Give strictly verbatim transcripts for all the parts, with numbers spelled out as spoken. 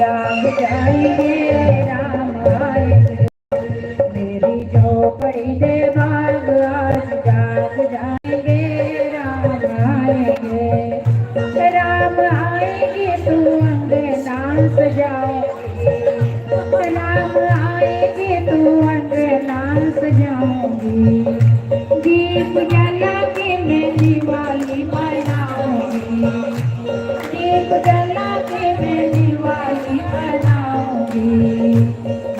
जाग जाएंगे, राम आएंगे। मेरी झोपड़ी दे बाग आज जाग जाएंगे, राम आएंगे। राम आएंगे, तू अंगना सजाओगी। राम आएंगे, तू अंगना सजाओगी। दीप जला के मैं दिवाली मनाऊंगी। दीप जला के मैं दिवाली मनाऊंगी।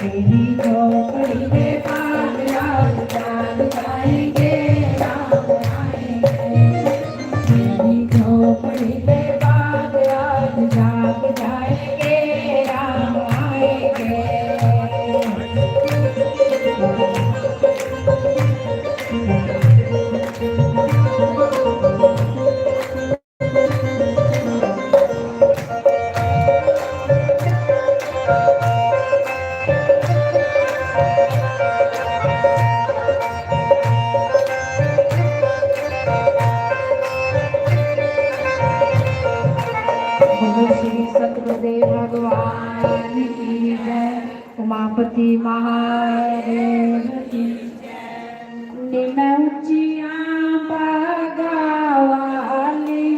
मेरी झोपड़ी में बाग आज जाग जाएंगे, राम आएंगे। मेरी झोपड़ी में बाग आज जाग जाएंगे, राम आएंगे। बोलो श्री सतगुरुदेव भगवान की जय। उमापति महादेव की जय। नी मैं उच्चियां बागां वाली,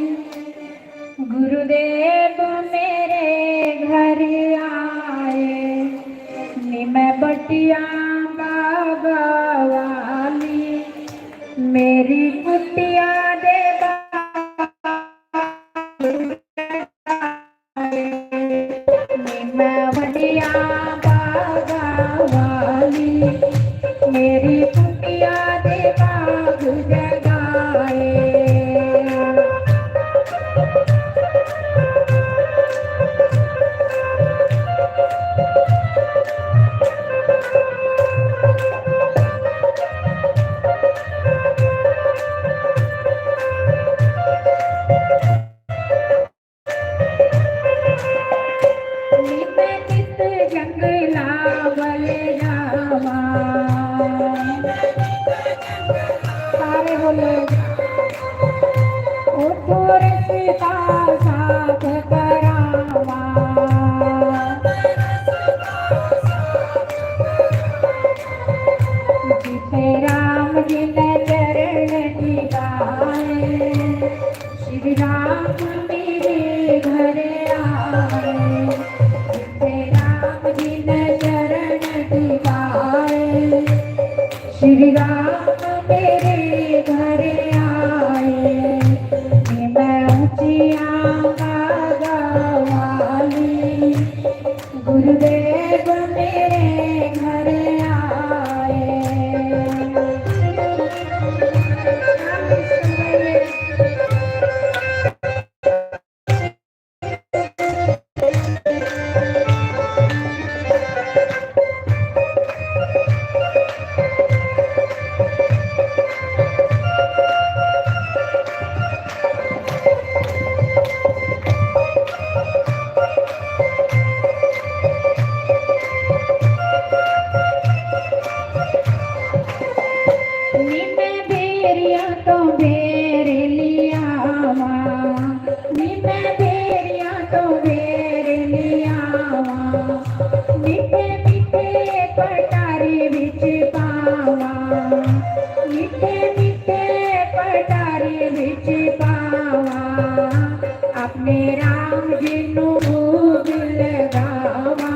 गुरुदेव मेरे घर आए। नी मैं बट्टियां बागां वाली, मेरी कुटिया दे बाग। मैं वडिया बागा वाली, मेरी कुटिया दे बाग जगाए। नी मैं किस जंगला वल जावां। सारे बोलो, उठो रस्ता साफ करावां। जिथे राम जी ने चरण टिकाए। श्री राम मेरे घर आए, जिथे राम जी ने चरण टिकाए। श्री राम मेरे घर आए, मैं ऊंचिया बागा वाली। गुरुदेव मेरे घर आए। नी मैं भेरिया तो भेर लियावा, नी मैं भेरिया तो भेर लियावा। मीठे मीठे पटारी विच पावा, मीठे मीठे पटारी विच पावा। अपने राम जी नू भोग लगावा।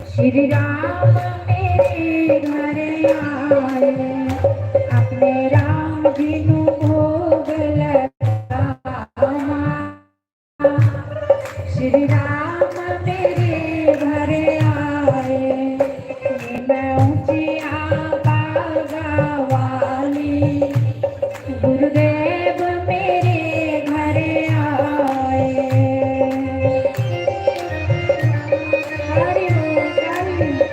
श्री राम मेरे घर आए, अपने राम जी नू भोग लगावा। श्री राम मेरे घर आए, मैं ऊंचिया बागा वाली। गुरुदेव मेरे घर आए। हरि बोल, हरि बोल।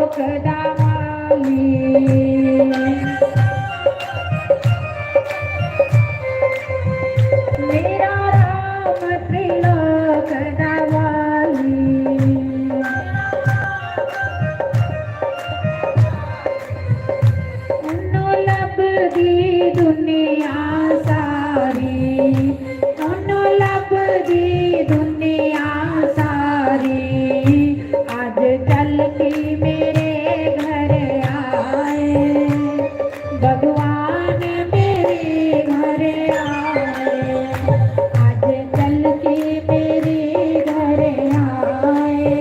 त्रिलोक दा वाली, मेरा राम त्रिलोक दा वाली। उन्नू लभदी दुनिया सारी, उन्नू लभदी दुनिया सारी। अज चल के मेरे घर आए, भगवान मेरे घर आए। अज चल के मेरे घर आए,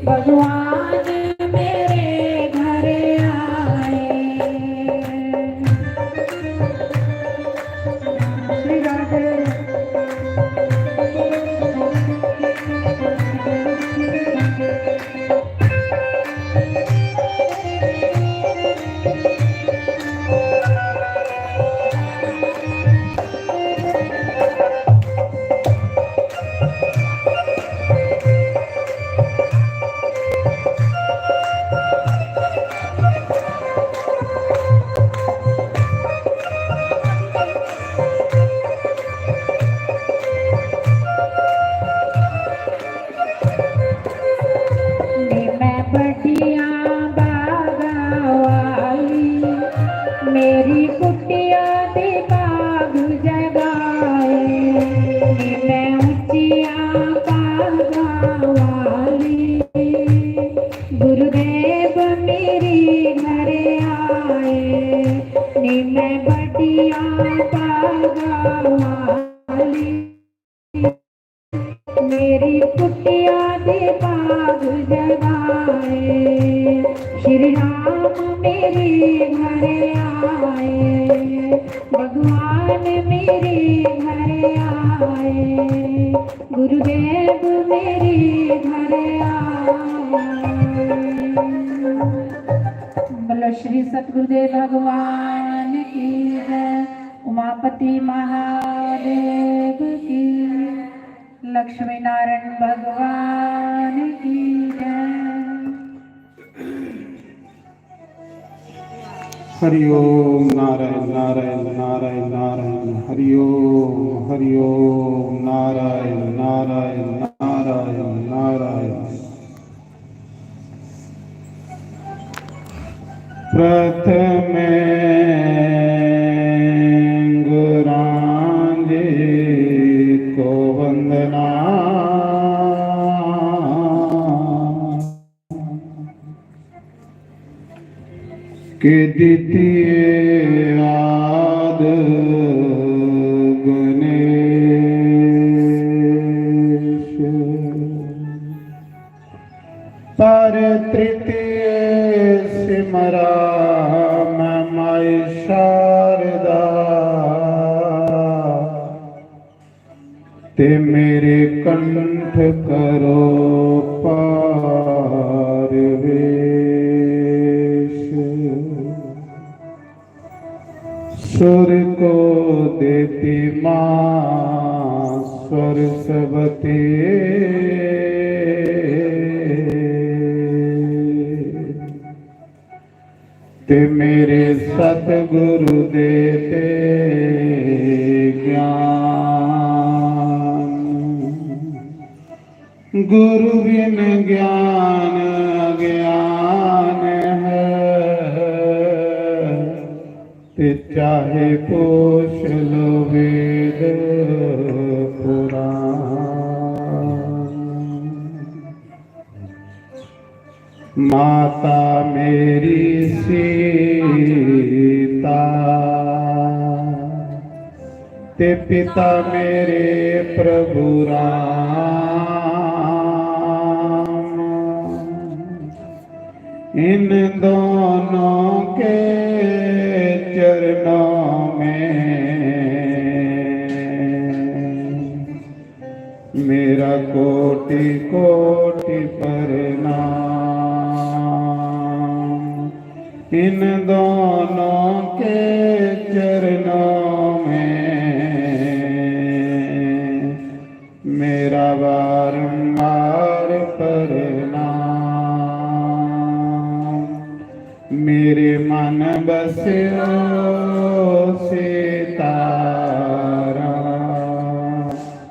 भगवान मेरे घर आए। श्री राधे। नी मैं बड़िया बागा वाली, मेरी कुटिया दे बाग जगाए। नी मैं उच्चिया बागा वाली, गुरुदेव मेरे घर आए। नी मैं बड़िया बागा वाली, मेरी कुटिया दे बाग जगाए। श्री राम मेरे घर आए, भगवान मेरे घर आए, गुरुदेव मेरे घर आए। बोलो श्री सतगुरुदेव भगवान की जय, उमापति महादेव की, लक्ष्मी नारायण भगवान की जय। हरि ओम नारायण नारायण नारायण नारायण, हरि ओम हरि ओम नारायण नारायण नारायण नारायण। प्रथम गुरांजी को वंदना, के द्वितीय आद गणेश, पर तृतीय सिमरा मैं माई शारदा, ते मेरे कंठ करो पार वेश। सुर को देती माँ सरस्वती, ते मेरे सतगुरु देते ज्ञान। गुरु बिन ज्ञान अज्ञान है, ते चाहे पूछ लो वेद पुराण। माता मेरी सीता, ते पिता मेरे प्रभु राम, इन दोनों के चरणों में मेरा कोटि कोटि प्रणाम। इन दोनों के चरणों में मेरा बारंबार प्रणाम। मेरे मन बस्यो सीताराम।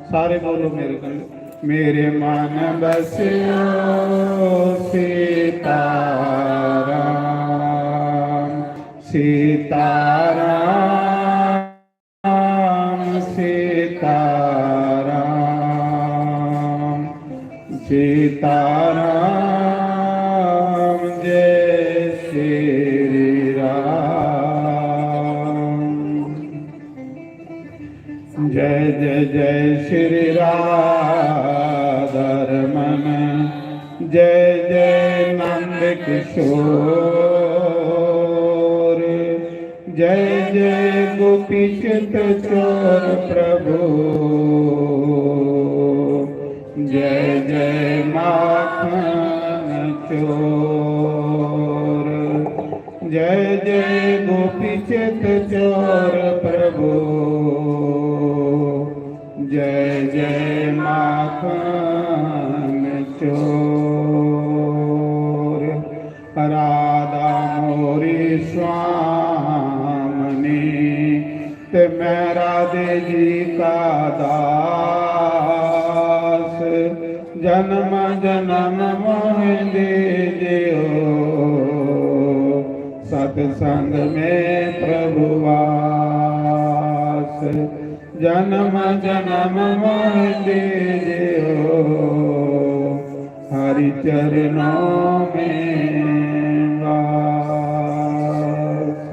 सारे बोलो मेरे कन्नै, मेरे मन बस्यो सीताराम, सीताराम। राम सीता राम, सीता राम, जय श्री राम। जय जय जय श्री राधा रमन, जय जय नंद किशोर, जय जय गोपी चित चोर प्रभु, जय जय माखन चोर, जय जय गोपी चित चोर प्रभु, जय जय माखन चोर। राधा मोरी स्वामनी, ते मैं राधे जी का दास। जन्म जन्म मोहि दीजियो, सत्संग में प्रभु वास। जन्म जन्म मोहि दीजियो, हरि चरणों में वास।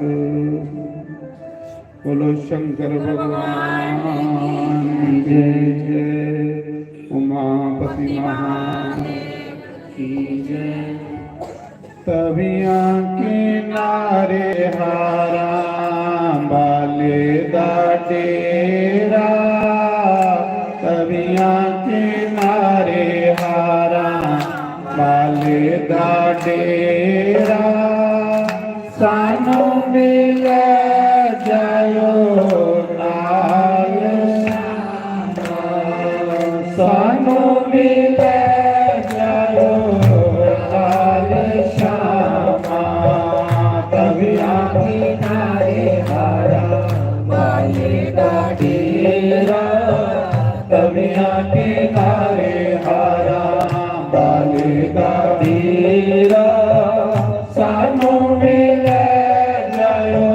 बोलो शंकर भगवान की जय, उमापति महादेव की जय। तवियां किनारे हारां बाले दा डेरा, तवियां किनारे हारां बाले दा डेरा। सानू भी ले जायो नाल श्यामा, सानू भी ले जायो नाल श्यामा। तवियां किनारे हारां बाले दा डेरा, तवियां किनारे हारां बाले दा डेरा। सानू भी ले जायो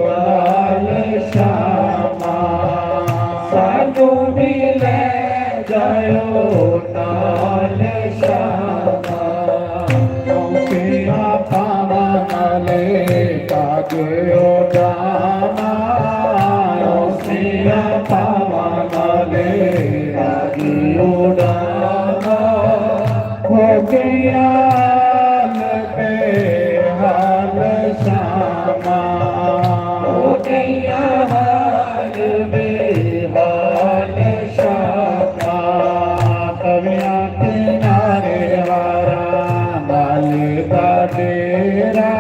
नाल श्यामा, सानू भी ले जायो नाल श्यामा। औसिया पावन ले काज उडाना, औसिया पावन ले काज उडाना। हो गया हाल बेहाल श्यामा, हो गया हाल बेहाल श्यामा। तवियां किनारे हारां बाले दा डेरा,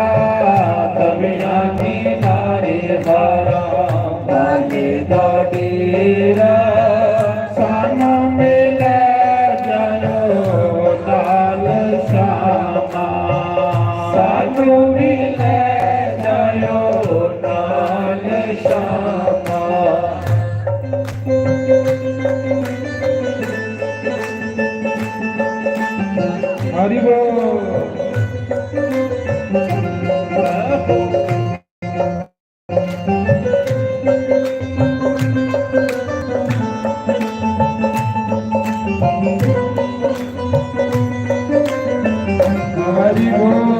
तवियां किनारे हारां बाले दा डेरा। सानू भी ले जायो नाल श्यामा, सानू भी ले जायो नाल श्यामा। हरि बोल। हरि बोल।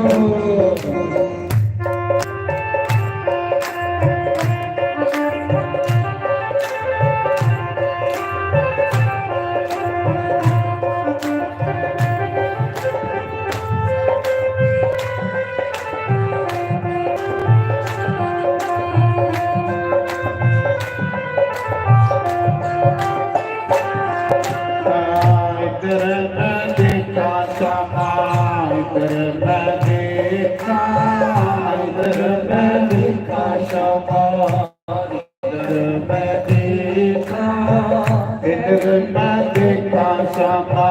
इधर मैं देखा श्यामा, इधर मैं देखा, इधर मैं देखा श्यामा, इधर मैं देखा, इधर मैं देखा श्यामा,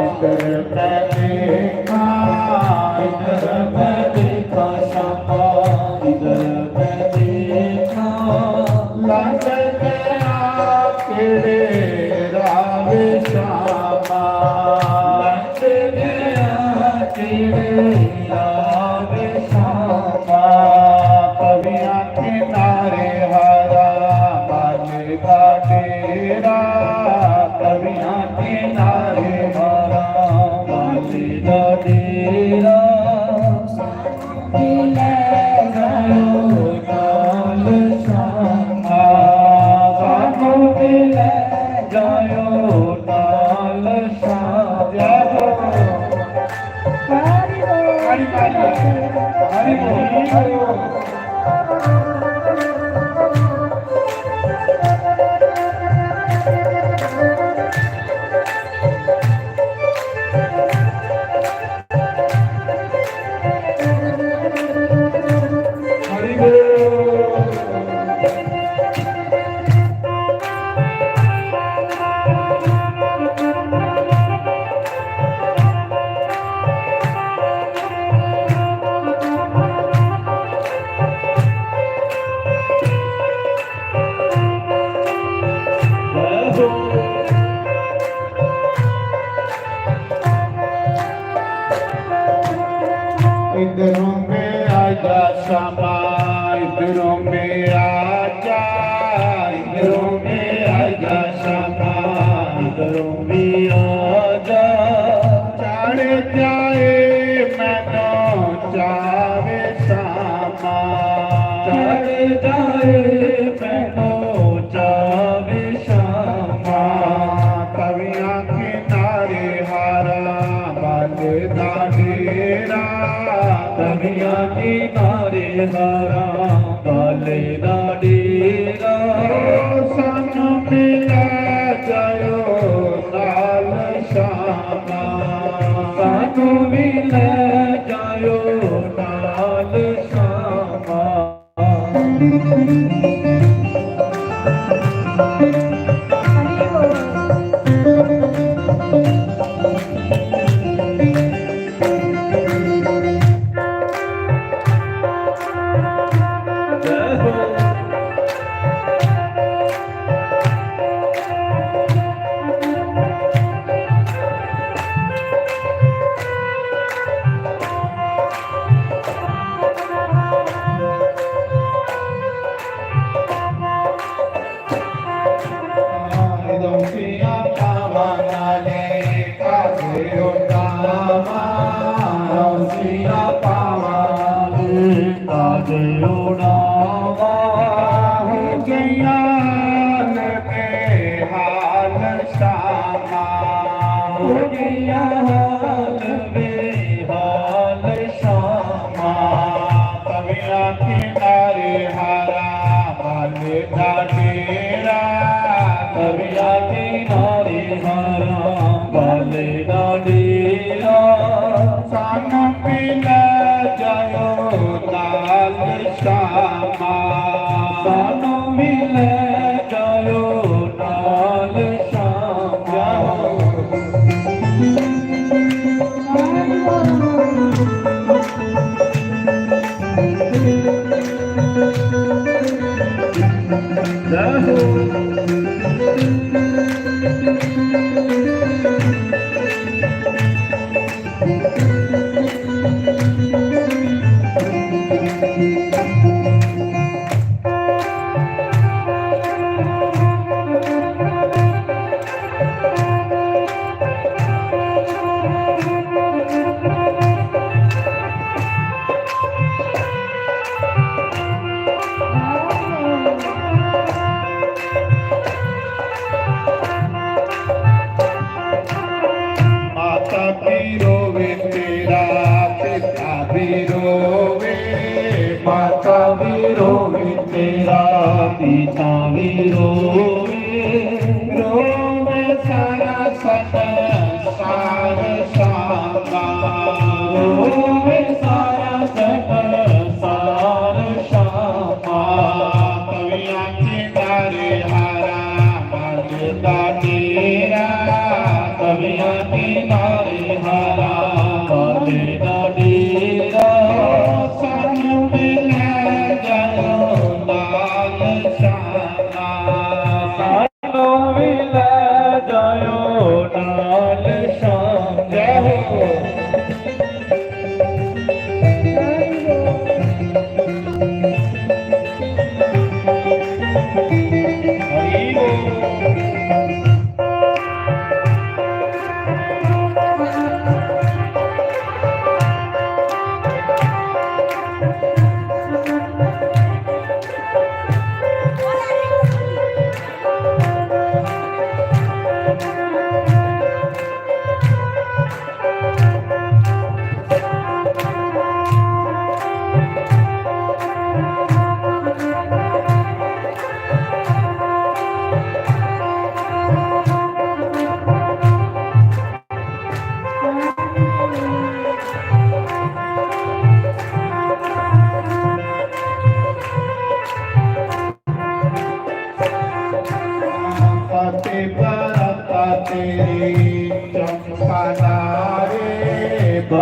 इधर मैं देखा, इधर मैं देखा डेरा वे श्यामा, तवियां किनारे हरा, बाले दा डेरा, तवियां किनारे हरा, बाले दा डेरा। सानू भी ले जायो नाल श्यामा, सानू भी ले जायो नाल श्यामा। हरि बोल, हरि बोल, हरि बोल। हरि बोल। इधरों में आजा श्यामा, इधरों में आजा, इधरों में आजा श्यामा, इधरों में आजा। चढ़ जाए मैनू चावे श्यामा, चढ़ जाए मैनू चावे श्यामा। तवियां किनारे हरा, बाले दा डेरा, तवियां किनारे हरा, बाले दा डेरा। सानू भी ले जायो नाल श्यामा, सानू भी ले जायो नाल श्यामा। तवियां किनारे हरा, बाले दा डेरा, तवियां किनारे हरा, बाले दा डेरा। सानू भी ले जायो नाल श्यामा, सानू भी ले जायो नाल श्यामा। माता भी रोवे तेरा, पिता भी रोवे, माता भी रोवे तेरा, पिता भी रोवे, रोवे सारा संसार श्यामा, रोवे सारा संसार श्यामा। तवियां किनारे हरा, बाले दा डेरा, तवियां किनारे हरा, बाले दा डेरा। सानू भी ले जायो नाल श्यामा, सानू भी ले जायो नाल श्यामा। जय हो।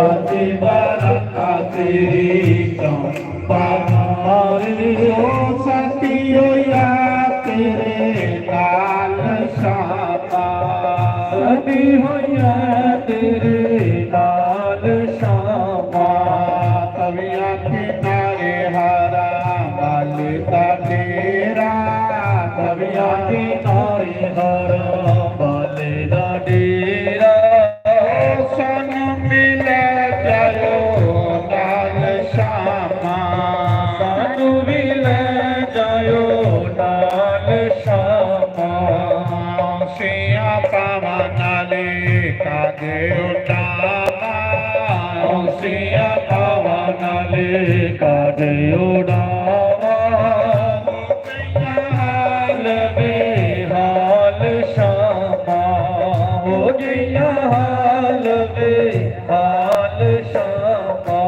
बातें बरखा तेरी चंपा मारी, ओ सती होइया तेरे नाल शामा। सती होइया तेरे नाल शामा। तविया किनारे हरा मल का डेरा। तविया किनारे हरा मल का डेरा। सन मिले जायो नाल शामा। सन मिले जायो नाल शामा। सिया पावन आले का दे उठावा। सिया पावन आले का दे उठावा। हाल बेहाल शामा, हो गया हाल बेहाल शामा।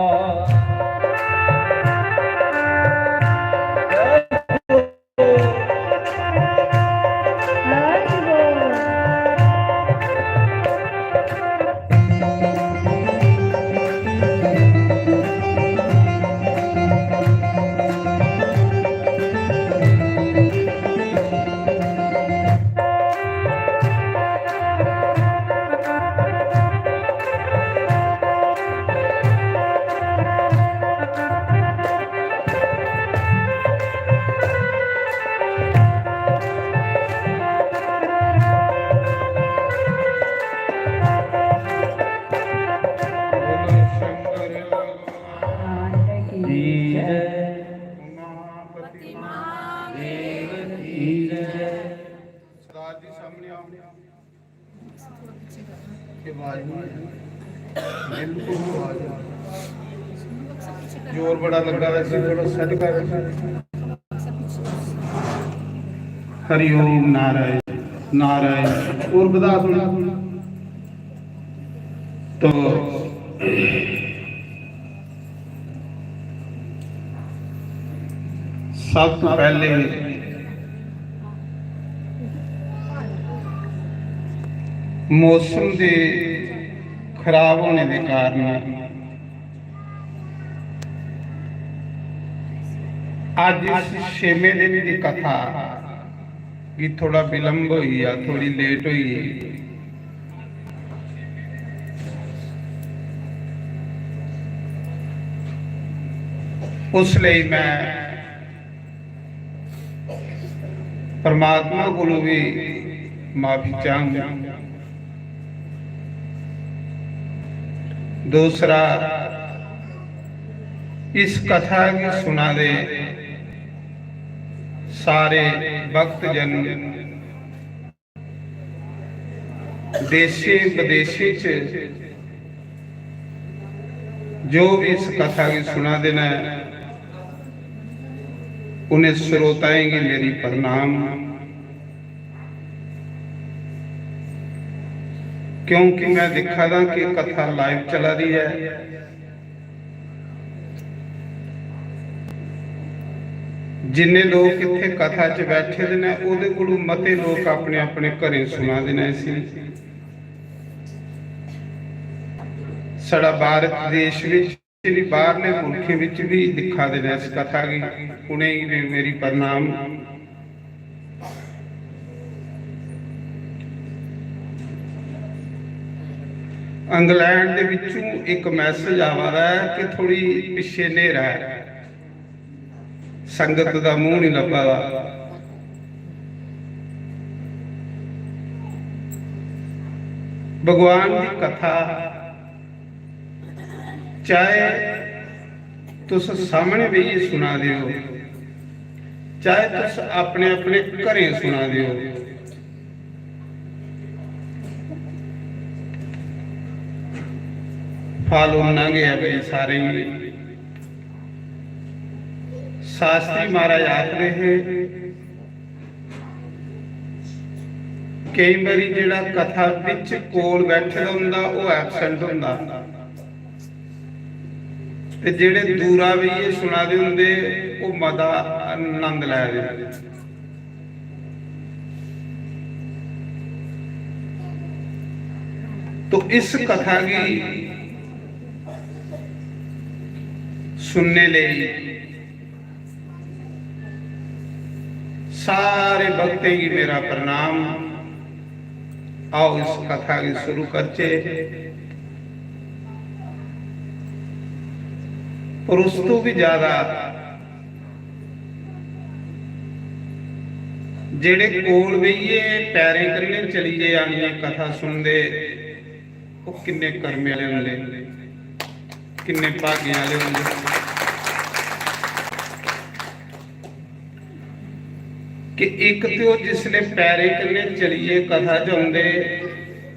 सरदार जी, सामने आओ। ये आवाज नहीं है। बिल्कुल आवाज नहीं। जोर बड़ा लगा, वैसे थोड़ा सेट कर। हरि ओम नारायण, नारायण। और बता सुना। तो सब तो पहले मौसम दे खराब होने दे कारण अज्ज इस छेमें दिन दी कथा गी थोड़ा विलंब होई गेआ, थोड़ी लेट होई गेई। उस लेई मैं परमात्मा कोलों भी माफी चाहूंगा। दूसरा, इस कथा गी सुना दे सारे भक्तजन देशें विदेशें च जो भी इस कथा गी सुना दे न, उन्हें श्रोताएं गी मेरी प्रणाम। क्योंकि मैं दिक्खा दा कि कथा लाइव चला दी है। जिन्ने लोक इत्थे कथा च बैठे दे न, ओहदे कोलू मते लोक अपने अपने घरें सुना दे न इसी। साढ़ा भारत देश विच भी, बाहरले मुल्खें विच भी दिक्खा दे न इस कथा गी, उ'नेंगी भी मेरी प्रणाम। इंग्लैंड दे विचों एक मैसेज आवा दा है कि थोड़ी पिछे न्हेरा है, संगत दा मुंह नहीं लब्भा दा। भगवान दी कथा चाहे तुस सामने बेहियै सुना दे हो, चाहे तुस अपने अपने घरें सुना दे हो, फल उन्ना गै ऐ भाई सारें गी। शास्त्री महाराज आखदे हे, केई बारी जेह्ड़ा कथा बिच कोल बैठे दा होंदा, ओह् एब्सेंट होंदा, ते जेह्ड़े दूरा बेहियै सुना दे होंदे, ओह् मता आनंद लै दे होंदे। तो इस कथा गी सुनने लेई सारे भक्तें गी मेरा प्रणाम। आओ, इस कथा गी शुरू करचे। पर उस तू भी ज्यादा जेड़े कोल बेहियै पैरें कन्नै चलियै आनियै कथा सुनदे, ओह् किन्ने कर्मे आह्ले होंदे, किन्ने भागें आह्ले होंदे। कि इक ते ओह् जिसले पैरें कन्नै चलियै कथा च औंदे,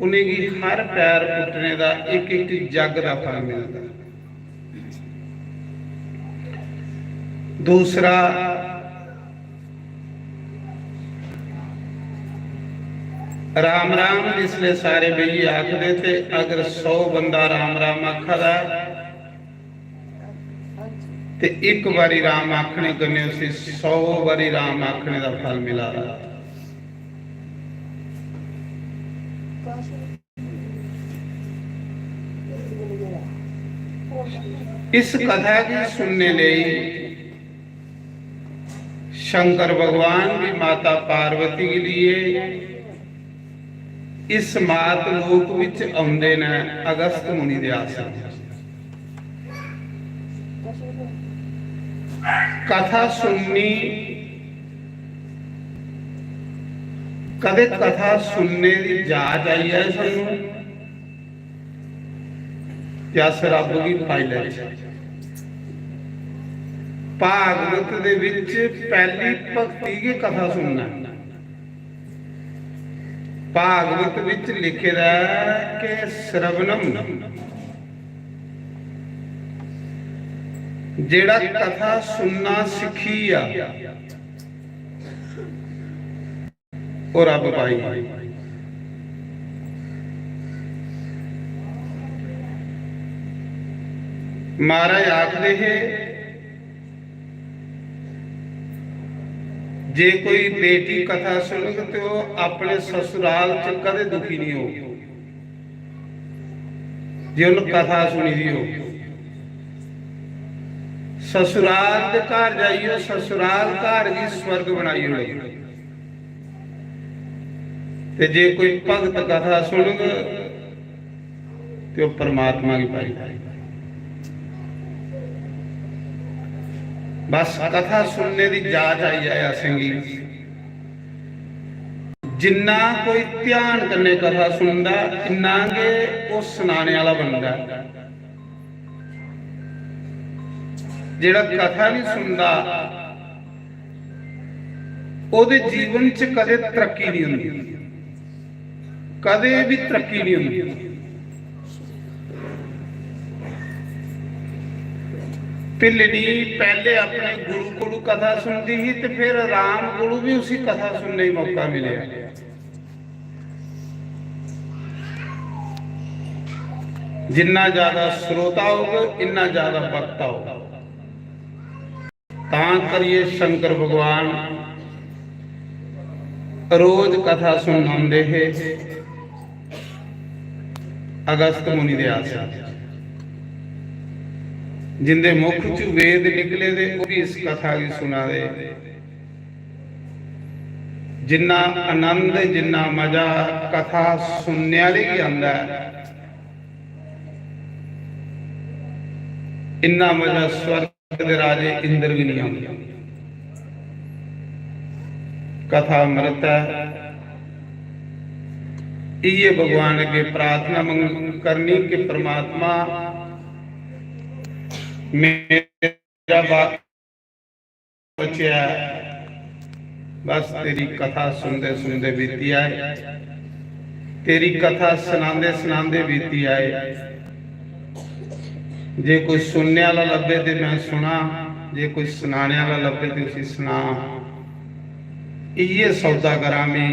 उ'नेंगी हर पैर पुट्टने दा इक इक जग दा फल मिलदा। दूसरा, राम राम जिसले सारे बेहियै आखदे, ते अगर सौ बंदा राम राम आखा दा, ते इक बारी राम आखने कन्नै उसी सौ बारी राम आखने दा फल मिला दा। इस कथा गी सुनने लेई शंकर भगवान भी माता पार्वती गी लिए इस मात लोक विच औंदे न, अगस्त मुनि दे आश्रम। कथा सुननी, कदे कथा सुनने दी जाच आई जाए सानू, ते अस रब गी पाई लैचे। भागवत दे विच पैहली भक्ति गै कथा सुनना ऐ। भागवत विच लिखे दा ऐ कि श्रवणम, जेड़ा कथा सुनना सिक्खी आ, ओह् रब पाई। महाराज आखदे हे, जे कोई बेटी कथा सुनग ते ओह् अपने ससुराल च कदें दुखी नहीं होग। जे उन्न कथा सुनी दी हो, ससुराल दे घर जाइयै ससुराल घर गी स्वर्ग बनाई ओड़े। ते जे कोई भगत कथा सुनग ते ओह् परमात्मा गी पाई जाए। बस कथा सुनने दी जाच आई जाए असेंगी। जिन्ना कोई ध्यान कन्नै कथा सुनदा, इन्ना गै ओह् सनाने आह्ला बनदा। जेह्ड़ा कथा नहीं सुनदा, ओह्दे जीवन च कदें तरक्की नहीं होंदी, कदें भी तरक्की नहीं होंदी। भिल्लनी पैह्ले अपने गुरु कोलू कथा सुनदी ही ते फिर राम कोलू भी उसी कथा सुनने गी मौका मिलेआ। जिन्ना ज्यादा श्रोता होग, इन्ना ज्यादा वक्ता होग। तां करियै शंकर भगवान रोज कथा सुनांदे हे अगस्त मुनि दे आश्रम। जिंदे मुख च वेद निकले दे, ओह् भी इस कथा गी सुना दे। जिन्ना आनंद, जिन्ना मजा कथा सुनने आह्ले गी आंदा ऐ, इन्ना मजा स्वर्ग दे राजे इंद्र गी नहीं आंदा। कथा अमृत ऐ। इयै भगवान अग्गे प्रार्थना मंग करनी कि परमात्मा, मेरा बाकी बचेआ, बस तेरी कथा सुनदे सुनदे बीती आए, तेरी कथा सनांदे सनांदे बीती आए। जे कोई सुनने आह्ला लब्भे ते मैं सुना, जे कोई सनाने आह्ला लब्भे ते उसी सना। इयै सौदा करां मैं,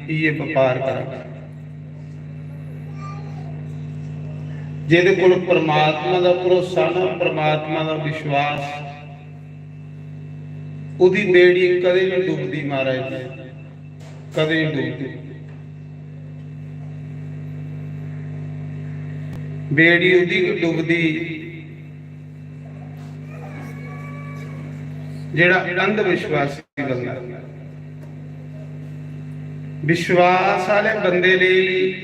इयै बपार करां। जेह्दे कोल परमात्मा दा भरोसा ना, परमात्मा दा विश्वास, ओह्दी बेड़ी कदें नहीं डुबदी महाराज जी, कदें नहीं डुबदी। बेड़ी ओह्दी गै डुबदी जेह्ड़ा अंध विश्वासी बंदा, विश्वास आह्ले बंदे लेई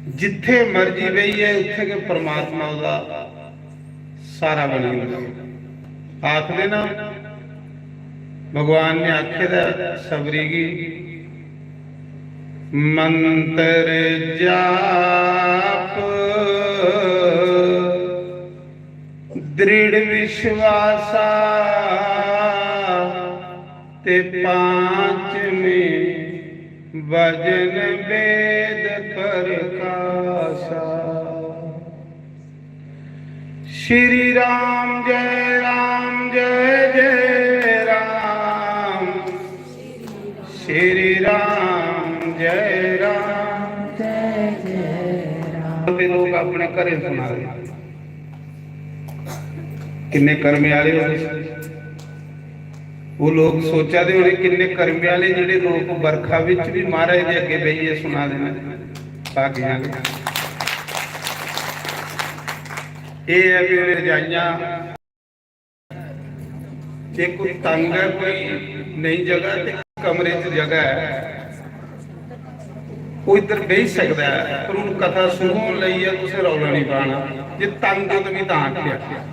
जित्थे मर्जी बेहियै उत्थे गै परमात्मा ओह्दा सारा बनी जंदा। आखदे ना, भगवान ने आखे दा सबरी गी, "मंत्र जाप दृढ़ विश्वासा, ते पांचवें भजन वेद प्रकाशा।" श्री राम जय राम जय जय राम, श्री राम जय राम जय जय राम। ते लोग अपने घरें सुना दे, किन्ने कर्मे आह्ले हो तुस। ओह् लोक सोचा दे होने, किन्ने कर्मे आह्ले जेह्ड़े लोक बरखा बिच बी महाराज दे अग्गें बेहियै सुना दे न, भागियां आह्ले। एह् ऐ कि रजाइयां, जे कोई तंग ऐ, कोई नेईं जगह, ते कमरे च जगह ऐ, ओह् इद्धर बेही सकदा ऐ। पर हून कथा शुरू होन लगी ऐ, तुसें रौला निं पाना। जे तंग ओ ते मी तां आखेआ।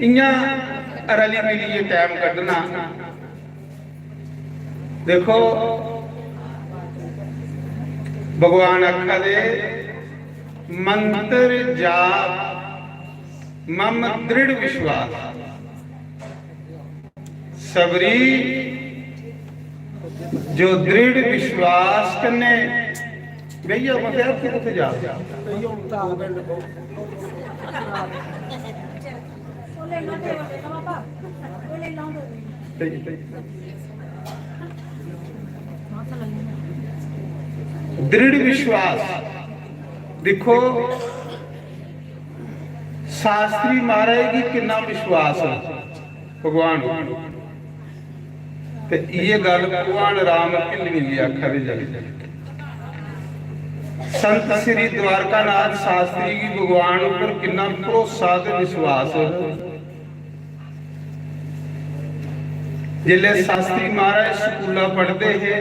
इ'यां रली मिलियै टैम कड्ढना। देखो, भगवान आखा दे, "मंत्र जाप मम दृढ़ विश्वास।" सबरी जो दृढ़ विश्वास कन्नै, भैया, मतलब, आप कुत्थै जा? दृढ़ विश्वास। दिक्खो, शास्त्री महाराज गी किन्ना विश्वास ऐ भगवान उप्पर। ते इ'यै गल्ल भगवान राम भिल्ली गी आखा दे जाई। संत श्री द्वारकानाथ शास्त्री गी भगवान उप्पर किन्ना भरोसा ते विश्वास ऐ। जिसलै शास्त्री महाराज स्कूला पढ़दे हे,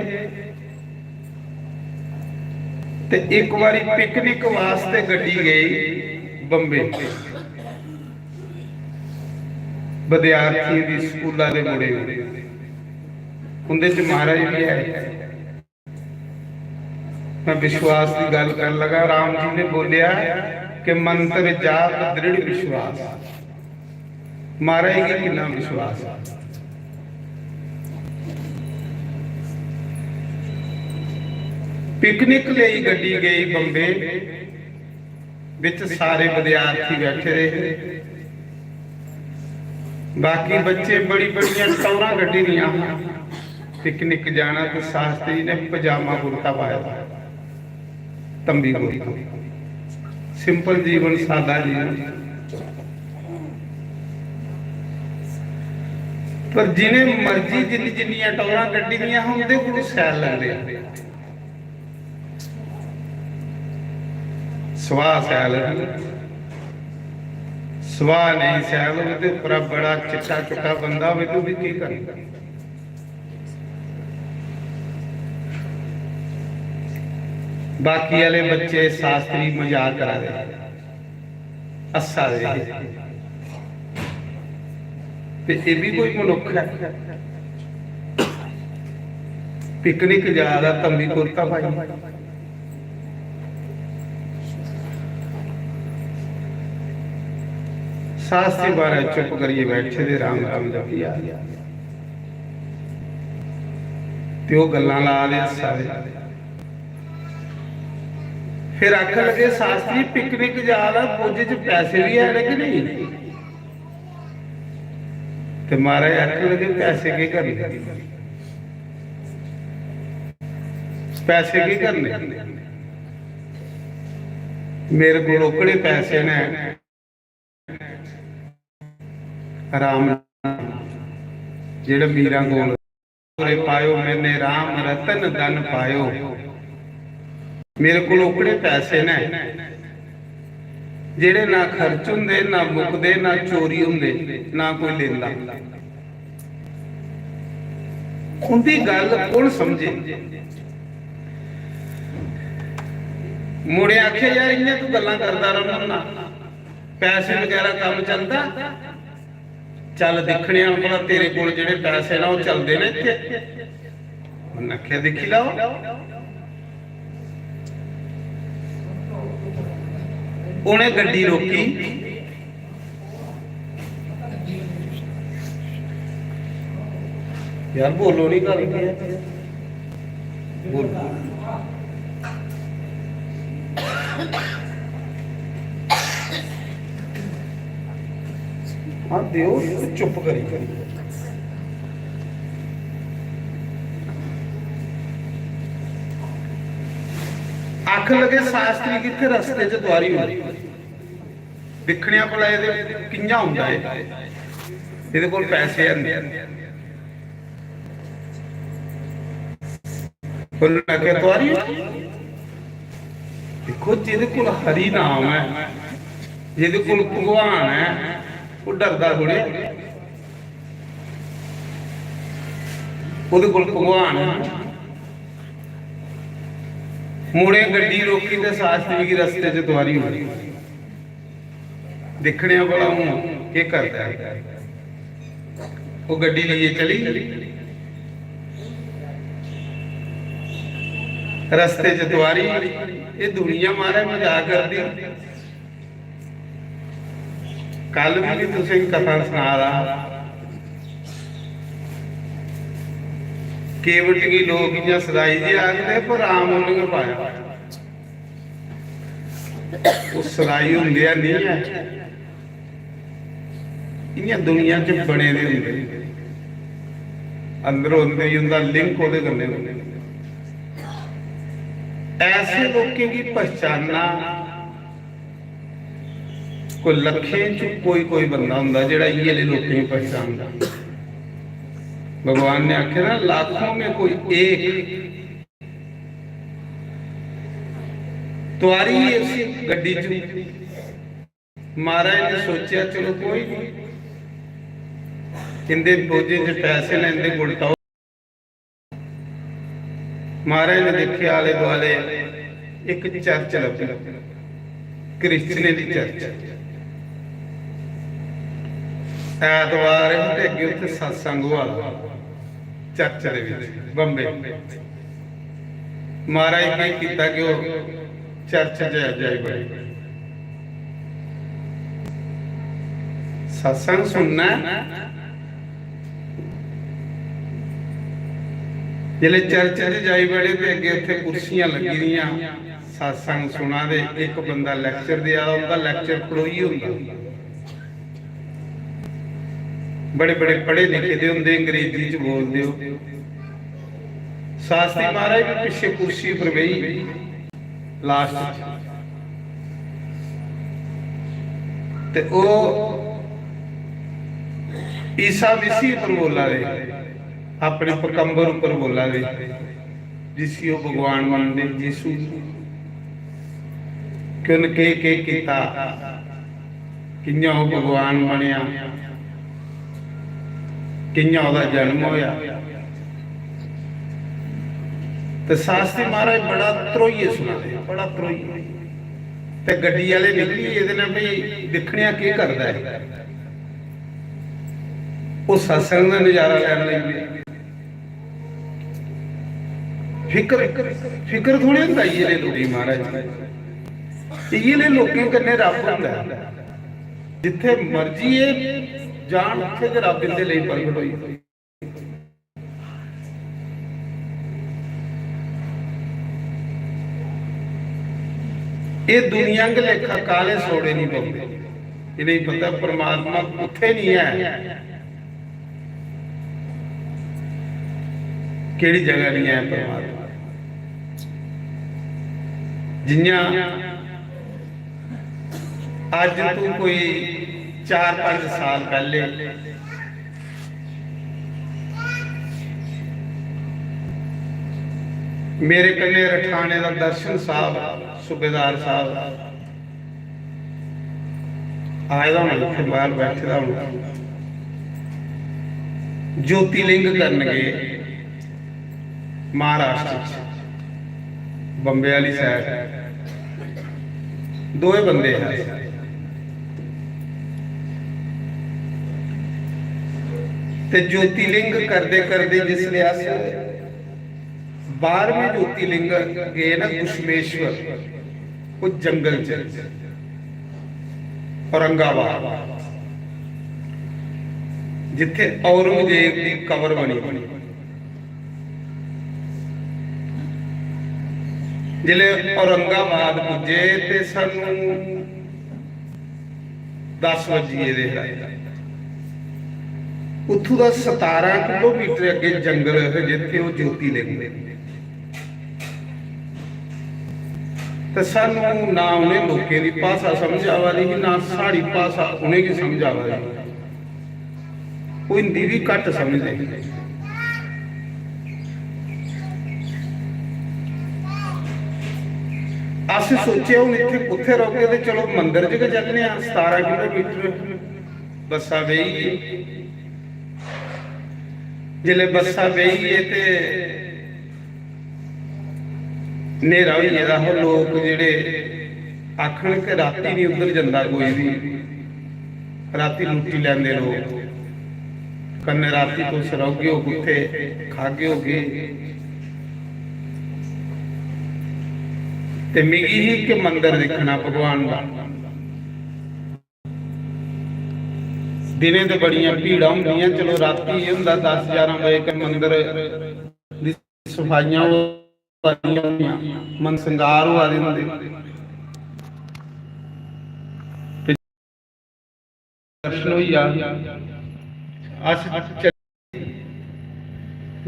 ते इक बारी पिकनिक वास्ते गड्डी गेई बम्बे। विद्यार्थियें दी, स्कूला दे मुड़े, उं'दे च महाराज बी आए। मैं विश्वास की गल कर लगा। राम जी ने बोलिया कि मंत्र जाप दृढ़ विश्वास। महाराज गी किन्ना विश्वास ऐ। पिकनिक लेई गड्डी गेई बम्बे, बिच सारे विद्यार्थी बैठे दे हे। बाकी बच्चे बड़ी बड़ियां टौरां कड्ढी दियां हां। पिकनिक जाना ते शास्त्री ने पजामा कुर्ता पाए दा, तंबी कुर्ता, simple जीवन, सादा जीवन। पर जिन्हें मर्जी जिन्नी जिन्नियां टौरां कड्ढी दियां हां, उं'दे कोल शैल लगदे। सुभाऽ शैल, सुभाऽ नेईं शैल होवे ते उप्परा बड़ा चिट्टा चुट्टा बंदा होवे ते ओह् बी केह् करना? बाकी आह्ले बच्चे शास्त्री मजाक करा दे, हस्सा दे हे। ते एह् बी कोई मनुक्ख ऐ? पिकनिक जा दा, तंबी कुर्ता पाई। शास्त्री महाराज चुप करियै बैठे दे, राम राम जपी जा। ते ओह् गल्लां ला दे, हस्सा दे। फिर आखन लगे, "शास्त्री, पिकनिक जा दा, बोझे च पैसे बी हैन कि नेईं?" ते महाराज आखन लगे, "पैसे केह् करने? पैसे केह् करने? मेरे कोल ओकड़े पैसे न।" राम, जेह्ड़े मीरां कोल, "रे पायो मैंने राम रतन धन पायो।" मेरे कोल ओकड़े पैसे न, जेह्ड़े ना खर्च होंदे, ना मुकदे, ना चोरी होंदे, ना कोई लेंदा, उंदी गल्ल कौन समझे? मुड़े आखेआ, "यार, इ'यां तूं गल्लां करदा रौह्ना ना, पैसे बगैरा कम्म चलदा? चल दिक्खने आं भला तेरे कोल जेह्ड़े पैसे न, ओह् चलदे न इत्थै।" उ'नें आखेआ, "दिक्खी लैओ।" उ'नें गड्डी रोकी। यार, बोलो नहीं, गल्ल केह् ऐ? बोलो। हाँ, देओ, चुप करी, करी। आखन लगे, "शास्त्री कित्थे, रस्ते च तुआरी होई।" दिक्खने आं भला एह्दे कि'यां औंदा ऐ, एह्दे कोल पैसे हैन। उ'नें आखेआ, "तुआरी।" दिक्खो, जेह्दे कोल हरि नाम ऐ, जेह्दे कोल भगवान ऐ, ओह् डरदा थोड़े। ओह्दे कोल भगवान ऐ। मुड़े गड्डी रोकी ते शास्त्री गी रस्ते च तुआरी ओड़ी। दिक्खने आं भला हून केह् करदा ऐ। ओह् गड्डी लेइयै चली। रस्ते च तुआरी, एह् दुनिया, महाराज, मजाक करदी। कल बी तुसें गी कथा सना दा हा। केवट गी लोक इ'यां सदाई जे आखदे, पर राम उ'नें गै पाया। ओह् सदाई होंदे गै निं ऐ, इ'यां दुनिया च बने दे होंदे, अंदर होंदे ही उं'दा लिंक ओह्दे कन्नै होंदा। ऐसे लोकें गी पहचानना, कोई लक्खें च कोई, कोई बंदा होंदा जेह्ड़ा इ'यै लेह् लोकें गी पहचानदा। भगवान ने आखे ना, "लाखों में कोई एक।" तुआरी है उसी गड्डी च। महाराज ने सोचेआ, "चलो कोई नहीं, इंदे बोझे च पैसे ने, इंदे कोल टाओ।" महाराज ने दिक्खेआ आले दुआले इक चर्च लब्भी, क्रिश्चियनें दी चर्च। ऐतवार ही ते अग्गें उत्थै सत्संग होआ दा चर्च दे बिच, बम्बे। महाराज ने केह् कीता कि ओह् चर्च च जाई बड़े। सत्संग सुनना ऐ। जिसलै चर्च च जाई बड़े ते अग्गें उत्थै कुर्सियां लग्गी दियां, सत्संग सुना दे, इक बंदा लेक्चर देआ दा, उं'दा लेक्चर खड़ोइयै होंदा। बड़े बड़े पढ़े लिखे दे होंदे, अंग्रेजी च बोलदे ओह्। शास्त्री महाराज बी पिच्छे कुर्सी पर बेही, लास्ट च। ते ओह् ईसा मसीह पर बोला दे, अपने पकंबर उप्पर बोला दे, जिसी ओह् भगवान मनदे, यीशु, कि उन्न केह् केह् कीता, कि'यां ओह् भगवान बनेआ, कि'यां ओह्दा जन्म होएआ। ते शास्त्री महाराज बड़ा ध्रोइयै सुना दे, बड़ा ध्रोइयै। ते गड्डी आह्ले निकली गे, एह्दे ने भाई दिक्खने आं केह् करदा ऐ। ओह् सत्संग दा नजारा लैन लगी पे। फिकर, फिकर थोड़ी होंदा इ'यै लेह् लोकें गी, महाराज। इ'यै लेह् लोकें कन्नै रब होंदा ऐ। जित्थै मर्जी एह् जान, उत्थै गै रब इंदे लेई प्रगट होई। एह् दुनिया गै लेखा काले सोड़े नहीं पौंदे। इ'नेंगी पता परमात्मा कुत्थै नहीं ऐ, केह्ड़ी जगह नहीं ऐ परमात्मा। जि'यां अज्ज तू कोई चार पंज साल पैह्ले मेरे कन्नै रठाने दा दर्शन साहब, सूबेदार साहब, आए दा होना, इत्थै बाहर बैठे दा होना। ज्योतिलिंग करन गे महाराष्ट्र च, बम्बे आह्ली side। दोए बंदे हे। ते ज्योतिलिंग करदे करदे जिसलै अस बारहवें ज्योतिलिंग गे ना, घुश्मेश्वर, ओह् जंगल च, औरंगाबाद, जित्थै औरंगजेब दी कबर बनी। जिसलै औरंगाबाद पुज्जे ते सानू दस बज्जी गेदे हे। उत्थूं दा सतारां किलोमीटर अग्गें जंगल हे, जित्थै ओह् ज्योतिलिंग। ते सानू ना उ'नें लोकें दी भाशा समझ आवा दी ही, ना साढ़ी भाशा उ'नेंगी समझ आवा दी ही। ओह् हिंदी बी घट्ट समझदे। अस सोचेआ, हून इत्थै कुत्थै रौह्गे, ते चलो मंदर च गै चलने आं। सतारां किलोमीटर बस्सा बेही गे। जिसलै बस्सा बेही गे ते न्हेरा होई गेदा हा। लोक जेह्ड़े आखन कि रातीं निं उद्धर जंदा कोई बी, रातीं लुट्टी लैंदे लोक। कन्नै रातीं तुस रौह्गे ओ कुत्थै, खागे ओ केह्? ते मिगी ही कि मंदर दिक्खना भगवान दा। दिनें ते बड़ियां भीड़ां होंदियां, चलो रातीं एह् होंदा दस ग्यारह बजे के मंदर दी सफाइयां होआ दियां होंदियां, मन संगार होआ दे होंदे। ते दर्शन होई जा। अस चली,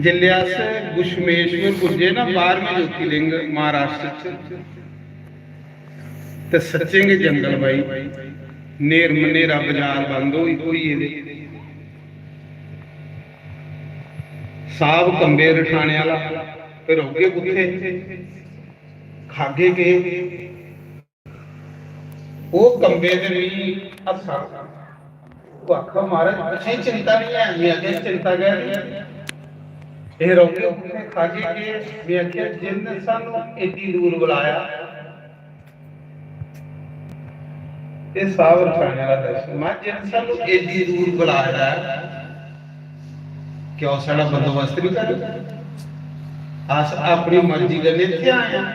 जिसलै अस घुश्मेश्वर पुज्जे ना, बारहवें ज्योतिलिंग महाराष्ट्र च, ते सच्चें गै जंगल बाई, न्हेर मन्हेरा, बाजार बंद होई, होई गेदे। साह्ब कंबे रठाने आह्ला, फिर रौह्गे कुत्थै, खागे केह्? ओह् कंबे ते मिगी हस्सा। ओह् आखा, "महाराज, तुसें चिंता निं ऐ।" में आखेआ, "चिंता कैह्दी? एह् रौह्गे कुत्थै, खागे केह्?" में आखेआ, "जिन्न सानूं एड्डी दूर बुलाया।" एह् साह्ब रखाने आह्ला दर्शन। में, "जिन्न सानूं एड्डी दूर बुलाए दा ऐ, क्या ओह् साढ़ा बंदोबस्त निं करग? अस अपनी मर्जी कन्नै इत्थै आए आं।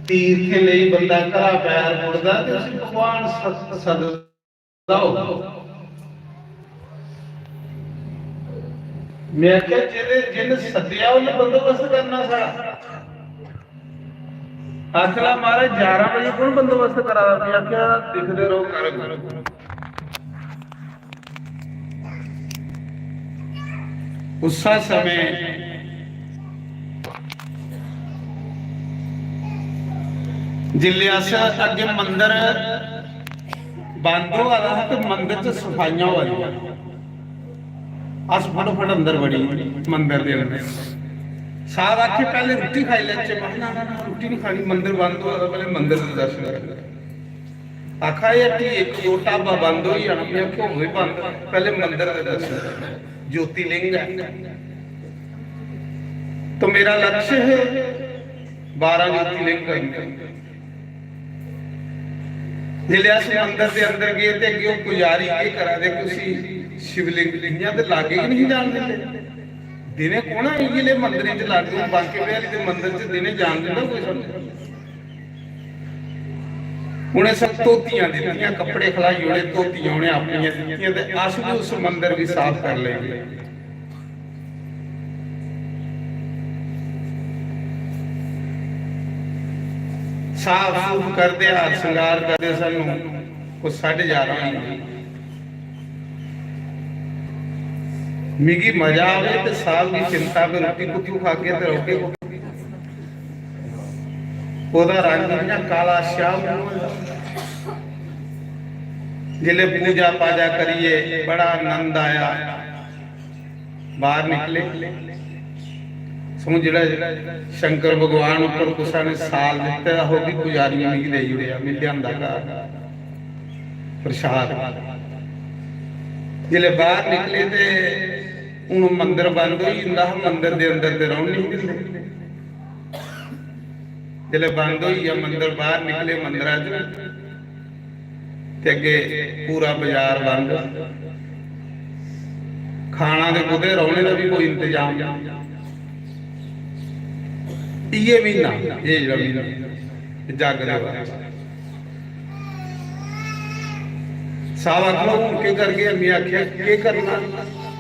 तीर्थें लेई बंदा घरा पैर मुड़दा ते उसी भगवान सद-, सददा होग।" में आखेआ, "जेह्दे, जिन्न सद्देआ, उन्नै बंदोबस्त करना साढ़ा।" आखन लगा, "महाराज, ग्यारह बजे कु'न बंदोबस्त करा दा?" में आखेआ, "दिखदे र'वो, करङ।" उस्सै समें जिसलै अस अग्गें मंदर बंद होआ दा हा ते मंदर च सफाइयां होआ दियां। अस फटोफट अंदर बड़ी गे मंदर दे अंदर। साह्ब आखे, "पैह्लें रुट्टी खाई लैचे।" महां, "ना, ना, ना, रुट्टी निं खानी, मंदर बंद होआ दा, पैह्लें मंदर दे दर्शन करने।" आखा, "एह् हट्टी इक दो ढाबा बंद होई जाना।" में आखेआ, "होए बंद, पैह्लें मंदर दे दर्शन करने, ज्योतिलिंग ऐ।" तो मेरा लक्ष्य है बारह ज्योतिलिंग करने। जिसलै अस मंदर दे अंदर गे ते अग्गें ओह् पुजारी केह् करा दे कि उसी शिवलिंग, इ'यां ते लाग्गे गै नेईं जान दिंदे। दिनें कौन ऐ इ'यै लेह् मंदरें च लाग्गे? हून बांके बिहारी दे मंदर च दिनें जान दिंदा कोई सानूं? उ'नें सब धोतियां दित्तियां, कपड़े खलाई ओड़े, धोतियां उ'नें अपनियां दित्तियां ते अस बी उस मंदर गी साफ करी लैगे। साफ सूफ करदे, हार श्रृंगार करदे, सानू कोई साढ़े ग्यारह होई गे। मिगी मजा आवे ते साहब गी चिंता, भी रुट्टी कुत्थू खागे ते रौह्गे कुत्थू? ओह्दा रंग इ'यां काला स्याह मूंह होंदा। जिसलै पूजा पाजा करियै बड़ा आनंद आया, बाहर निकले। सो जेह्ड़ा शंकर भगवान उप्पर कुसै ने साल दित्ते दा होग, पुजारियें मिगी देई ओड़ेआ, में लेआंदा घर। प्रसाद। जिसलै बाहर निकले ते हून मंदर बंद होई जंदा हा, मंदर दे अंदर ते रौह्न नहीं दिंदे। जिसलै बंद होई गेआ मंदर, बाहर निकले मंदरा च ते अग्गे पूरा बाजार बंद। खाना ते कुतै, रौह्ने दा बी कोई इंतजाम नहीं। इ'यै म्हीना, एह् जेह्ड़ा म्हीना, जग दे बाद साहब आखन लगे, "हून केह् करगे?" में आखेआ, "केह् करना?"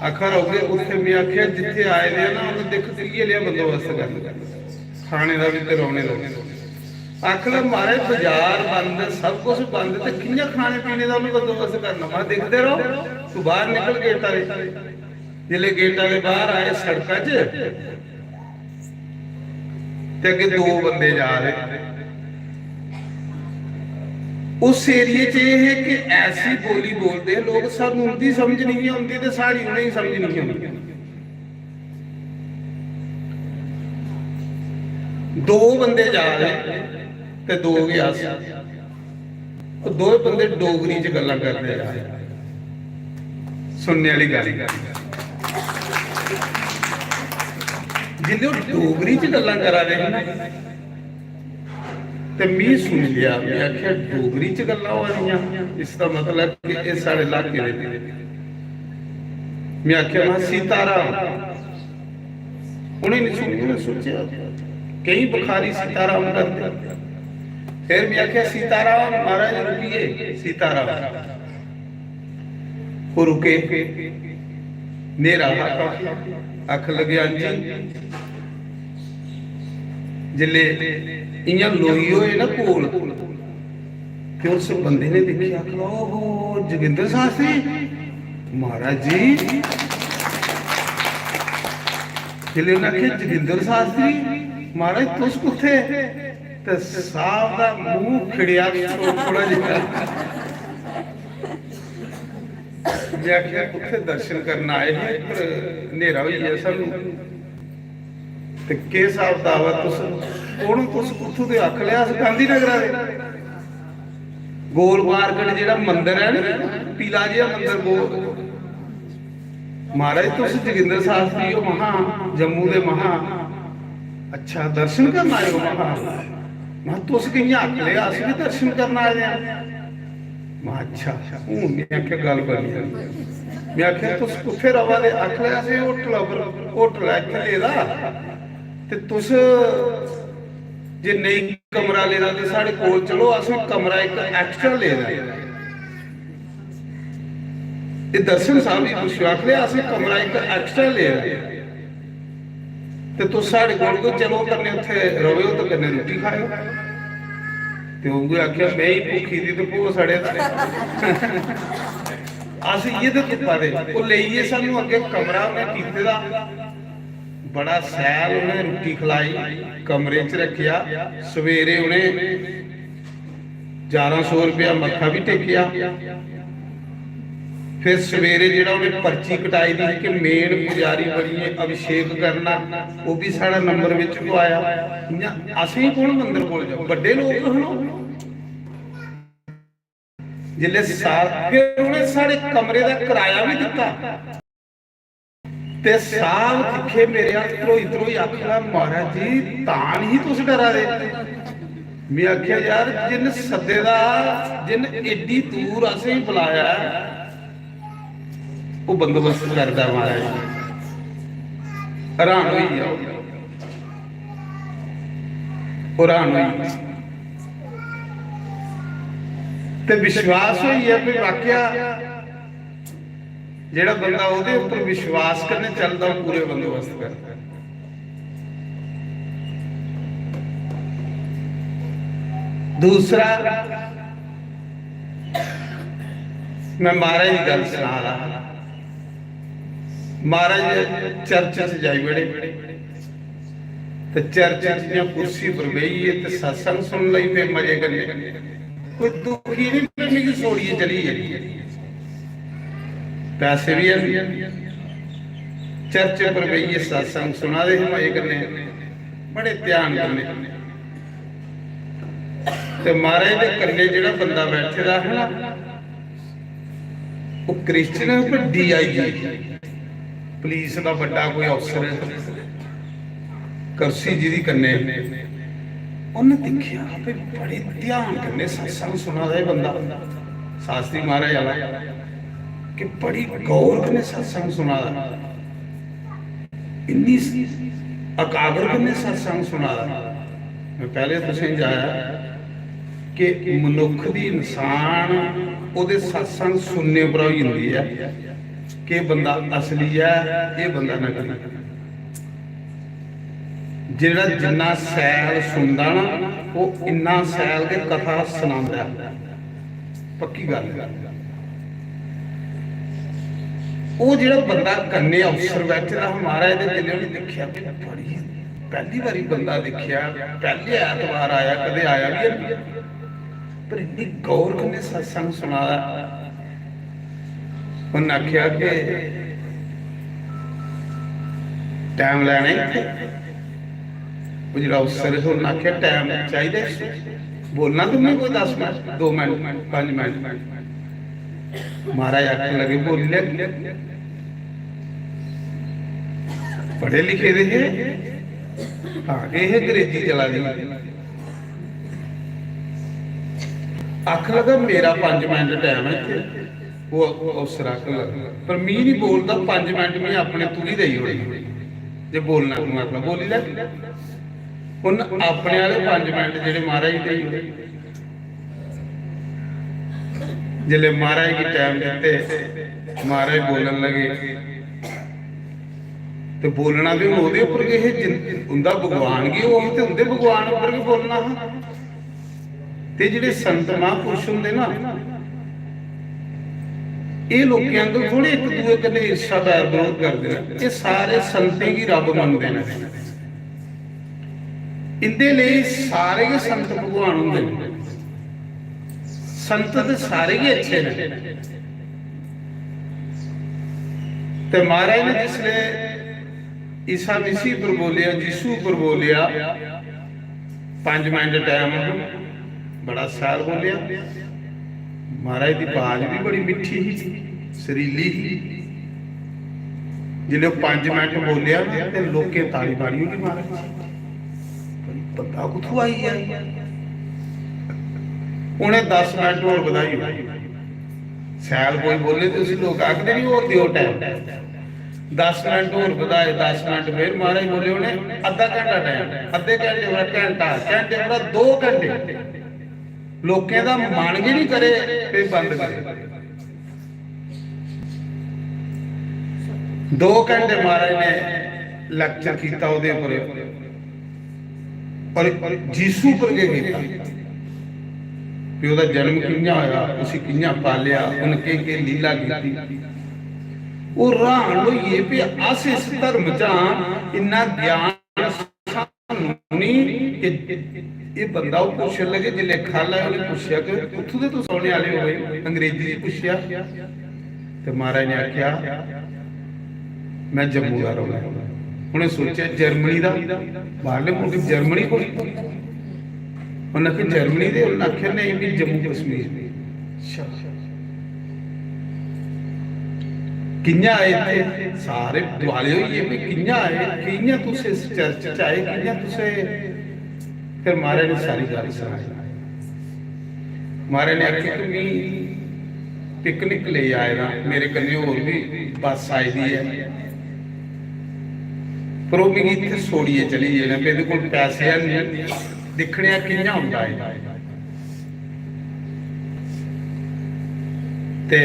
आखन लगे, "उत्थै," में आखेआ, "जित्थै आए दे आ ना, उ'नें दिक्ख, इ'यै लेआ बंदोबस्त करना, खाने दा बी ते रौह्ने दा बी।" आखन लगे, "महाराज, बाजार बंद, सब कुछ बंद, ते कि'यां खाने पीने दा उ'नें बंदोबस्त करना?" में, "दिखदे र'वो, तूं बाहर निकल गेटा दे।" जिसलै गेटा दे बाहर आए सड़का च, ते अग्गें दो बंदे जा दे। उस एरिये च एह् है कि ऐसी बोली बोलदे हे लोक, सानूं उं'दी समझ नहीं औंदी ते साढ़ी उ'नेंगी समझ नहीं औंदी। दो बंदे जा दे ते दो गै अस। ओह् दोए बंदे डोगरी च गल्लां करदे जा दे। सुनने आह्ली गल्ल। जिसलै ओह् डोगरी च गल्लां करा दे हे ना, ते मी सुनी लेआ, में आखेआ, "डोगरी च गल्लां होआ दियां, इसदा मतलब कि एह् साढ़े इलाके दे।" में आखेआ, "महां, सीताराम।" उ'नें निं सुनी, उ'नें सोचेआ, केईं बखारी सीताराम करदे। फिर में आखेआ, "सीताराम, महाराज, रुकिए, सीताराम।" ओह् रुके, न्हेरा हा काफी। आखन लगे, "हां जी।" जिसलै इ'यां लोई होए ना कोल, ते उस बंदे ने दिक्खेआ, आखन लगा, "ओहो, जोगिंदर शास्त्री, महाराज जी।" जिसलै उ'नें आखेआ, "जोगिंदर शास्त्री, महाराज, तुस कुत्थै?" ते साहब दा मूंह खिड़ेआ थोड़ा जेहा। में आखेआ, "कुत्थै दर्शन करन आए हे, पर न्हेरा होई गेआ सानूं।" ते केह् स्हाब कताब ऐ? तुस कौन ओ? तुस कुत्थूं दे? आखन लगे, "अस गांधीनगरा दे।" गोल मार्केट जेह्ड़ा मंदर ऐ ना, पीला जेहा मंदर, गोल। "महाराज, तुस जोगिंदर शास्त्री ओ?" "महां, जम्मू दे।" "महां, अच्छा, दर्शन करन आए ओ?" "महां।" "महां, तुस कि'यां?" आखन लगे, "अस बी दर्शन करन आए दे आं।" महां, "अच्छा।" हून में आखेआ, "गल्ल बनी।" में आखेआ, "तुस कुत्थै र'वा दे?" आखन लगे, "असें होटल पर, होटल ऐ इत्थै लेदा, ते तुस जे नेईं कमरा लेदा ते साढ़े कोल चलो, असें कमरा इक extra लेदा ऐ।" एह् दर्शन साहब गी पुच्छेआ, आखन लगे, "असें कमरा इक extra लेदा ऐ।" ते तुस साढ़े कोल गै चलो, कन्नै उत्थै र'वेओ ते कन्नै रुट्टी खाएओ। ते उ'ऐ आखेआ, "में ही भुक्खी दी ते भो सड़े दा।" अस इ'यै ते तुप्पा दे। ओह् लेइयै सानूं अग्गें कमरा उ'नें कीते दा, बड़ा शैल उ'नें रुट्टी खलाई, कमरे च रक्खेआ। सवेरे उ'नें ञारां सौ रपेआ मत्था बी टेकेआ। फिर सवेरे जेह्ड़ा उ'नें पर्ची कटाई दी ही कि main पुजारी बनियै अभिषेक करना, ओह् बी साढ़ा नंबर बिच पोआया। इ'यां असेंगी कौन मंदर कोल जाओ, बड्डे लोक हन ओह्। जिसलै सा-, फिर उ'नें साढ़े कमरे दा कराया बी दित्ता। ते साहब दिक्खे मेरे अल ध्रोई ध्रोई, आखन लगा, "महाराज जी, तां निं तुस डरा दे?" में आखेआ, "यार, जिन्न सद्दे दा, जिन्न एड्डी दूर असेंगी बुलाया ऐ, ओह् बंदोबस्त करदा महाराज।" हैरान होई गेआ ओह्। हैरान होई गेआ। ते विश्वास होई गेआ कि वाकया जेह्ड़ा बंदा ओह्दे उप्पर विश्वास कन्नै चलदा, ओह् पूरे बंदोबस्त करदा। दूसरा, मैं महाराज दी गल्ल सना रहा। महाराज चर्च च जाई बड़े, ते चर्च च जि'यां कुर्सी पर बेहियै ते सत्संग सुन लगी पे मजे कन्नै। कोई दुखी नहीं, पर मिगी छोड़ियै चली गे। पैसे भी है, चर्च पर बेहियै सत्संग सुना दे हे मजे कन्नै, बड़े ध्यान कन्नै। ते महाराज दे कन्नै जेह्ड़ा बंदा बैठे दा हा ना, ओह् क्रिश्चियन है, पर डीआईजी, पुलिस दा बड्डा कोई अफसर है, कुर्सी जिदी कन्नै। उन्नै दिक्खेआ भी बड़े ध्यान कन्नै सत्संग सुना दा एह् बंदा, शास्त्री महाराज आह्ला, कि बड़ी गौर कन्नै सत्संग सुना दा, इन्नी एकाग्र कन्नै सत्संग सुना दा। मैं पैह्ले तुसें जाया कि मनुक्ख दी, इंसान ओह्दे सत्संग सुनने पर होई जंदी ऐ कि बंदा असली ऐ, एह् बंदा नकली। जेह्ड़ा जिन्ना सैल सुनदा ना, ओह् इन्ना सैल गै कथा सनांदा ऐ। पक्की गल्ल ऐ। ओह् जेह्ड़ा बंदा कन्नै अफसर बैठे दा हा महाराज दे, जिल्लै उ'नें दिक्खेआ कि बड़ी, पैह्ली बारी बंदा दिक्खेआ, पैह्ले ऐतवार आया, कदें आया बी है नहीं, पर इन्नी गौर कन्नै सत्संग सुना दा। उन्नै आखेआ कि टैम लैना ही इत्थै। ओह् जेह्ड़ा अफसर हा, उन्नै आखेआ, "टैम चाहिदा इस, बोलना तुमने कोई दस मिनट, दो मिनट, पंज मिनट?" महाराज आखन लगे, "बोली लै।" पढ़े लिखे दे हे, हां, एह् अंग्रेजी चला दी। आखन लगा, "मेरा पंज मिनट टैम है इत्थै।" ओह् अफसर आखन लगा, "पर मी नहीं बोलदा, पंज मिनट मी अपने तुगी देई ओड़े, जे बोलना तू आखना बोली लै।" उन अपने आह्ले पंज मिनट जेह्ड़े महाराज गी देई ओड़े। जिसलै महाराज गी टैम दित्ते, महाराज बोलन लगे। ते बोलना ते हून ओह्दे उप्पर गै हे, जिन-, उं'दा भगवान गै ओह् हा, ते उं'दे भगवान उप्पर गै बोलना हा। ते जेह्ड़े संत महापुरुष होंदे ना, एह् लोकें आंगर थोड़े इक दूए कन्नै ईर्ष्या बैर बरोध करदे न। एह् सारे संतें गी रब मनदे न। इंदे लेई सारे गै संत भगवान होंदे न। संत ते सारे गै अच्छे न। ते महाराज ने जिसले ईसा मसीह पर बोलेआ, यीशु पर बोलेआ, पंज मिनट टैम, बड़ा शैल बोलेआ। महाराज दी बाज भी बड़ी मिट्ठी ही, सरीली ही। जिसले पंज मिनट बोलेआ ना, ते लोकें ताली मारी ओड़ी महाराज। भाई, बंदा कुत्थों आई गेआ? उ'नें दस मिनट होर बधाई ओड़ी। शैल कोई बोले ते उसी लोक आखदे, "नहीं, होर देओ टैम।" दस मिनट होर बधाए, दस मिनट फिर महाराज बोले, उ'नें अद्धा घैंटा टैम, अद्धे घैंटे कोला घैंटा, घैंटे कोला दो घैंटे। लोकें दा मन गै नहीं करे ते बंद करे। दो घैंटे महाराज ने लेक्चर कीता ओह्दे उप्पर, और जीसू उप्पर गै कीता। भी ओह्दा जन्म कि'यां होया, उसी कि'यां पालेआ, उन्न केह् केह् लीला कीती। ओह् र्हान होइये भी अस इस धर्म च आं, इन्ना ज्ञान सानू नहीं कि एह् बंदा ओह् पुच्छन लगे, जिसलै खल्ल आए उ'नें पुच्छेआ कि कुत्थूं दे तुस औने आह्ले ओ भाई, अंग्रेजी च पुच्छेआ। ते महाराज ने आखेआ, "मैं जम्मू दा रौह्ने आह्ला।" उ'नें सोचेआ, "जर्मनी दा, बाहरले मुल्क जर्मनी कोई?" उ'नें आखेआ, "जर्मनी दे।" उ'नें आखेआ, "नहीं, भी जम्मू कश्मीर।" अच्छा, कि'यां आए इत्थै? सारे दुआले होई गे, "भी कि'यां आए, कि'यां तुस इस चर्च च आए, कि'यां तुस एह्?" फिर महाराज ने सारी गल्ल सनाई। महाराज ने आखेआ कि मी पिकनिक लेई आए दा, मेरे कन्नै होर बी बस आई दी ऐ, पर ओह् मिगी इत्थै छोड़ियै चली गे न, ते एह्दे कोल पैसे हैन नहीं, दिक्खने आं कि'यां औंदा ऐ। ते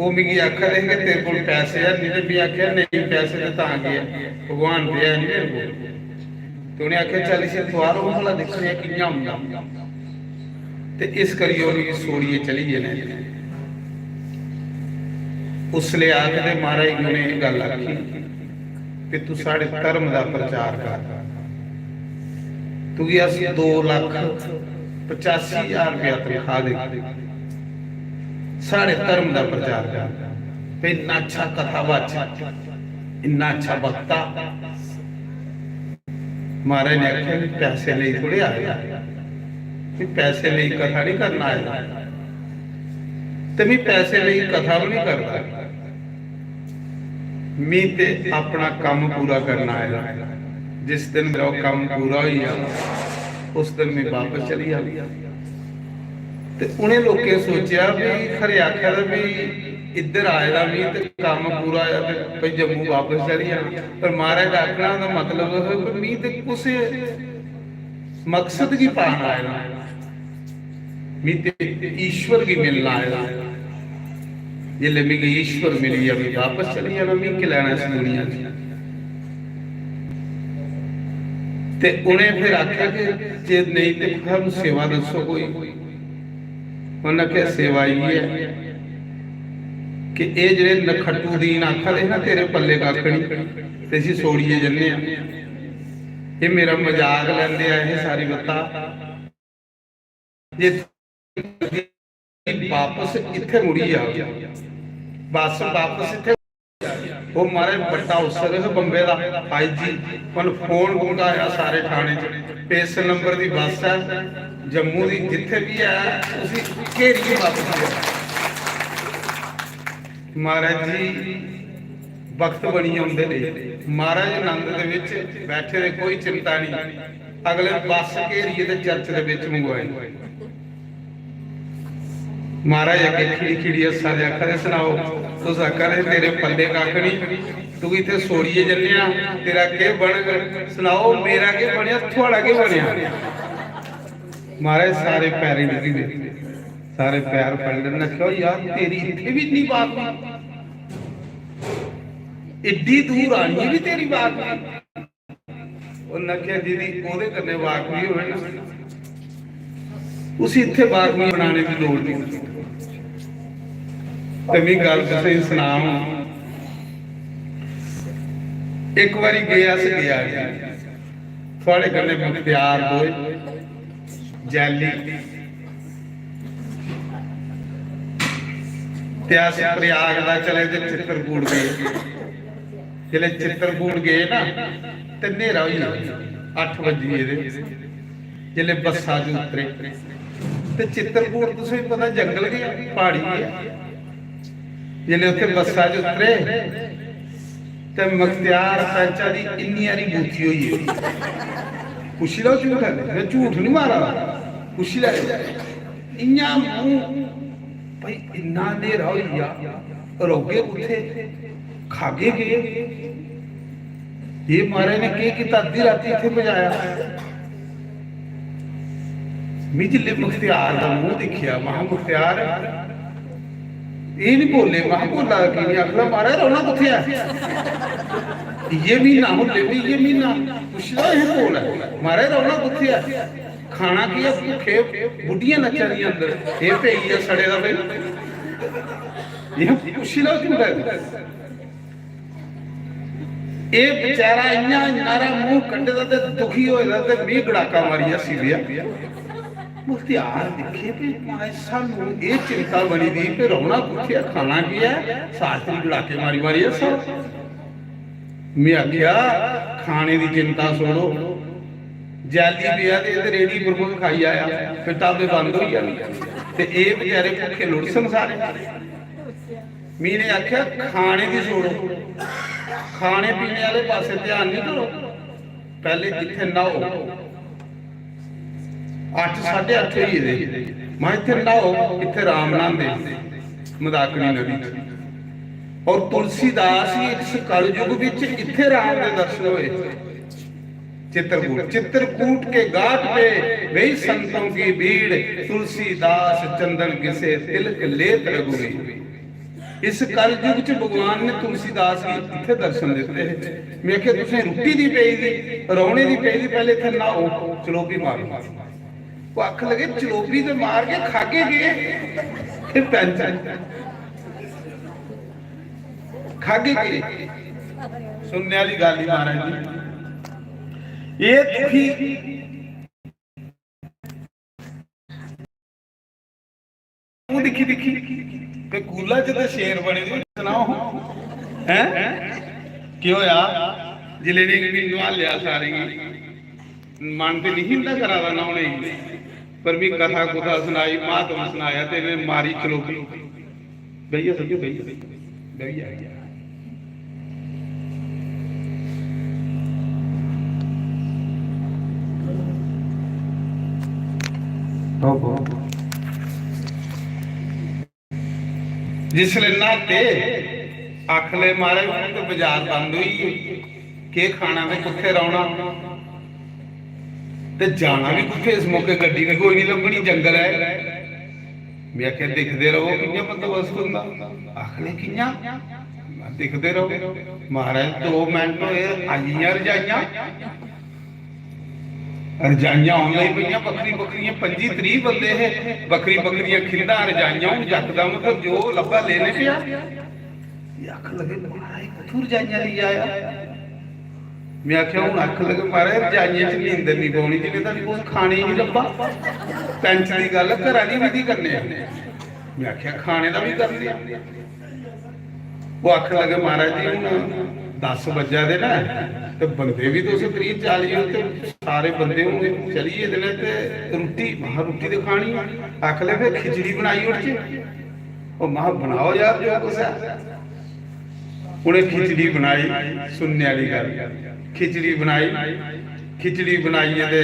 ओह् मिगी आखा दे हे कि तेरे कोल पैसे हैन नहीं, ते में आखेआ, "नहीं, पैसे ते तां केह्, भगवान ते है नहीं मेरे कोल।" ते उ'नें आखेआ, "चल, इसी तुआरो, भला दिक्खने आं कि'यां औंदा।" ते इस करियै ओह् मिगी छोड़ियै चली गे न। उसलै आखदे महाराज गी उ'नें एह् गल्ल आखी कि तू साढ़े धर्म दा प्रचार कर, तुगी अस दो लक्ख पचासी ज्हार रपेआ तनखाह देगे, साढ़े धर्म दा प्रचार कर। ते इन्ना अच्छा कथावाचक, इन्ना अच्छा वक्ता। महाराज ने आखेआ, "भी पैसे लेई थोड़े आए दा, भी पैसे लेई कथा नहीं करना आए दा।" ते मी पैसे लेई कथा बी नहीं करदा। मी ते अपना कम्म पूरा करना आए दा। जिस दिन मेरा ओह् कम्म पूरा होई गेआ, उस दिन मैं बापस चली जाना। ते उ'नें लोकें सोचेआ भी खरे आखा दा भी इद्धर आए दा मी ते कम्म पूरा होया ते भई जम्मू बापस चली जाना। पर महाराज दा आखना दा मतलब हा कि मी ते कुसै मकसद गी पाना आए दा, मी ते ईश्वर गी मिलना आए दा। जिसले मिगी ईश्वर मिली गेआ, मी बापस चली जाना, मी की लैना इस दुनिया च। ते उ'नें फिर आखेआ कि जे नेईं ते सानूं सेवा दस्सो कोई। उ'न्नै आखेआ, "सेवा इ'यै ऐ कि एह् जेह्ड़े नखट्टू दीन आखा दे ना, तेरे पल्ले कक्ख निं, ते इसी छोड़ियै जन्ने आं। एह् मेरा मजाक लैंदे आए हे सारी बत्ता। जे बापस इत्थै मुड़ी जाओ, बस बापस इत्थै।" ओह् महाराज बड्डा अफसर हा बम्बे दा, आई जी। उन्न फोन मंगाया सारे थाने च, इस नंबर दी बस ऐ, जम्मू दी जित्थै बी ऐ, उसी घेरियै बापस लेओ। महाराज जी, वक्त बनी औंदे ने। महाराज आनंद दे विच बैठे दे, कोई चिंता नहीं। अगले बस घेरियै ते चर्च दे विच मंगवाई। महाराज अग्गें खिड़ी खिड़ी हस्सा दे आखा दे, "सनाओ, तुस आखा दे तेरे पल्ले कक्ख नहीं, तू इत्थै छोड़ियै जन्ने आ, तेरा केह् बनग? सनाओ, मेरा केह् बनेआ, थुआड़ा केह् बनेआ?" महाराज सारे पैरें डिग्गी पे, सारे पैर फड़ी ले। उ'न्नै आखेआ, "यार, तेरी इत्थै बी इन्नी बात नहीं, एड्डी दूर आनियै बी तेरी बात नहीं।" उ'न्नै आखेआ, "जेह्दी ओह्दे कन्नै बाकफी होऐ ना, उसी इत्थै बाकफी बनाने दी लोड़ नहीं।" ते मी गल्ल तुसें गी सनां, इक बारी गे अस गेआ जी, थुआढ़े कन्नै मुख्तियार दोए, जैली, ते अस प्रयाग दा चले ते चित्रकूट गे। जिसलै चित्रकूट गे ना, ते न्हेरा होई गेआ, अट्ठ बज्जी गेदे। जिसलै बस्सा च उतरे, ते चित्रकूट तुसें पता जंगल गै, प्हाड़ी गै। जिसलै उत्थै बस्सा च उतरे, ते मुख्तियार पैंचा दी इन्नी हारी बूथी होई गेई। पुच्छी लैओ झूठ ऐ, में झूठ नहीं मारा दा, पुच्छी लैओ। इ'यां मूंह, भाई, इन्ना न्हेरा होई गेआ, रौह्गे कुत्थै, खागे केह्? एह् महाराज ने केह् कीता, अद्धी रातीं इत्थै पजाया। में जिसलै मुख्तियार दा मूंह दिक्खेआ, महां, "मुख्तियार, एह् निं बोले।" महां, "बोला दा की निं?" आखदा, "महाराज, रौह्ना कुत्थै ऐ? इ'यै म्हीना, हुल्ले बी इ'यै म्हीना, पुच्छदा एह् कोल ऐ, महाराज, रौह्ना कुत्थै ऐ? खाना केह् ऐ? भुक्खे बुड्ढियां नच्चा दियां अंदर, एह् पेई गेआ सड़े दा भाई।" एह् पुच्छी लैओ झूठै। एह् बेचारा इ'यां नारा मूंह कड्ढे दा ते दुखी होए दा ते मी गड़ाका मारी हस्सी पेआ। मुख्तियार दिक्खे ते माए सानू एह् चिंता बनी दी कि रौह्ना कुत्थै ऐ, खाना केह् ऐ, शास्त्री गड़ाके मारी मारी हस्सा। में आखेआ, "खाने दी चिंता छोड़ो, जैली पेआ ते एह् ते रेह्ड़ी पर कोई खाई आया, फिर ढाबे बंद होई जाने, ते एह् बेचारे भुक्खे लुड़सन सारे।" मी ने आखेआ, "खाने दी छोड़ो, खाने पीने आह्ले पासै ध्यान निं करो, पैह्ले इत्थै न्हाओ।" अट्ठ, साढ़े अट्ठ होई गेदे। महां, "इत्थै न्हाओ, इत्थै राम न्हांदे, मंदाकिनी नदी च।" और तुलसीदास जी इस कलयुग बिच इत्थै राम दे दर्शन होए। चित्रकूट, चित्रकूट के घाट पे गई संतों की भीड़, तुलसीदास चंदन घिसे तिलक लेत रघुवीर। इस कलयुग च भगवान ने तुलसीदास गी इत्थै दर्शन दित्ते हे। में आखेआ, "तुसें रुट्टी दी पेई दी, रौह्ने दी पेई दी, पैह्ले इत्थै न्हाओ, चलोबी मारो।" ओह् आखन लगे, "चलोबी ते मार के खागे केह्? एह् पैंच खागे केह्?" सुनने आह्ली गल्ल ही महाराज जी। एह् दुखी मूंह दिक्खी दिक्खी ते कूला च ते शेर बने दे, सनाओ, हैं? केह् होया? जिसलै इ'नें मिगी नुहालेआ सारें गी, मन ते निं ही इं'दा करा दा न्हौने गी, पर मी कथा कुथा सनाई, म्हात्म सनाया ते इ'नें मारी चलोबी। बेहियै समझो, बेहियै, बेहियै, बेहियै। जिसलै न्हाते, आखले, "महाराज, हून ते बाजार बंद होई गे, केह् खाना ते कुत्थै रौह्ना ते जाना बी कुत्थै? इस मौके गड्डी बी कोई निं लब्भनी, जंगल ऐ।" में आखेआ, "दिखदे र'वो, कि'यां बंदोबस्त होंदा।" आखले, "कि'यां?" में, "दिखदे र'वो।" महाराज, दो मिंट होए, आई गेइयां रजाइयां। रजाइयां औन लगी पेइयां, बक्खरी बक्खरियां, पंजी त्रीह् बंदे हे, बक्खरी बक्खरियां खिंदां, रजाइयां। हून यकदम ते जो लब्भा, लेने पेआ। एह् आखन लगे, "महाराज, कुत्थूं रजाइयां लेई आया?" में आखेआ, हून आखन लगे, "महाराज, रजाइयें च नींदर निं पौनी जिन्ने तक कुछ खाने गी निं लब्भा।" पैंच दी गल्ल, घरा दी विधि करने आं। में आखेआ, "खाने दा बी करने आं।" ओह् आखन लगे, "महाराज जी, हून दस बज्जा दे न ते बंदे बी तुस त्रीह् चाली ओ ते सारे बंदे हून चली गेदे न ते रुट्टी," महां, "रुट्टी ते खानी ऐ।" आखन लगे, "फिर खिचड़ी बनाई ओड़चै।" ओह् महां, "बनाओ यार, जो कुछ ऐ।" उ'नें खिचड़ी बनाई, सुनने आह्ली गल्ल, खिचड़ी बनाई, खिचड़ी बनाइयै ते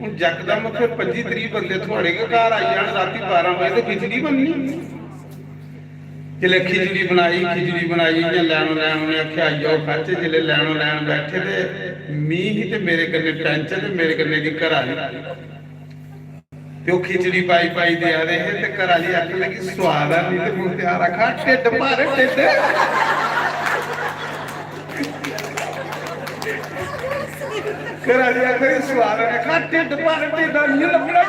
हून यकदम फिर पंजी त्रीह् बंदे थुआढ़े गै घर आई जान रातीं बारां बजे ते खिचड़ी बननी। जिसलै खिचड़ी बनाई, खिचड़ी बनाई, इ'यां लैनो लैन उ'नें आखेआ, "आई जाओ खाचै।" जिसलै लैनो लैन बैठे ते मी ही ते मेरे कन्नै पैंच ते मेरे कन्नै दी घरा आह्ली। ते ओह् खिचड़ी पाई पाई देआ दे हे ते घरा आह्ली आखन लगी, "सोआद आ?" मी ते मुख्तयार आखा, "ढिड्ड भर, ढिड्ड।" घरा आह्ली आखा दी, "सोआद आ?" आखा, "ढिड्ड भर, ढिड्ड इ'यां लब्भना।"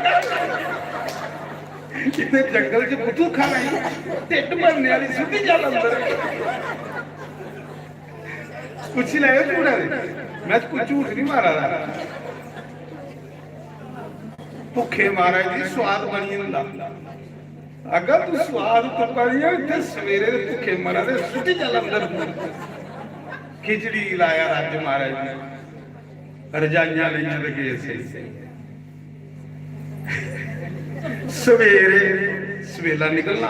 इत्थै जंगल च कुत्थूं खाना ई? ढिड्ड भरने आह्ली, सुट्टी जा अंदर। पुच्छी लैओ झूठा दे, में कोई झूठ नहीं मारा दा। भुक्खे महाराज जी, स्वाद बनी जंदा। अगर तू स्वाद तुप्पा दी है, इत्थै सवेरे दे भुक्खे मरा दे, सुट्टी चल अंदर। खिचड़ी लाया रज्ज महाराज जी, रजाइयां लेइयां ते गे सेई। सवेरे सवेला निकलना।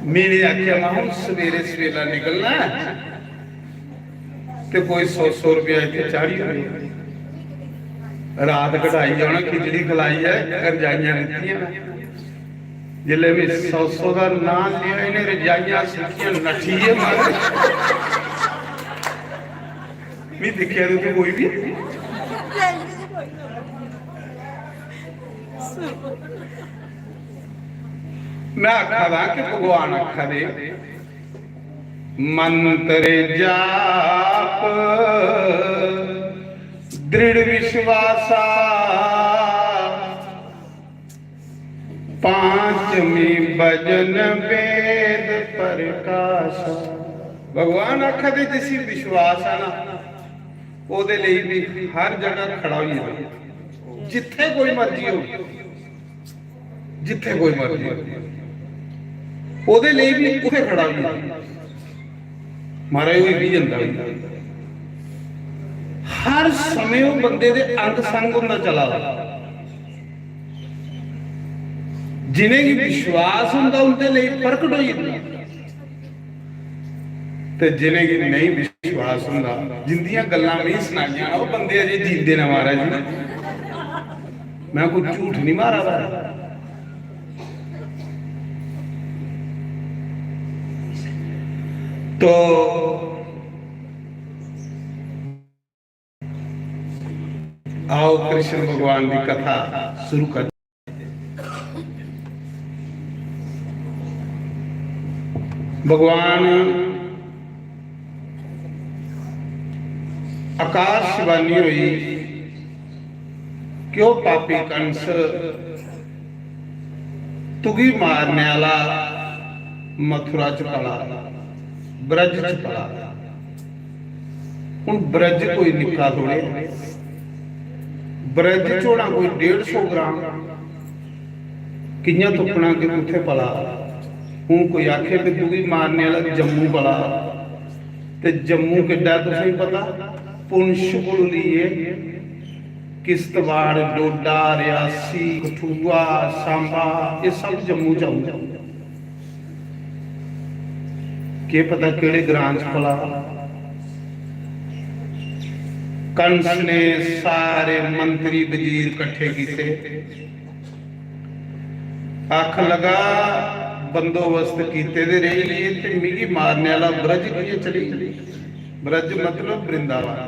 मेरे आखेआ, "मैं हून सवेरे सवेला निकलना ऐ ते कोई सौ सौ रपेआ इत्थै चाढ़ी ओड़ेओ।" रात कढाई जाना, खिचड़ी खलाई ऐ, रजाइयां दित्तियां। जिसलै में सौ सौ दा नांऽ लेआ, इ'नें रजाइयां सुट्टियां, नट्ठी गे मारे। मी दिक्खेआ ते उत्थै कोई बी। में आखा दा कि भगवान आखा दे, "मंत्र जाप दृढ़ विश्वासा, पांचमी भजन वेद प्रकाशा।" भगवान आखा दे, जिसी विश्वास है ना, ओह्दे लेई भी हर जगह खड़ा होई जाना, जित्थै कोई मर्जी हो, जित्थै कोई मर्जी हो, ओह्दे लेई भी उत्थै खड़ा होई जाना। महाराज, होई भी जंदा होई। हर समें ओह् बंदे दे अंग संग होंदा चला दा। जिनेंगी विश्वास होंदा, उंदे लेई प्रकट होई जंदा। ते जिनेंगी नेईं विश्वास होंदा, जिंदियां गल्लां में सनाइयां ना, ओह् बंदे अजें जींदे न महाराज जी। मैं कोई झूठ नहीं मारा दा। तो आओ, कृष्ण भगवान की कथा शुरू कर। भगवान आकाशवाणी हुई कि ओह् पापी कंस, तुगी मारने आह्ला मथुरा च पला, ब्रज च पला। हून ब्रज कोई निक्का थोड़े, ब्रज च होना कोई डेढ़ सौ ग्राम, कि'यां तुप्पना कि कुत्थै पला। हून कोई आखे कि तुगी मारने आह्ला जम्मू पला, ते जम्मू किड्डा तुसेंगी पता, पुंछ कोला लेइयै किश्तवाड़, डोडा, रियासी, कठुआ, सांबा, एह् सब जम्मू च औंदे। केह् पता केह्ड़े ग्रां च भला। कंस ने सारे मंत्री वजीर कट्ठे कीते, आखन लगा, "बंदोबस्त कीते दे रेही गे ते मिगी मारने आह्ला ब्रज कि'यां चली?" ब्रज मतलब वृंदावन।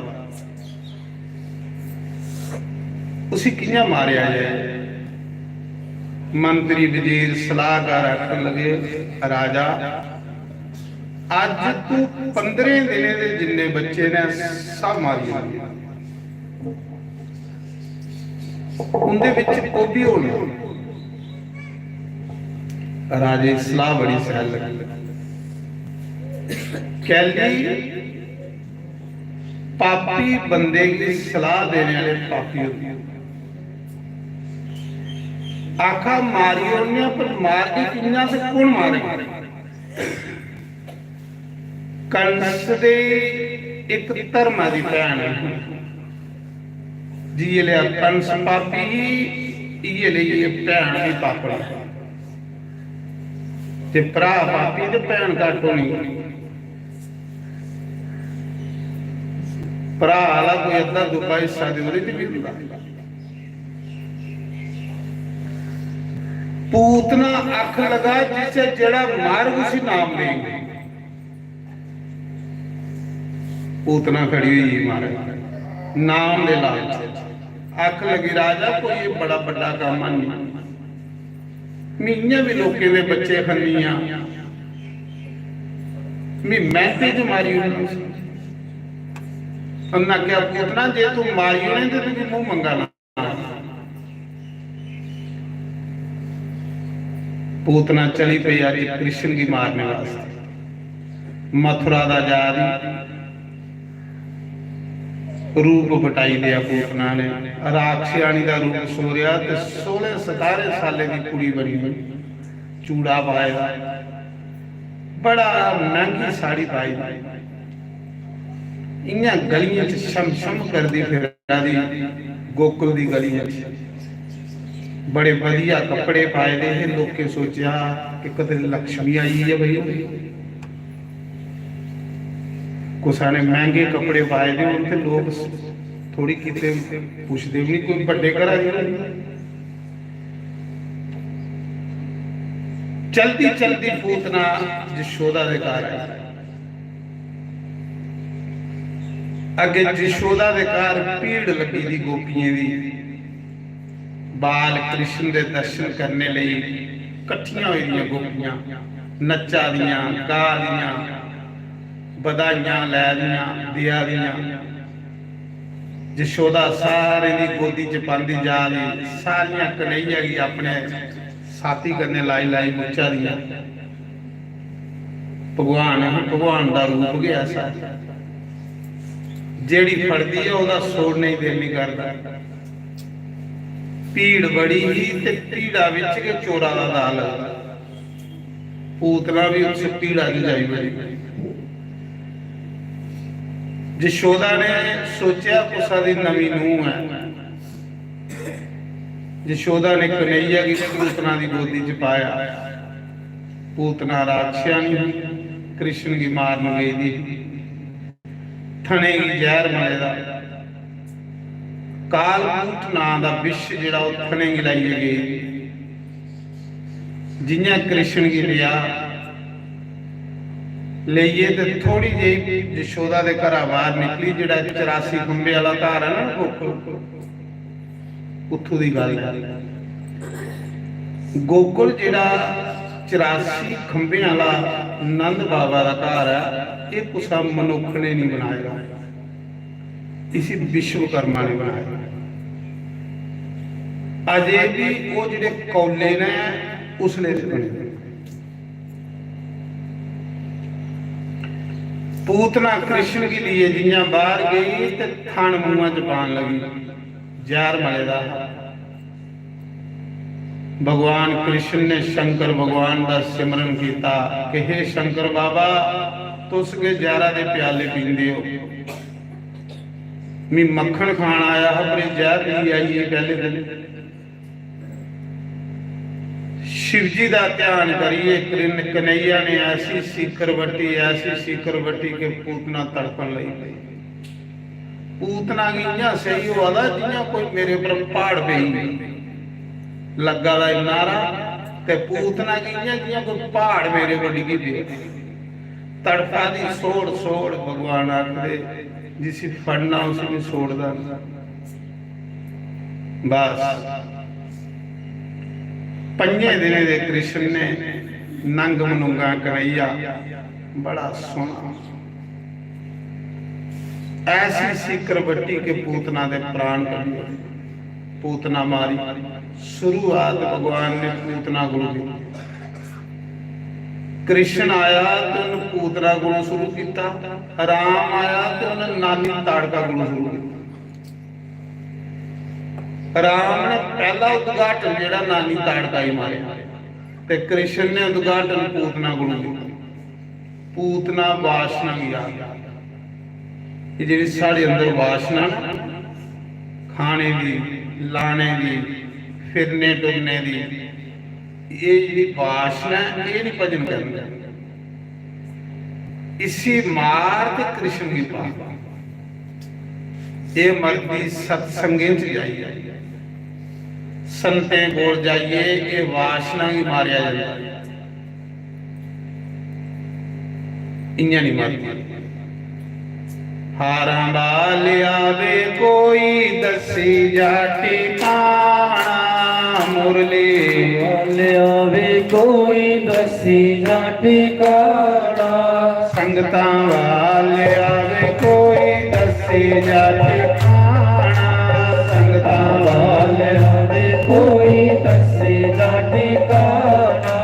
उसी कि'यां मारेआ जाए? मंत्री वजीर सलाहकार आखन लगे, "राजा, अज्ज तू पंदरें दिनें दे जिन्ने बच्चे न, सब मारी ओड़ने। उं'दे बिच ओह् बी होने।" राजे दी सलाह बड़ी शैल लगी। कैली पापी बंदे गी सलाह देने आह्ले पापी होंदे। आखा, "मारी ओड़ने आं, पर मारगे कि'यां ते कु'न मारे?" कंस दे इक धर्मा दी भैन ही। जि'यै लेआ कंस पापी ही, इ'यै लेई एह् भैन बी पापन। ते भ्राऽ पापी ते भैन घट्ट होनी। भ्राऽ आह्ला कोई अद्धा दुब्बा हिस्सा ते ओह्दे च बी होंदा। पूतना आखन लगा, "जिसे जेड़ा मारग उसी नाम देंगे।" पूतना खड़ी होई गेई महाराज, नाम दे लालच। आखन लगी, "राजा, कोई एह् बड़ा बड्डा कम्म है नहीं, में इ'यां बी लोकें दे बच्चे खन्नी आं, में मैंह्दे च मारी ओड़ना उसी।" उन्नै आखेआ, "पूतना, जे तू मारी ओड़े ते तुगी मूंह मंगा ना।" पूतना चली पई अज्ज कृष्ण गी मारने वास्तै। मथुरा दा जा दी, रूप बटाई देआ पूतना ने। राक्षसानी दा रूप सोरेआ ते सोलह सतारें सालें दी कुड़ी बनी होई, चूड़ा पाए दा, बड़ा मैंह्गी साड़ी पाई दी। इ'यां गलियें च छम छम करदी फिरा दी, गोकुल दी गलियें च। बड़े बधिया कपड़े पाए दे हे, लोकें सोचेआ, "इक ते लक्ष्मी आई ऐ भाई।" कुसै ने मैंह्गे कपड़े पाए दे होन ते लोक थोड़ी कीते पुछदे बी निं, कोई बड्डे घरा दी होनी। चलदी चलदी पूतना जशोदा दे घर आई। अग्गें जशोदा दे घर भीड़ लग्गी दी गोपियें दी। बाल कृष्ण दे दर्शन करने लेई कट्ठियां होई दियां गोपियां, नच्चा दियां, गा दियां, बधाइयां लै दियां, देआ दियां। जशोदा सारें दी गोदी च पांदी जा दी, सारियां कन्हैया गी अपने साथी कन्नै लाई लाई मुच्चा दियां। भगवान, भगवान दा रूप गै ऐसा ऐ। जेह्ड़ी फड़दी ऐ, ओह्दा छोड़ने गी दिल निं करदा। भीड़ बड़ी ही ते भीड़ा बिच गै चोरा दा दाऽ लगदा। पूतना बी उस भीड़ा च जाई बड़ी। जशोदा ने सोचेआ, कुसा दी नमीं नूंह् ऐ। जशोदा ने कन्हैया गी पूतना दी गोदी च पाया। पूतना राक्षसानी ही, कृष्ण गी मारन गेदी ही। थने गी जैह्र मले दा। कालकूट नांऽ दा विष जेह्ड़ा ओह् थने गी लाइयै गेई। जि'यां कृष्ण गी लेआ, लेइयै ते थोड़ी जेही जशोदा दे घरा बाह्र निकली, जेह्ड़ा चरासी खंभे आह्ला धार ऐ ना गोकुल, उत्थूं दी गल्ल ऐ। गोकुल जेह्ड़ा चरासी खंभें आह्ला नंद बाबा दा घर ऐ, एह् कुसै मनुक्ख ने निं बनाए दा, इसी विश्वकर्मा ने बनाए दा। अजें बी ओह् जेह्ड़े कौले न, उसले दे बने दे। पूतना कृष्ण गी लेइयै जि'यां बाह्र गेई ते थन मुंहा च पान लगी, जैह्र मले दा हा। भगवान कृष्ण ने शंकर भगवान दा सिमरन कीता कि हे शंकर बाबा, तुस गै जैह्रा दे प्याले पींदे ओ, मी मक्खन खान आया हा, पर एह् जैह्र लेई आई गेई पैह्ले दिन। शिवजी दा ध्यान करियै कृष्ण कन्हैया ने ऐसी सीकर बट्टी, ऐसी सीकर बट्टी कि पूतना तड़फन लगी पेई। पूतना गी इ'यां सेही होआ दा जि'यां कोई मेरे पर प्हाड़ पेई लग्गा दा इन्ना हारा, ते पूतना गी इ'यां जि'यां कोई प्हाड़ मेरे पर डिग्गी पेआ। तड़फा दी सोड़ सोड़, भगवान आखदे, जिसी फड़ना उसी भी सोड़दा नहीं। बस पंजे दिनें दे कृष्ण ने नंग मनुंगा कन्हैया बड़ा सोहना, ऐसी सीकर बट्टी के पूतना दे प्राण कड्ढी ओड़े। पूतना मारी। शुरुआत भगवान ने पूतना कोलों की। कृष्ण आया ते उन्हें पूतना कोलों शुरू किया, राम आया ते उन्हें नानी ताड़का कोलों शुरू किया। राम ने पहला उद्घाटन जेड़ा नानी ताड़का ही मारे, ते कृष्ण ने उद्घाटन पूतना कोलों किया। पूतना वासना गी आखदा। ये जेह्ड़ी साढ़े अंदर वासना ना, खाने दी, लाने दी, फिरने टुरने दी, ये जेह्ड़ी वासना ऐ, ये नहीं भजन करना। इसी मार ते कृष्ण गी पा। ये मरदी सत्संगें च जाइयै, संतें कोल जाइयै ये वासना गी मारेआ जंदा। इ'यां निं मरदी। हारां बालेआ वे कोई दस्सी जा ठिकाना, मुरली बालेआ वे कोई दस्सी जा ठिकाना। संगतां वालेआ वे कोई दस्सी जा ठिकाना, संगतां वालेआ वे कोई दस्सी जा ठिकाना।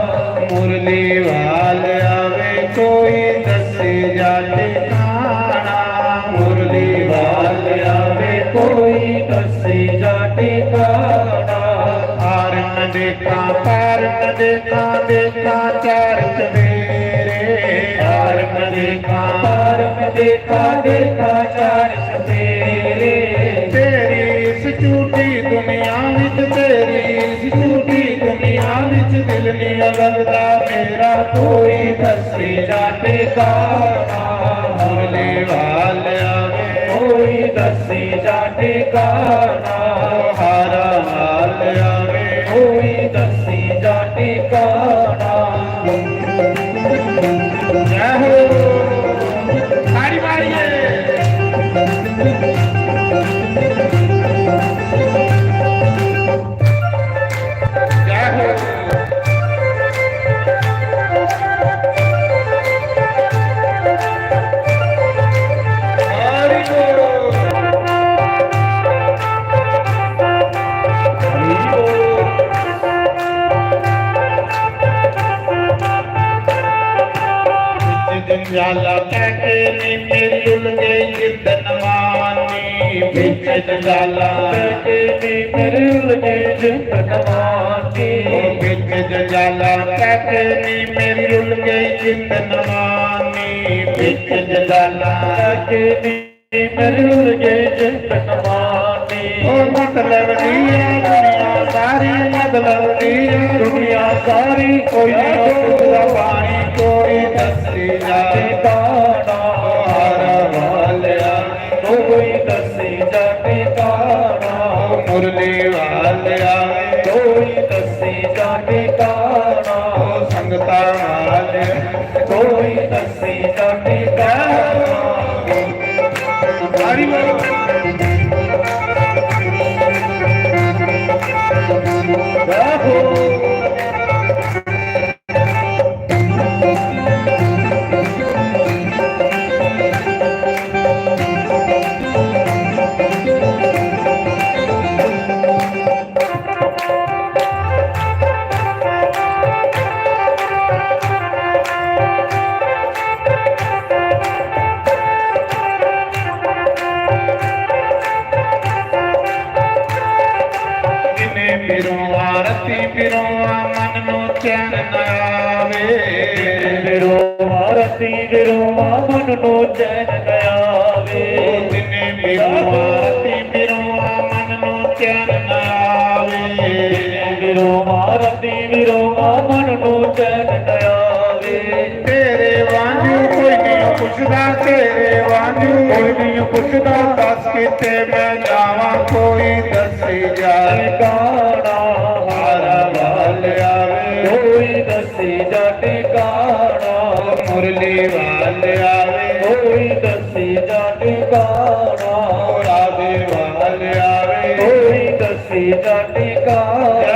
मुरली वालेआ वे कोई दस्सी जा ठिकाना, मुरली वालेआ वे कोई दस्सी जा ठिकाना। हारन देखा, पारन देखा, देखा चार चफेरे। हारन देखा, पारन देखा, देखा चार चफेरे। तेरी इस झूठी दुनिया विच, तेरी इस झूठी दुनिया विच दिल नहीं लगदा मेरा कोई दस्सी जा ठिकाना। मुरली वालेआ वे कोई दस्सी जा ठिकाना। हारां वालेआ वे कोई दस्सी जा ठिकाना। जय हो। ताड़ी मारिए। जय हो। हरि बोल। हरि बोल। बिच जंजाला पै के नी मेरी उल गई जिंद नमानी। बिच जंजाला पै के नी मेरी उल गई जिंद नमानी। ओ बिच जंजाला पै के नी मेरी उल गई जिंद नमानी। बिच जंजाला पै के नी मेरी उल गई जिंद नमानी। ओ मतलब दी ऐ दुनिया सारी, मतलब दी ऐ दुनिया सारी, कोई नहीं टुटदा पानी, कोई दस्सी जा ठिकाना। हारां वालेआ कोई दस्सी जा ठिकाना। मुरली वालेआ कोई दस्सी जा ठिकाना। ओ संगतां वालेआ कोई दस्सी जा ठिकाना। हरि बोल। जय हो। दिने बिरोआ, रती बिरोआ, मन नू चैन न आवे। दिने बिरोआ, रती बिरोआ, मन नू चैन न आवे। ओ दिने बिरोआ, रती बिरोआ, मन नू चैन न आवे। दिने रोवां रंदी भी रोवां, मन नू चैन न आवे। तेरे वांझू कोई नहीं पुछदा, तेरे वांझू कोई नहीं पुछदा। दस किते मैं जावां, कोई दसी जा ठिकाना। हारा वाल आवे, कोई दसी जा ठिकाना। मुरली वाल आवे, कोई दसी जा ठिकाना। राधे वाल आवे, कोई दसी जा ठिकाना।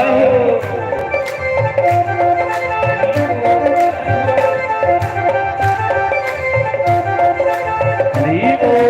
हरी बोल।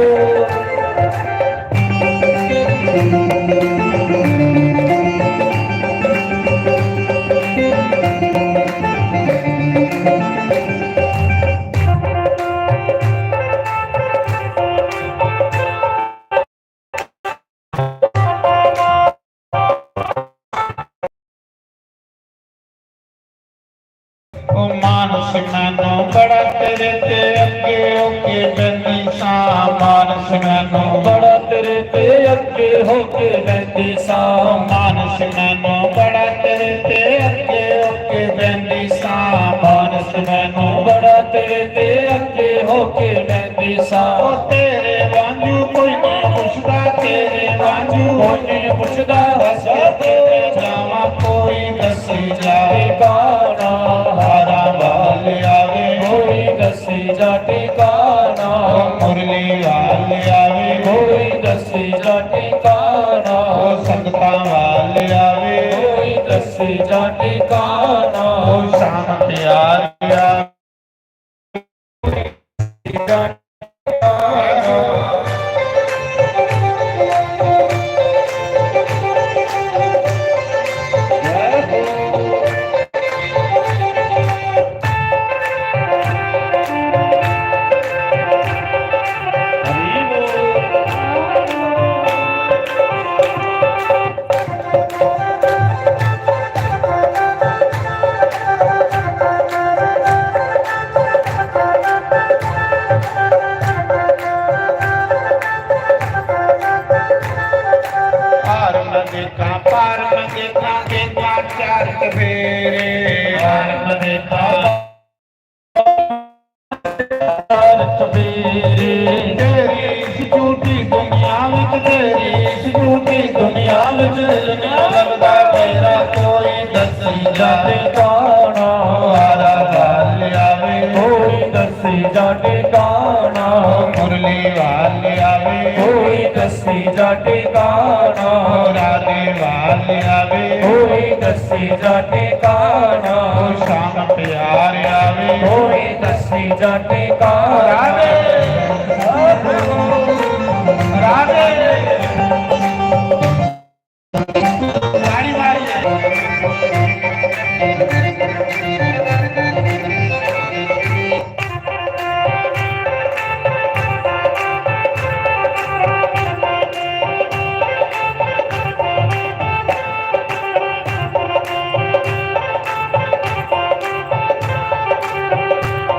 ओ मानस मैनू बड़ा तेरे ते अगे होके बहंदी सां, मानस मैनू बड़ा तेरे ते अगे होके बहंदी सां, मानस मैनू बड़ा तेरे ते अगे होके बहंदी सां, मानस मैनू बड़ा तेरे ते अगे होके बहंदी सां। ओ तेरे वांझू कोई नहीं पुछदा, तेरे वांझू कोई नहीं पुछदा, हंस के तेरे जावां कोई दसी जा ठिकाना। हारा वाल आवे, कोई दसी जा ठिकाना। मुरली वाल आवे, कोई दसी जा ठिकाना। ओ संगतां वाल आवे, कोई दसी जा ठिकाना। ओ शाम प्यार आवे। हार मंगे का पार मंगे का के चार चफेरे। हार मंगे का चार चफेरे। तेरी इस झूठी दुनिया विच, तेरी इस झूठी दुनिया विच लगदा मेरा कोई दसी जा ठिकाना। हारा वाल आवे, कोई दसी जा ठिकाना। मुरली वाल आवे, कोई दसी जा ठिकाना। राधे वाल आवे, कोई दसी जा ठिकाना। शाम प्यार आवे, कोई दसी जा ठिकाना। राधे, राधे। ताड़ी मारी।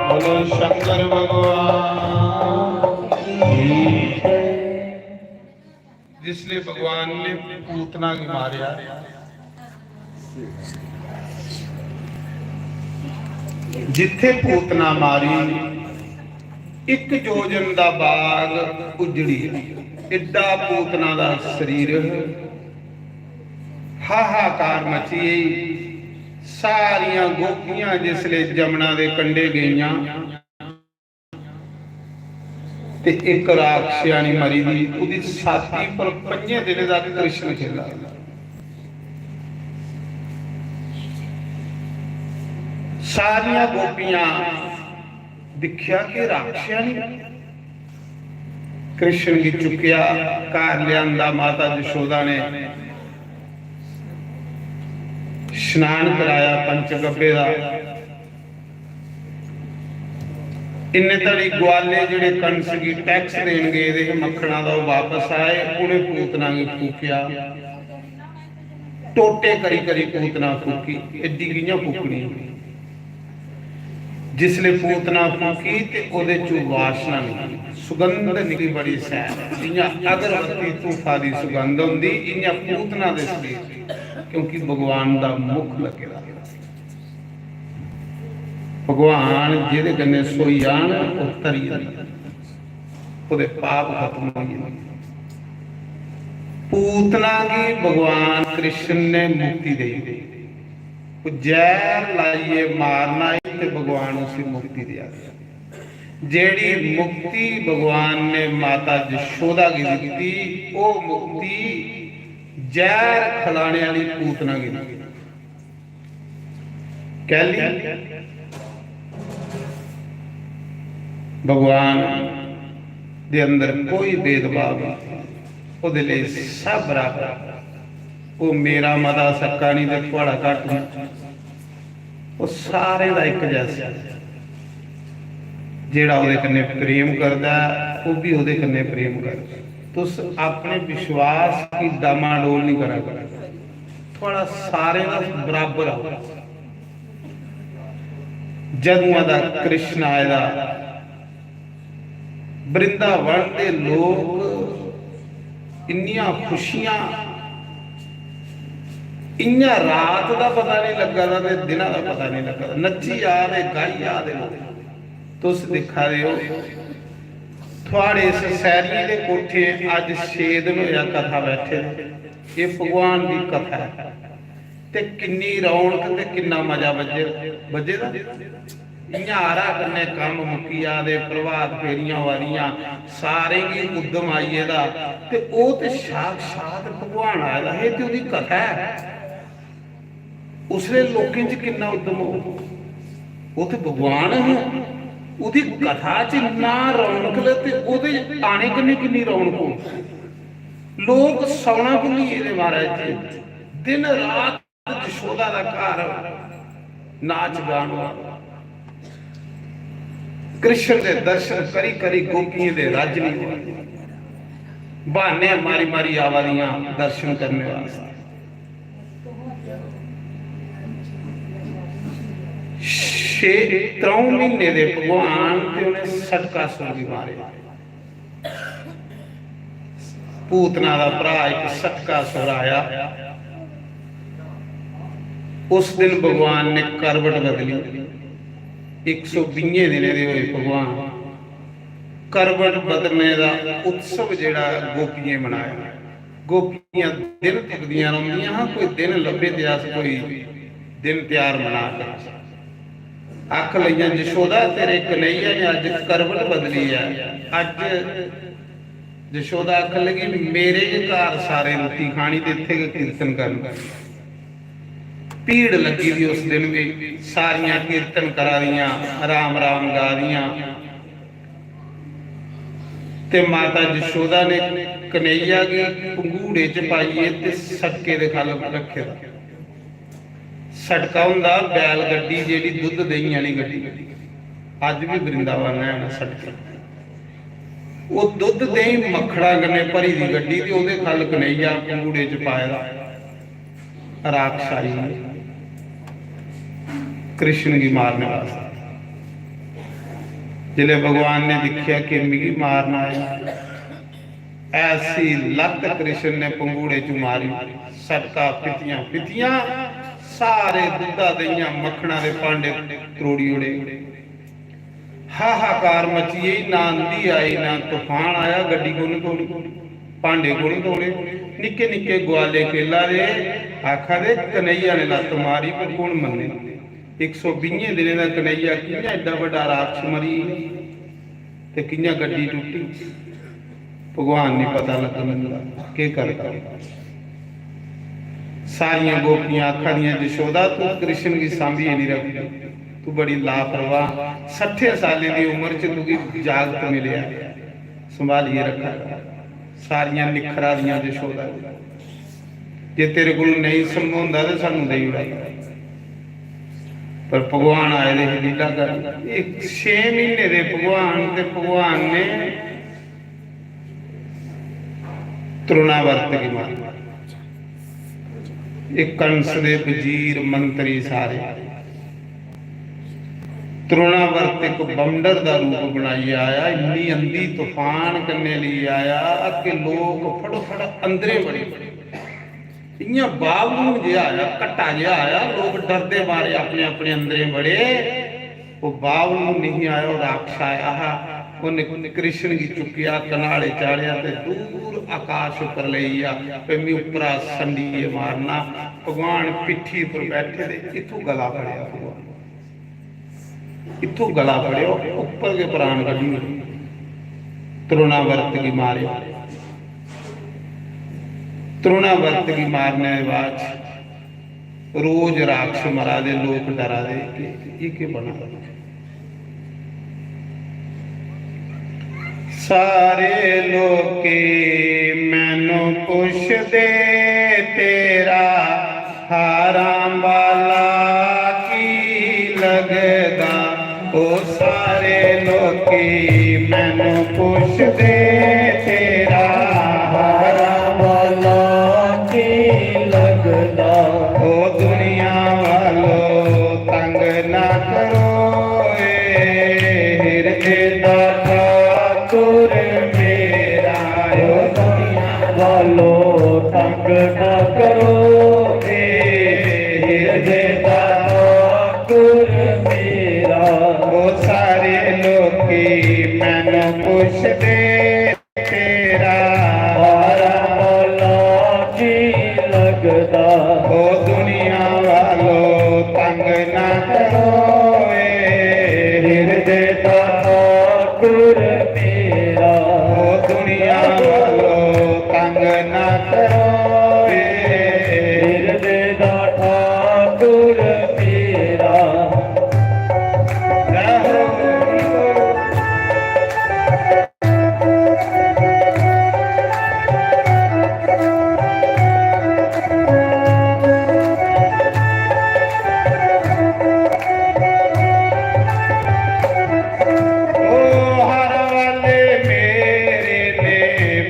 बोलो शंकर भगवान की। जिसले भगवान ने पूतना गी मारेआ, जित्थे पूतना मारी, इक जोजन दा बाग उजड़ी, एड्डा पूतना दा शरीर। हाहाकार मची गेई। सारियां गोपियां जिसले जमुना दे कंढे गेइयां, ते इक राक्षसनी मरी दी, ओदी छाती पर पंजे दिनें दा कृष्ण खेला। सारियां गोपियां दिक्खेआ कि राक्षसनी। कृष्ण गी चुक्केआ, घर लेआंदा, माता जशोदा ने स्नान कराया पंचगव्य दा। इन्ने धड़ी ग्वाले जेह्ड़े कंस गी टैक्स देन गेदे हे मक्खना दा, ओह् वापस आए, उ'नें पूतना गी फूकेआ, टोटे करी करी पूतना फूकी। एड्डी कि'यां फूकनी? जिसले पूतना फूकी ते ओह्दे चों वासना निकली, सुगंध निकली बड़ी सैल, जि'यां अगरबत्ती धूफा दी सुगंध होंदी, इ'यां पूतना दे शरीर दी। क्योंकि भगवान दा मुख लग्गे दा। भगवान जेह्दे कन्नै सोई जान, ओह् तरी जंदा, ओह्दे पाप खत्म होई जंदे। पूतना गी भगवान कृष्ण ने मुक्ति देई। ओह् जैह्र लाइयै मारना ही ते भगवान उसी मुक्ति देआ दिया। जेह्ड़ी मुक्ति भगवान ने माता जशोदा गी दित्ती, ओह् मुक्ति जैह्र खलाने आह्ली पूतना गी दित्ती। कैली? भगवान दे अंदर कोई भेदभाव नहीं, ओह्दे लेई सब बराबर। ओह् मेरा मता सक्का नहीं ते थुआढ़ा घट्ट नहीं, ओह् सारें दा इक जैसा। जेह्ड़ा ओह्दे कन्नै प्रेम करदा ऐ, ओह् बी ओह्दे कन्नै प्रेम करदा ऐ। तुस अपने विश्वास गी डामाडोल नहीं करा करो, थुआढ़ा सारें दा बराबर आओ। जदुआं दा कृष्ण आए दा, वृंदावन दे लोक इन्नियां खुशियां, इ'यां रात दा पता नहीं लग्गा दा ते दिना दा पता नहीं लग्गा दा, नच्ची जा दे, गाई जा दे लोक। तुस दिक्खा दे हो, थुआड़े इस सैरिये दे कोठे अज्ज छे दिन होया कथा बैठे दे। एह् भगवान दी कथा ऐ। ते किन्नी रौनक ते किन्ना मजा बज्जे, बज्जे दा। इ'यां आरा कन्नै कम्म मुक्की जा दे, प्रभात फेरियां होआ दियां, सारें गी उद्दम आई गेदा। ते ओह् ते साक्षात भगवान आए दा हे, ते ओह्दी कथा ऐ। उसलै लोकें च किन्ना उद्दम होग? ओह् ते भगवान हे, ओह्दी कथा च इन्ना रौनक ते ओह्दे आने कन्नै किन्नी रौनक होग? लोक सौना भुल्ली गेदे महाराज जी, दिन रात जशोदा दा घर नाच गान होआ। कृष्ण दे दर्शन करी करी गोपियें दे रज नहीं होआ। बहाने मारी मारी आवा दियां दर्शन करने वास्ते। छे, त्र'ऊं म्हीने दे भगवान ते उ'नें सटकासुर गी मारे। पूतना दा भ्राऽ इक सटकासुर आया। उस दिन भगवान ने करवट बदली। इक सौ बीहें दिनें दे होए भगवान। करवट बदलने दा उत्सव जेह्ड़ा गोपियें मनाया। गोपियां दिन तुकदियां रौंह्दियां हां, कोई दिन लब्भे ते अस कोई दिन त्यार मना करचै। आख लगियां, "जशोदा, तेरे कन्हैया ने अज्ज करवट बदली ऐ।" अज्ज जशोदा आखन लगी, "मेरे गै घर सारे रुट्टी खानी ते इत्थै गै कीर्तन करना।" भीड़ लग्गी दी उस दिन बी, सारियां कीर्तन करा दियां, राम राम गा दियां। ते माता जशोदा ने कन्हैया गी पंघूड़े च पाइयै ते सटके दे ख'ल्ल रक्खे दा। सटका होंदा बैल गड्डी, जेह्ड़ी दुद्ध देहीं आह्ली गड्डी, अज्ज बी वृंदावन है ना सटके। ओह् दुद्ध देहीं मक्खड़ा कन्नै भरी दी गड्डी ते ओह्दे ख'ल्ल कन्हैया पंघूड़े च पाए दा। राक्षसाई कृष्ण गी मारने वास्तै। जिसलै भगवान ने दिक्खेआ कि मिगी मारना आया, ऐसी लत्त कृष्ण ने पंघूड़े च मारी, सटका फितियां फितियां, सारे दुद्धा देहियां मक्खना दे भांडे त्रोड़ी ओड़े। हाहाकार मची गेई, ना आंधी आई, ना तूफान आया, गड्डी कु'न तोड़ी, भांडे कु'न तोड़े? निक्के निक्के ग्वाले खेला दे, आखा दे, "कन्हैया ने लत्त मारी, पर कु'न मन्ने?" इक सौ बीहें दिनें दा कन्हैया कि'यां एड्डा बड्डा राक्षस मरी गेआ ते कि'यां गड्डी टुट्टी? भगवान गी पता लग्गन दिंदा, केह् करदा? सारियां गोपियां आखा दियां, "जशोदा, तू कृष्ण गी सांभियै नहीं रखदी, तू बड़ी लापरवाह। सट्ठे सालें दी उम्र च तुगी जागत मिलेआ, संभालियै रखा कर।" सारियां निखरा दियां जशोदा गी। "जे तेरे कोल नेईं संभोंदा ते सानू देई ओड़ा।" पर भगवान आए दे हे लीला करन। इक छे म्हीने दे भगवान, ते भगवान ने तृणावर्त गी मारेआ। एह् कंस दे वजीर मंत्री सारे तृणावर्त इक बंदर दा रूप बनाइयै आया, इन्नी अंधी तूफान कन्नै लेई आया कि लोक फटोफट अंदरें बड़ी गे। इ'यां बावलू जेहा आया, घट्टा जेहा आया, लोक डरदे मारे अपने अपने अंदरें बड़े। ओह् बावलू नहीं आया, ओह् राक्षस आया हा। उन्नै कृष्ण गी चुक्केआ, कनाड़े चाढ़ेआ ते दूर आकाश उप्पर लेई गेआ। ते मी उप्परा संडिये मारना। भगवान पिट्ठी उप्पर बैठे ते इत्थूं गला फड़ेआ भगवान। इत्थों गला फड़ेआ, उप्पर गै प्राण कड्ढी ओड़े। तृणावर्त गी मारेआ। तृणावर्त गी मारने दे बाद च रोज राक्षस मरा दे, लोक डरा दे कि एह् केह् बना दा। सारे लोके मैनू पुछदे, तेरा हारां वाला की लगदा? ओ सारे लोकी मैनू पुछदे, तेरा हारां वाला की लगदा? ओ दुनिया वालो, तंग ना करो, ए हिरदे दा ठाकुर मेरा। ओ दुनिया वालो, तंग ना करो, ए हिरदे दा ठाकुर मेरा। ओ सारे लोकी मैनू पुछदे, तेरा हारा वाला की लगदा? ओ दुनिया वालो, तंग ना करो, ए हिरदे दा ठाकुर मेरा। ओ दुनिया वालो, तंग ना करो, ए हिरदे दा ठाकुर मेरा। जय हो। ओ हर वाले मेरे ने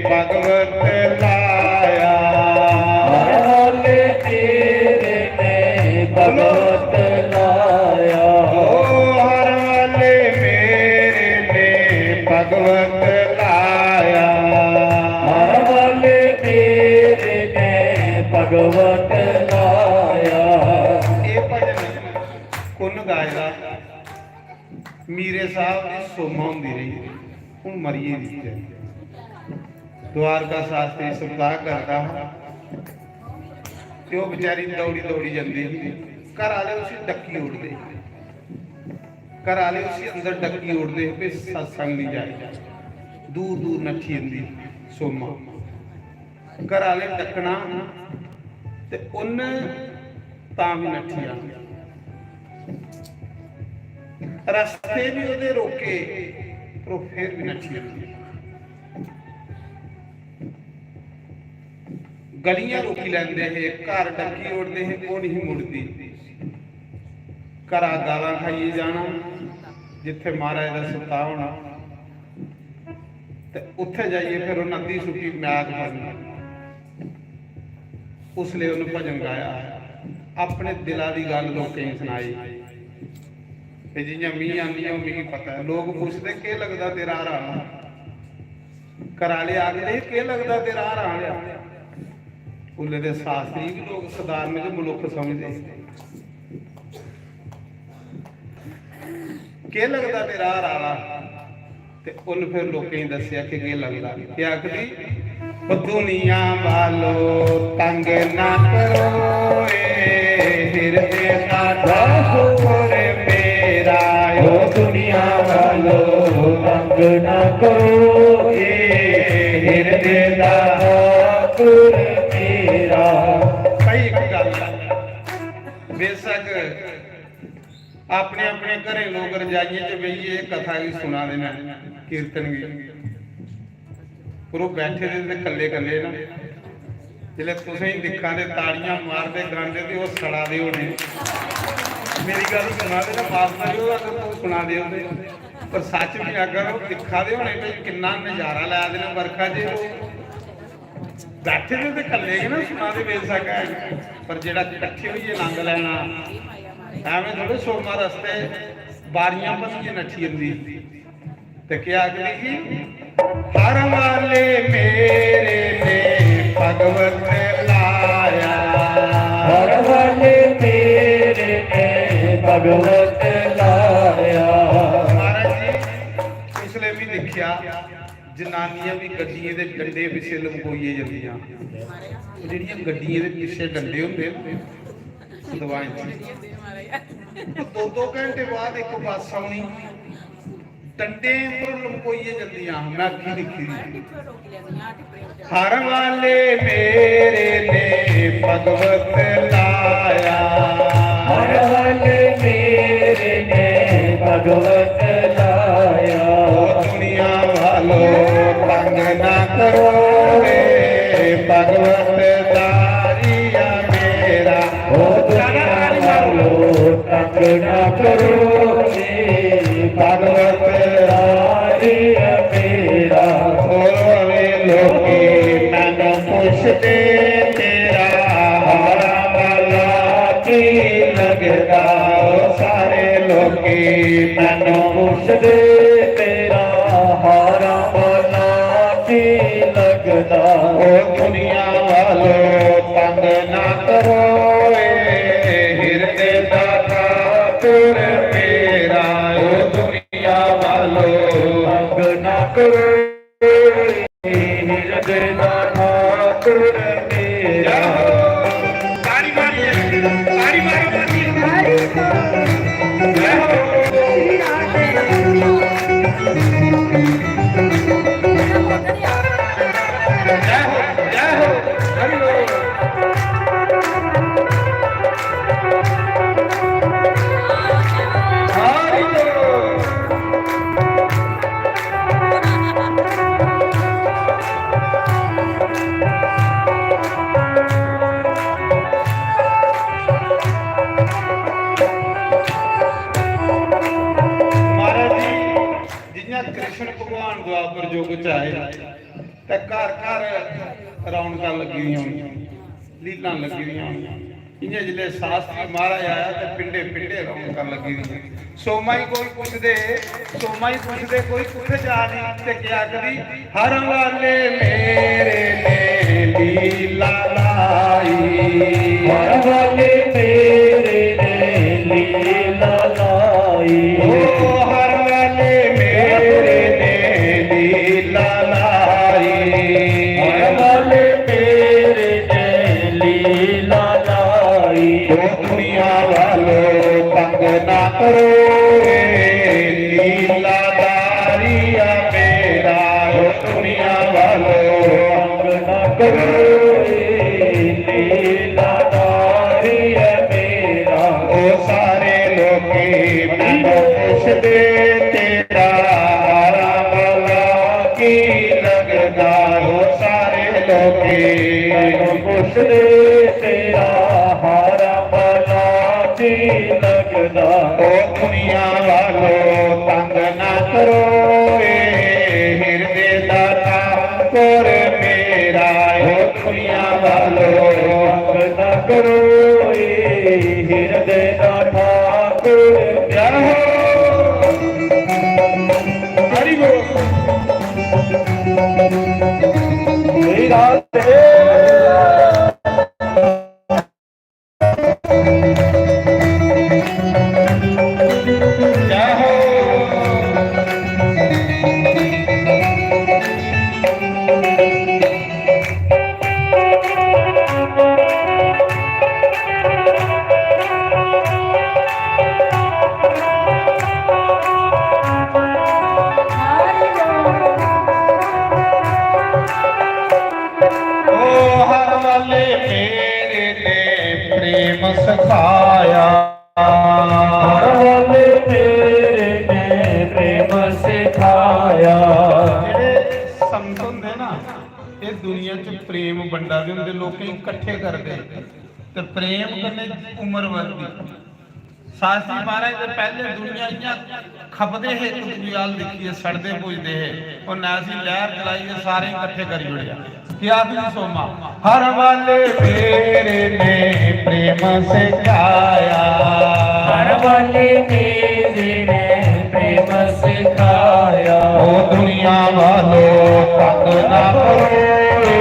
भगवत लाया। हर वाले तेरे ने भगवत लाया। ओ हर वाले मेरे ने भगवत लाया। हर वाले तेरे ने भगवत लाया। ये भजन कु'न गाए दा? मीरे साहब दी सोमा होंदी रेही, हून मरी गेदी ऐ। द्वारका शास्त्री सप्ताह करदा हा ते ओह् बेचारी दौड़ी दौड़ी जंदी ही। घर आह्ले उसी डक्की ओड़दे, घर आह्ले उसी अंदर डक्की ओड़दे हे, "भाई सत्संग निं जाए।" दूर दूर नट्ठी जंदी सोमा। घर आह्ले डक्कना ते उन्न तां बी नट्ठी जाना। रस्ते बी ओह्दे रोके, पर ओह् फिर बी नट्ठी जंदी। गलियां रोकी लैंदे हे, घर डक्की ओड़दे हे, ओह् निं मुड़दी। घरा गालां खाइयै जाना, जित्थै महाराज दा सप्ताह होना, ते उत्थै जाइयै फिर उन्न अद्धी सुट्टी मैक भरनी। उसलै उन्न भजन गाया, अपने दिला दी गल्ल लोकें गी सनाई। ते जि'यां मी आंदी ऐ, ओह् मिगी पता ऐ। लोक पुछदे, "केह् लगदा तेरा हरा?" घरा आह्ले आखदे, "केह् लगदा तेरा हरा आह्लेआ?" उसलै दे शास्त्री बी लोक सधारण गै मनुक्ख समझदे। "केह् लगदा तेरा हरा आह्ला?" ते उन्न फिर लोकें गी दस्सेआ कि केह् लगदा। केह् आखदी, "ओ दुनिया वालो, तंग ना करो, ए हिरदे दा ठाकुर मेरा।" ओ दुनिया वालो, तंग ना करो, ए हिरदे दा ठाकुर मेरा। भाई, इक गल्ल ऐ, बेशक अपने अपने घरें लोक रजाइयें च बेहियै कथा गी सुना दे न, कीर्तन गी, पर ओह् बैठे दे ते कल्ले कल्ले न। जिसलै तुसेंगी दिक्खा दे, ताड़ियां मारदे, गांदे, ते ओह् सड़ा दे होने। मेरी गल्ल सुना दे न, माफ करेओ अगर तुस सुना दे ओ ते, पर सच बी अगर ओह् दिक्खा दे होने भाई किन्ना नजारा लै दे न बरखा च, ओह् बैठे दे ते कल्ले गै ना सुना दे, बेशक है, पर जेह्ड़ा कट्ठे होइयै नंद लैना, ऐवें थोड़े सोमा रस्ते बारियां भनियै नट्ठी जंदी। ते केह् आखदी ही? "हर वाले मेरे ने भगवत लाया।" हर वाले मेरे ने भगवत लाया। महाराज जी, पिछले भी देखिया, जनानियां भी गड्डियें दे डंडे पिछे लमकोइये जंदियां। ओह् जेह्ड़ियां गड्डियें दे पिछे डंडे होंदे ना, दवाएं च, दो दो घंटे बाद एक बस आनी, डंडे पर लमकोइये जंदियां। मैं अक्खीं दिक्खी दी। हर वाले मेरे ने भगवत लाया। हर वाले मेरे ने भगवत लाया। ओ दुनिया वालों, तंग ना करो रे, भगवत दारिया मेरा। ओ दुनिया वालों, तंग ना करो रे, भगवत दारिया मेरा। ओ रे लोके मैनू पुछदे, तेरा हारा भला की लगदा? ओ सारे लोके मैनू पुछदे, तेरा हारा भला की लगदा? ओ दुनिया वालों, तंग ना करो ए हिरदे दा ठाकुर मेरा। ओ दुनिया वालों, तंग ना करो ए हिरदे दा ठाकुर मेरा। तारी मारिए, तारी मारो, तारी। जय हो। जय हो, जय हो, हरि बोल। हरि बोल। महाराज जी, जियां कृष्ण भगवान द्वापर युग च आए ते घर घर रौनकां लग्गी दियां होनियां, लीलां लग्गी दियां होनियां। इ'यां जिसलै शास्त्री महाराज आया ते पिंडे पिंडे रौनकां लग्गी दियां। सोमा ही कोई पुछदे, सोमा ही पुछदे कोई कुत्थे जा दी ते केह् आखदी, हर वाले मेरे ने लीला लाई। हर वाले मेरे ने लीला लाई। ओ हर वाले मेरे ने लीला लाई। हर वाले मेरे ने लीला लाई। ओ दुनिया वालों, तंग ना करो रे, लीला दारिया मेरा। ओ दुनिया वालों, तंग ना करो रे, लीला दारिया मेरा। ओ सारे लोके मैनू पुछदे, तेरा हारा भला की लगदा? ओ सारे लोके मैनू पुछदे, तेरा हारा भला की लगदा? ओ दुनिया वालों, तंग ना करो ए हिरदे दा ठाकुर मेरा। ओ दुनिया वालों, तंग ना करो ए हिरदे दा ठाकुर। जय हो। हरि बोल। श्री राधे। जय हो। ओ हर वाले मेरे ने प्रेम सिखाया। हर वाले मेरे ने प्रेम सिखाया। ਜਿਹੜੇ संत होंदे ना, ये दुनिया च प्रेम बंडा दे होंदे, लोकें गी इकट्ठे करदे ते प्रेम कन्नै उम्र बधदी। शास्त्री महाराज ते पैह्ले दुनिया इ'यां खपदे हे, इक दूए अल दिक्खियै सड़दे भुजदे हे। उन्नै ऐसी लैह्र चलाई जे सारे इकट्ठे करी ओड़ेआ। क्या आखदी सोमा? हर वाले मेरे ने प्रेम सिखाया। हर वाले मेरे ने प्रेम सिखाया। ओ दुनिया वालों, तंग ना करो रे,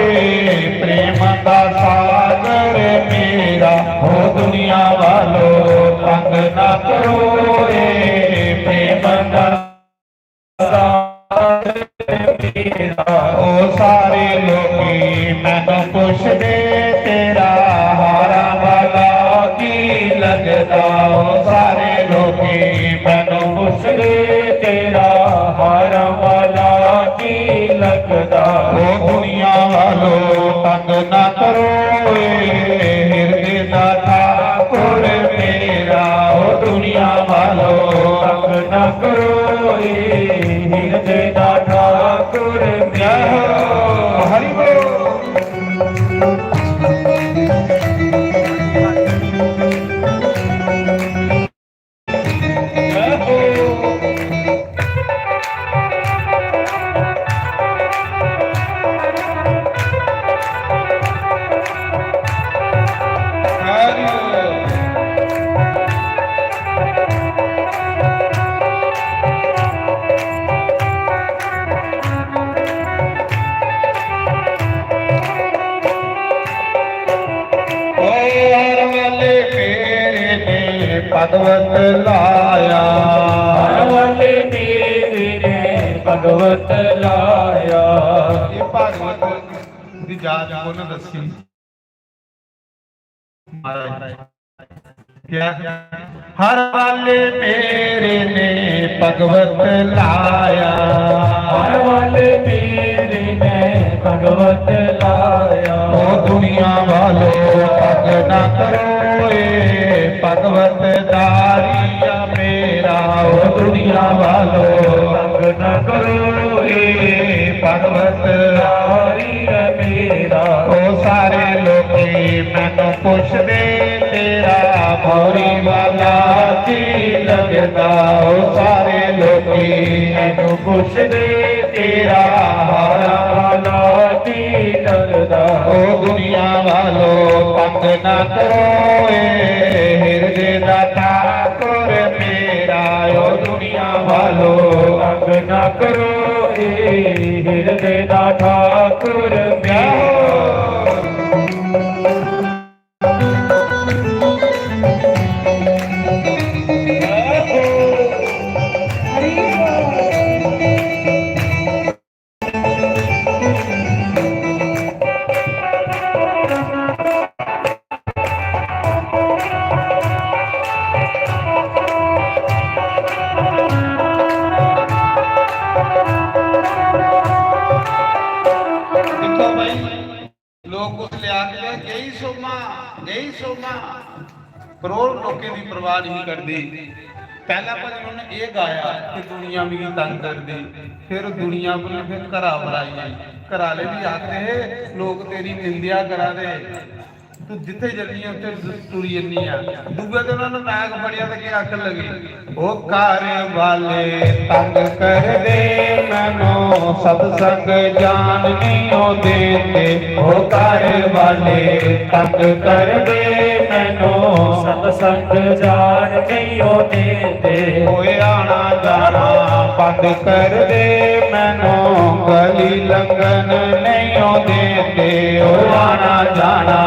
प्रेम का सागर मेरा। ओ दुनिया वालों, तंग ना करो ए हिरदे दा ठाकुर मेरा। ओ दुनिया वालों, तंग ना करो ए हिरदे दा ठाकुर मेरा। हरि बोल। ओ हर वाले मेरे ने भगवत लाया। हर वाले मेरे ने भगवत लाया। ये भागवत दी जात को ना दसी। महाराज, क्या? हर वाले मेरे ने भगवत लाया। हर वाले मेरे ने भगवत लाया। ओ दुनिया वालों, तंग ना करो ए भगवत दारिया मेरा। ओ दुनिया वालों, तंग ना करो ए भगवत दारिया मेरा। ओ सारे लोकी मैनू पुछदे, तेरा मौरी वाला जी लगदा। ओ सारे लोकी मैनू पुछदे, तेरा हारा वाला जी लगदा। ओ दुनिया वालों, तंग ना करो ए हिरदे दा ठाकुर मेरा। ओ दुनिया वालों, तंग ना करो ए हिरदे दा ठाकुर मेरा। दिक्खो भाई, लोक उसलै आखदे, "गई सोमा, गई सोमा।" करोड़ लोकें दी परवाह नहीं करदी। पहला भजन उन्हें ये गाया कि दुनिया मिगी तंग करदी, फिर दुनिया पर फिर घरा पर आई गई। घर आह्ले भी आखदे हे, "लोक तेरी निंदेआ करा दे, तू जित्थे जन्नी ऐ, उत्थे टुरी जन्नी ऐ।" दूए दिन उन्हें मैक फड़िया ते केह् आखन लगी, "ओ घर वाले तंग करदे, मैनू सत्संग जान नहीं ओ देंदे।" ओ घर वाले तंग करदे, मैनू सत्संग जान नहीं ओ देंदे। ओए आना जाना बंद करदे, मैनू गली लंघन नहीं ओ देंदे। ओ आना जाना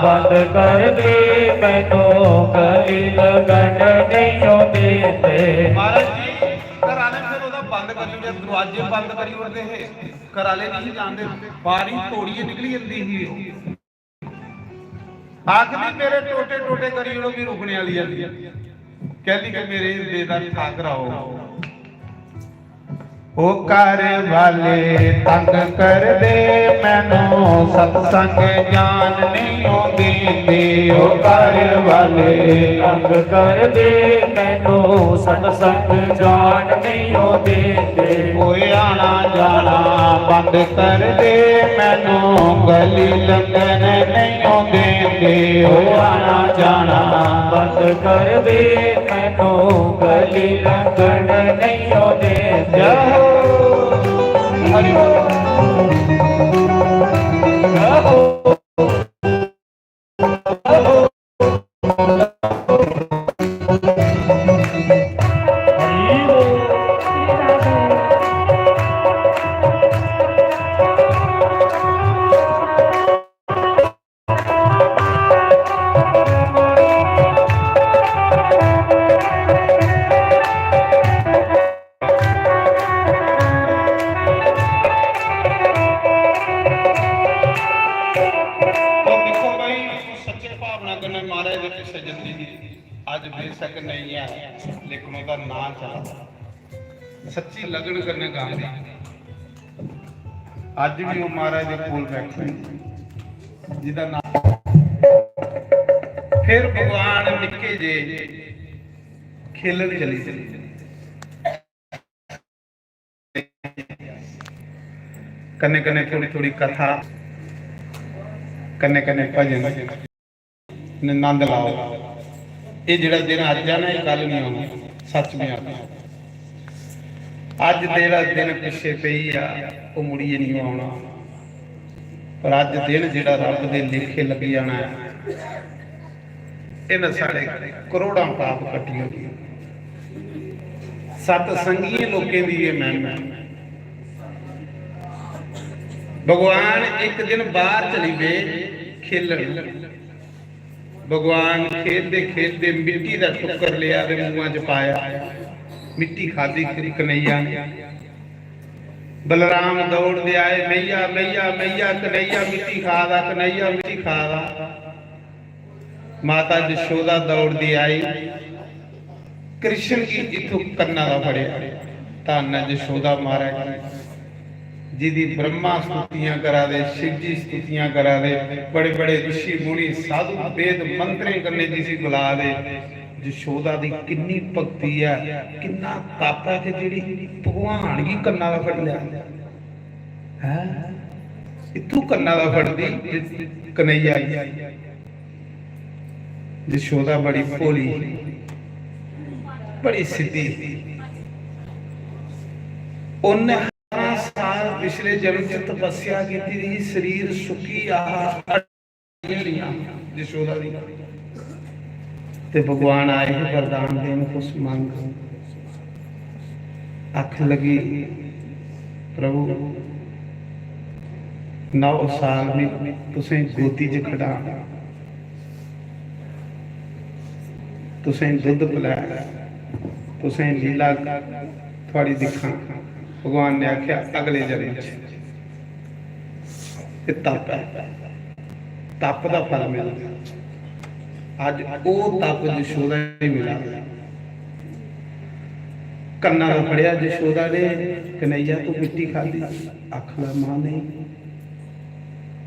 बंद करदे, मैनू गली लंघन नहीं ओ देंदे। महाराज जी, घर आह्ले फिर ओह्दा बंद करी ओड़ेआ, दरोआजे बंद करी ओड़दे हे, घर आह्ले नहीं जाणदे, बारी तोड़ियै निकली जंदी ही ओह्। आखदी, "मेरे टोटे टोटे करी ओड़ो, भी रुकने आह्ली आह्ली।" कहदी कि मेरे हिरदे दा ठाकरा ओ। ओ घर वाले तंग करदे, मैनू सत्संग जान नहीं ओ देंदे। ओ घर वाले तंग करदे, मैनू सत्संग जान नहीं ओ देंदे। ओए आना जाना बंद करदे, मैनू गली लंघन नहीं ओ देंदे। ओ आना जाना बंद करदे, मैनू गली लंघन नहीं ओ देंदे। जय हो। हरि बोल। जय हो। तो दिक्खो भाई, सच्चे भावना कन्नै महाराज दे पिच्छे जंदी ही। अज्ज बेशक नहीं है, लेकिन ओह्दा नांऽ चला दा। सच्ची लगन कन्नै गांदे। अज्ज भी ओह् महाराज दे कोल बैठे न, जिदा नाम। फिर भगवान निक्के जे खेलन चली चली, कन्नै कन्नै थोड़ी थोड़ी कथा, कन्नै कन्नै भजन, नंद लाओ। एह् जेह्ड़ा दिन अज्ज ऐ ना, एह् कल नहीं होना। सच में आखना, अज्ज जेह्ड़ा दिन पिच्छे पेई आ, ओह् मुड़ियै नहीं औना। पर अज्ज दिन जेह्ड़ा रब दे लेखे लग्गी जाना ऐ, इन्हें साढ़े करोड़ां पाप कट्टी होगी। सतसंगियें लोकें दी एह् महिमा ऐ। भगवान इक दिन बाहर चली पे खेलन। भगवान खेलदे खेलदे मिट्टी दा टुक्कर लेआ ते मुंहा च पाया, मिट्टी खादी कनैया ने। बलराम दौड़दे आए, "मैया, मैया, मैया, कन्हैया मिट्टी खा दा, कन्हैया मिट्टी खा दा।" माता जशोदा दौड़दी आई, कृष्ण गी इत्थों कन्ना दा फड़ेआ। धन्न ऐ जशोदा मारै गी, जिदी ब्रह्मा स्तुतियां करा दे, शिव जी स्तुतियां करा दे, बड़े बड़े ऋषि मुनि, साधु वेद मंत्रें कन्नै जिसी बुला दे। जशोदा दी किन्नी भक्ति ऐ, किन्ना तप ऐ कि जेह्ड़ी भगवान गी कन्ना दा फड़ी लै। हैं? इत्थू कन्ना दा फड़दी कन्हैया गी। जशोदा बड़ी भोली ही, बड़ी सिद्धी ही। उन्नै सतारां साल पिछले जन्म च तपस्या कीती दी ही, शरीर सुक्की आ हा, हड्डियां निं हियां जशोदा दी। ते भगवान आए हे वरदान देन, कुछ मंग। आखन लगी, "प्रभु, नौ साल में तुसें गोदी च खडां, तुसें दुद्ध पलैं, तुसें लीला थुआड़ी दिक्खां।" भगवान ने आखेआ, "अगले जन्म च।" एह् तप ऐ, तप दा फल मिलदा। अज्ज ओह् तप जशोदा गी मिला। कन्ना दा फड़ेआ जशोदा ने, "कन्हैया, तू मिट्टी खादी?" आखदा, "मां, नेईं।"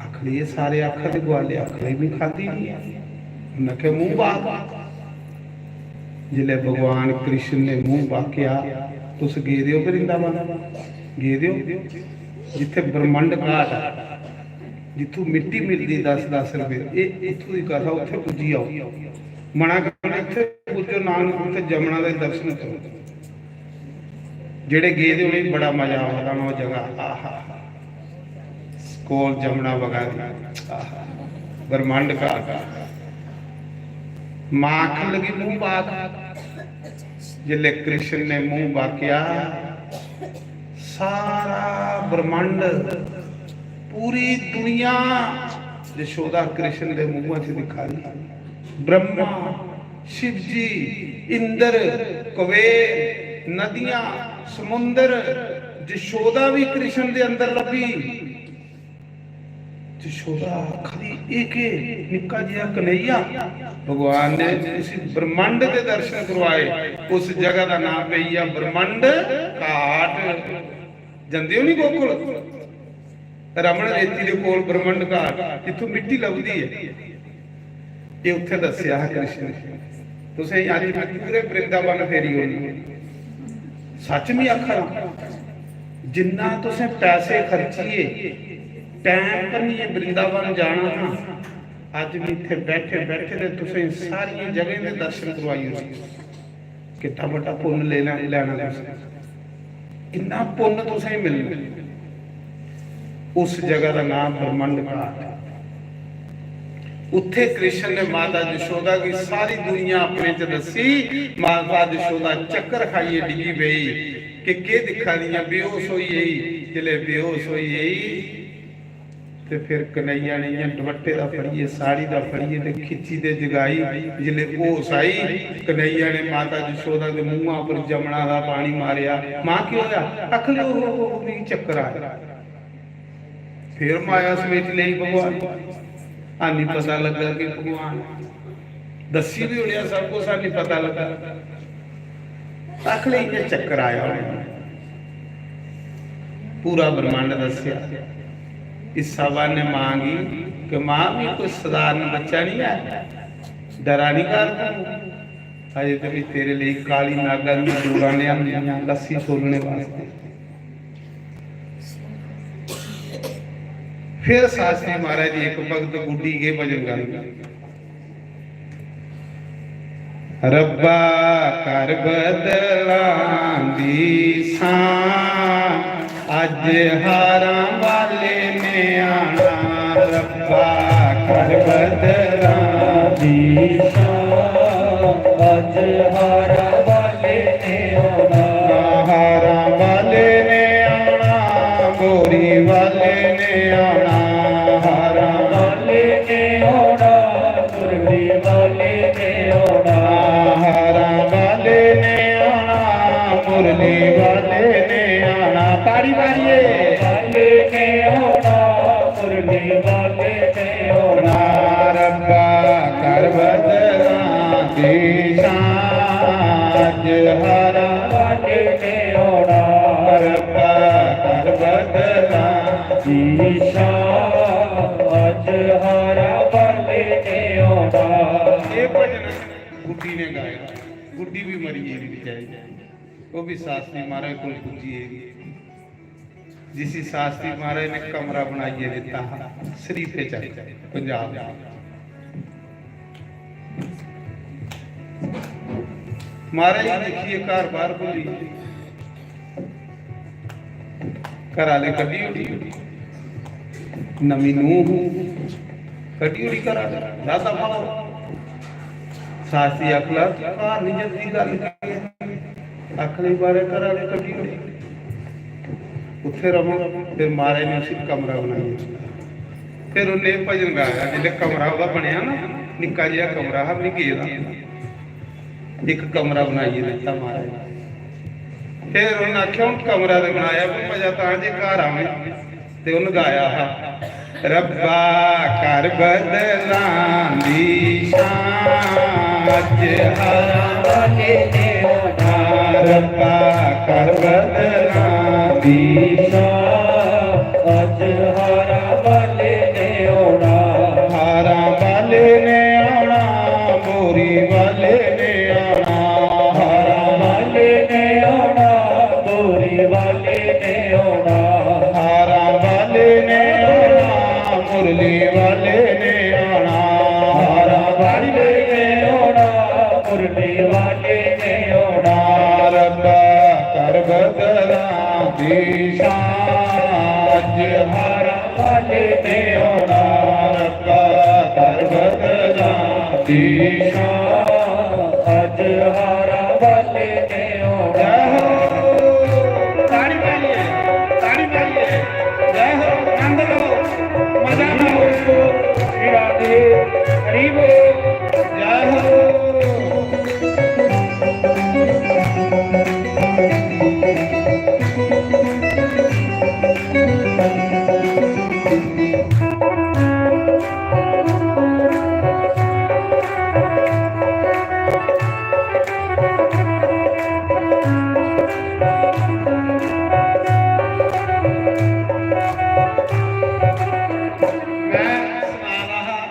आखदी, "एह् सारे आखा दे, ग्वाले आखा दे, में खादी निं ऐ।" उन्नै आखेआ, "मूंह बाग।" जिसलै भगवान कृष्ण ने मूंह बाकेआ, "तुस गेदे ओ वृंदावन? गेदे ओ? जित्थै ब्रह्मंड घाट ऐ, जित्थूं मिट्टी मिलदी दस दस रपेऽ, एह् इत्थूं दी कथा, उत्थै पुज्जी आओ।" मना करना, "इत्थै पुज्जो नानक, उत्थै जमुना दे दर्शन करो।" जेह्ड़े गेदे उ'नेंगी बड़ा मजा आवा दा होना ओह् जगह, आहा, कोल जमुना बगा दी, आहा, ब्रह्मांड का। मां आखन लगी, "मूंह बाग।" जिसलै कृष्ण ने मूंह बाकेआ, सारा ब्रह्मांड, पूरी दुनिया जशोदा कृष्ण दे मुंह च दिखा दी। ब्रह्मा, शिव जी, इंद्र, कुबेर, नदियां, समुंदर, जशोदा भी कृष्ण दे अंदर लब्भी। जशोदा आखदी, "एह् केह् निक्का जेहा कन्हैया?" भगवान ने उसी ब्रह्मांड दे दर्शन करवाए। उस जगह दा नाम पेई गेआ ब्रह्मांड घाट। जंदे हो नी गोकुल? रमण रेती दे कोल ब्रह्मंड घाट, जित्थों मिट्टी लभदी ऐ, एह् उत्थें दस्सेआ हा कृष्ण ने। तुसें अज्ज मैं पूरे वृंदावन फेरी ओड़नी। सच में आखा ना, जिन्ना तुसें पैसे खर्चिए, टैम कन्नै वृंदावन जाना ना, अज्ज भी इत्थें बैठे बैठे ते तुसें सारियां जगहें दे दर्शन करवाई ओड़े। कितना बड़ा पुन्न लेना, लैना तुसें, कितना पुन्न तुसें मिलना। उस जगह दा नाम ब्रह्मंड घाट। उत्थे कृष्ण ने माता जशोदा की सारी दुनिया अपने च दसी। माता जशोदा चक्कर खाइए डिगी पई कि केह् दिक्खा दियां, बेहोश होई गेई। जिसले बेहोश होई गेई, ते फिर कन्हैया ने इ'यां दुपट्टे दा फड़ियै, साड़ी दा फड़ियै ते खिच्ची ते जगाई। जिसलै होश आई, कन्हैया ने माता जशोदा दे मुंहा पर जमुना दा पानी मारेआ। "मां, केह् होआ?" आखन लगी, "ओहो, ओहो, मिगी चक्कर आया।" फिर माया समेत लेई भगवान। हानी पता लग्गा कि भगवान दस्सी भी ओड़ेआ सब कुछ, हानी पता लग्गा। आखन लगी, "इ'यां चक्कर आया होना।" पूरा ब्रह्मांड दस्सेआ। इस सभा ने मां गी कि मां, मी कोई सधारण बच्चा नहीं है, डरा नहीं कर तू, अजे ते मैं तेरे लिए काली नागा दी जोड़ा ने आंदियां लस्सी छोलने वास्ते। फिर शास्त्री महाराज जी इक भगत गुड्डी गे भजन गांदे। रब्बा कर बदलां दी छां, अज हारां वाले ने आना। रब्बा कर बदलां दी छां, अज हारां वाले ने आना। हारां वाले ने आना, बोरी वाले ने आना। हारां वाले ने आना, मुरली वाले ने आना। हारां वाले ने आना, मुरली वाले ने आना। ताड़ी मारिए। वाले ने आना, मुरली वाले ने आना। रब्बा कर बदलां दी छां, अज हारां वाले ने आना। रब्बा कर बदलां दी छां, अज हारां वाले ने आना। ये भजन गुड्डी ने गाया, गुड्डी भी मरी गेई बेचारी, वो भी शास्त्री महाराज कोल पुज्जी गेई, जिसी शास्त्री महाराज ने कमरा बनाइयै दित्ता हा शरीफे च पंजाब च। महाराज गी दिक्खियै घर बाहर भुल्ली गे। घर आह्ले कड्ढी ओड़ी, नमीं नूंह कड्ढी ओड़ी घरा, दादा पाओ। सासी आखला, "घर निं जंदी, गल्ल केह् ऐ?" आखने बारे घर आह्ले कड्ढी ओड़ी। उत्थै र'वो, फिर महाराज ने उसी कमरा बनाई दित्ता। फिर उन्नै एह् भजन गाया, जिसलै कमरा ओह्दा बनेआ ना, निक्का जेहा कमरा हा, में गेदा। इक कमरा बनाइयै दित्ता महाराज ने। फिर उन्नै आखेआ, "हून कमरा ते बनाया, पर मजा तां जे घर आवें।" ते उन्न गाया हा, "रब्बा कर बदलां दी छां, अज हारां वाले ने आना। रब्बा कर बदलां दी छां, अज हारां वाले ने आना। हारां वाले ने आना, बोरी वाले ने आना। हारां वाले ने आना, बोरी वाले ने आना। हारां वाले ने आना, मुरली वाले ने आना। हारां वाले ने आना, मुरली वाले ने आना। रब्बा कर बदलां दी छां, अज हारां वाले ने आना। रब्बा कर बदलां दी छां, अज हारां वाले ने आना। जय हो। ताड़ी मारिए, ताड़ी मारिए। जय हो, आनंद लो, मजा लो। श्री राधे, हरि बोल। जय हो। मैं सना रहा हा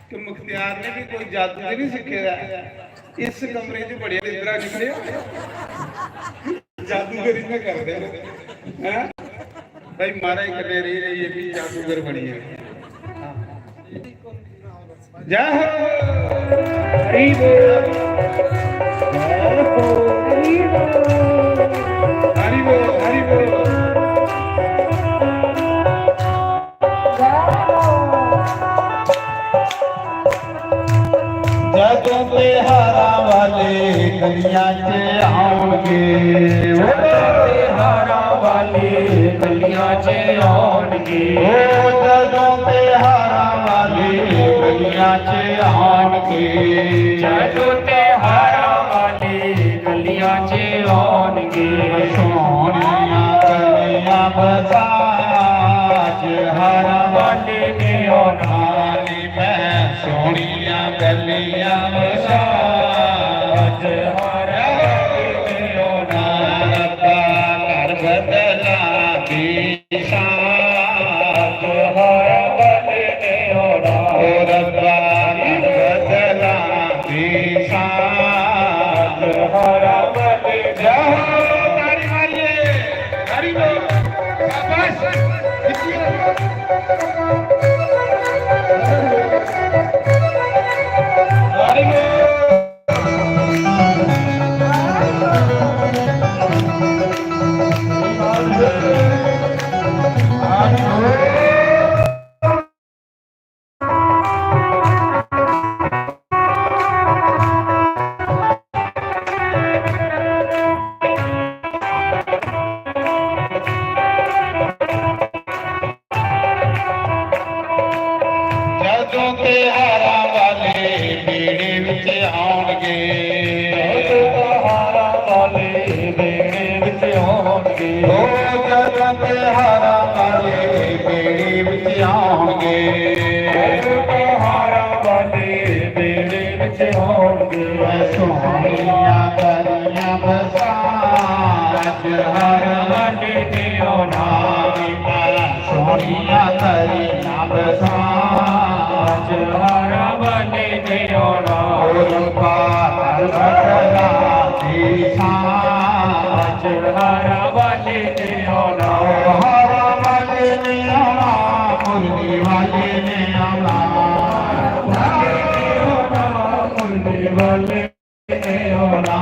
कि मुख्तियार ने भी कोई जादू ते नहीं सीखे दा है। इस कमरे च बड़े इद्धरा निकले जादूगरी में कर दे हैं। भाई, महाराज कन्नै रेही रेही ये भी जादूगर बनी है। जय हो। हरि बोल। हरि बोल, हरि बोल। जदों ते हारां वाले गलियां च आउणगे, जदों ते हारां वाले गलियां च आउणगे, ओ जदों ते हारां वाले गलियां च आउणगे, जदों ते हारां वाले गलियां च आउणगे। सोहणियां गलियां बसां, अज हारां वाले ने आना। मैं सोहणियां गलियां बसां, अज हारां वाले ने आना। रब्बा कर बदलां दी बेड़े बिच आउणगे। ओ जदों ते हारां वाले बेड़े बिच आउणगे। जदों ते हारां वाले बेड़े बिच आउणगे। सोहणियां करियां बसां अज हारां वाले ने आउणा। सोहणियां करियां बसां अज हारां वाले ने आउणा। ओ रब्बा, हर बदला दी छां अज हारां वाले ने आउणा। ओ हारां वाले ने आउणा, मुरली वाले ने आउणा। मुरली वाले ने आउणा,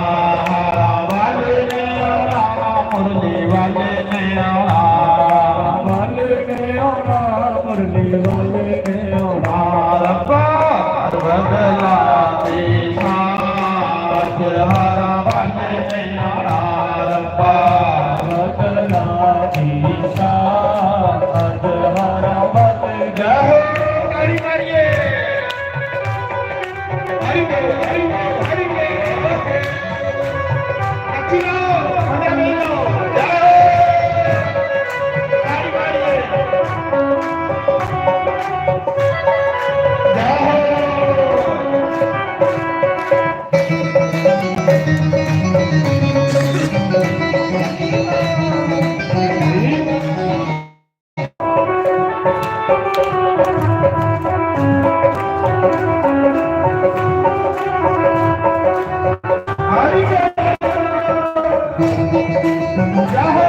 हारां वाले ने आउणा, मुरली वाले ने आउणा। वाले ने आउणा, मुरली वाले ने आउणा। रब्बा, हर बदला दी छां अज हारां वाले ने आउणा। रब्बा, बदला दी छां अज हारां वाले ने। जय हो, ताड़ी मारिए। हरि बोल, हरि बोल, हरि बोल। अच्छी हो, मजा ले लो। जय हो। ताड़ी मारिए। जय हो।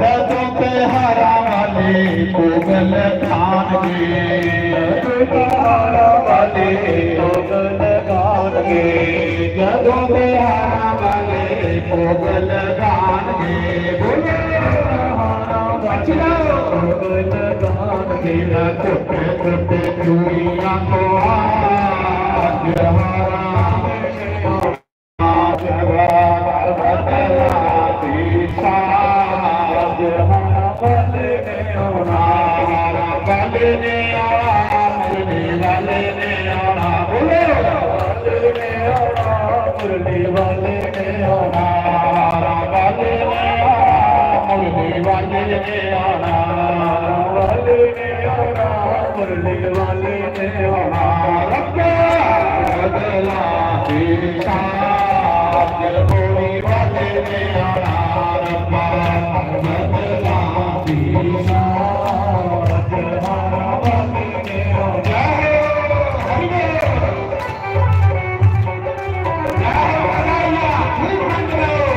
जदों ते हारां वाले पुगल खान गे, जदों ते हारां वाले पुगल खान गे, जदों ते हारां वाले पुगल खान गे, बोलो हारां वाले पुगल खान गे, ना टुट टुट चूड़ियां तो आज हारां मुरली वाले ने आना, रब्बा बदला दी छां, मुरली वाले ने आना, रब्बा बदला दी छां। जय हो, हरि बोल। जय हो, राजा, खूब बंद रहो।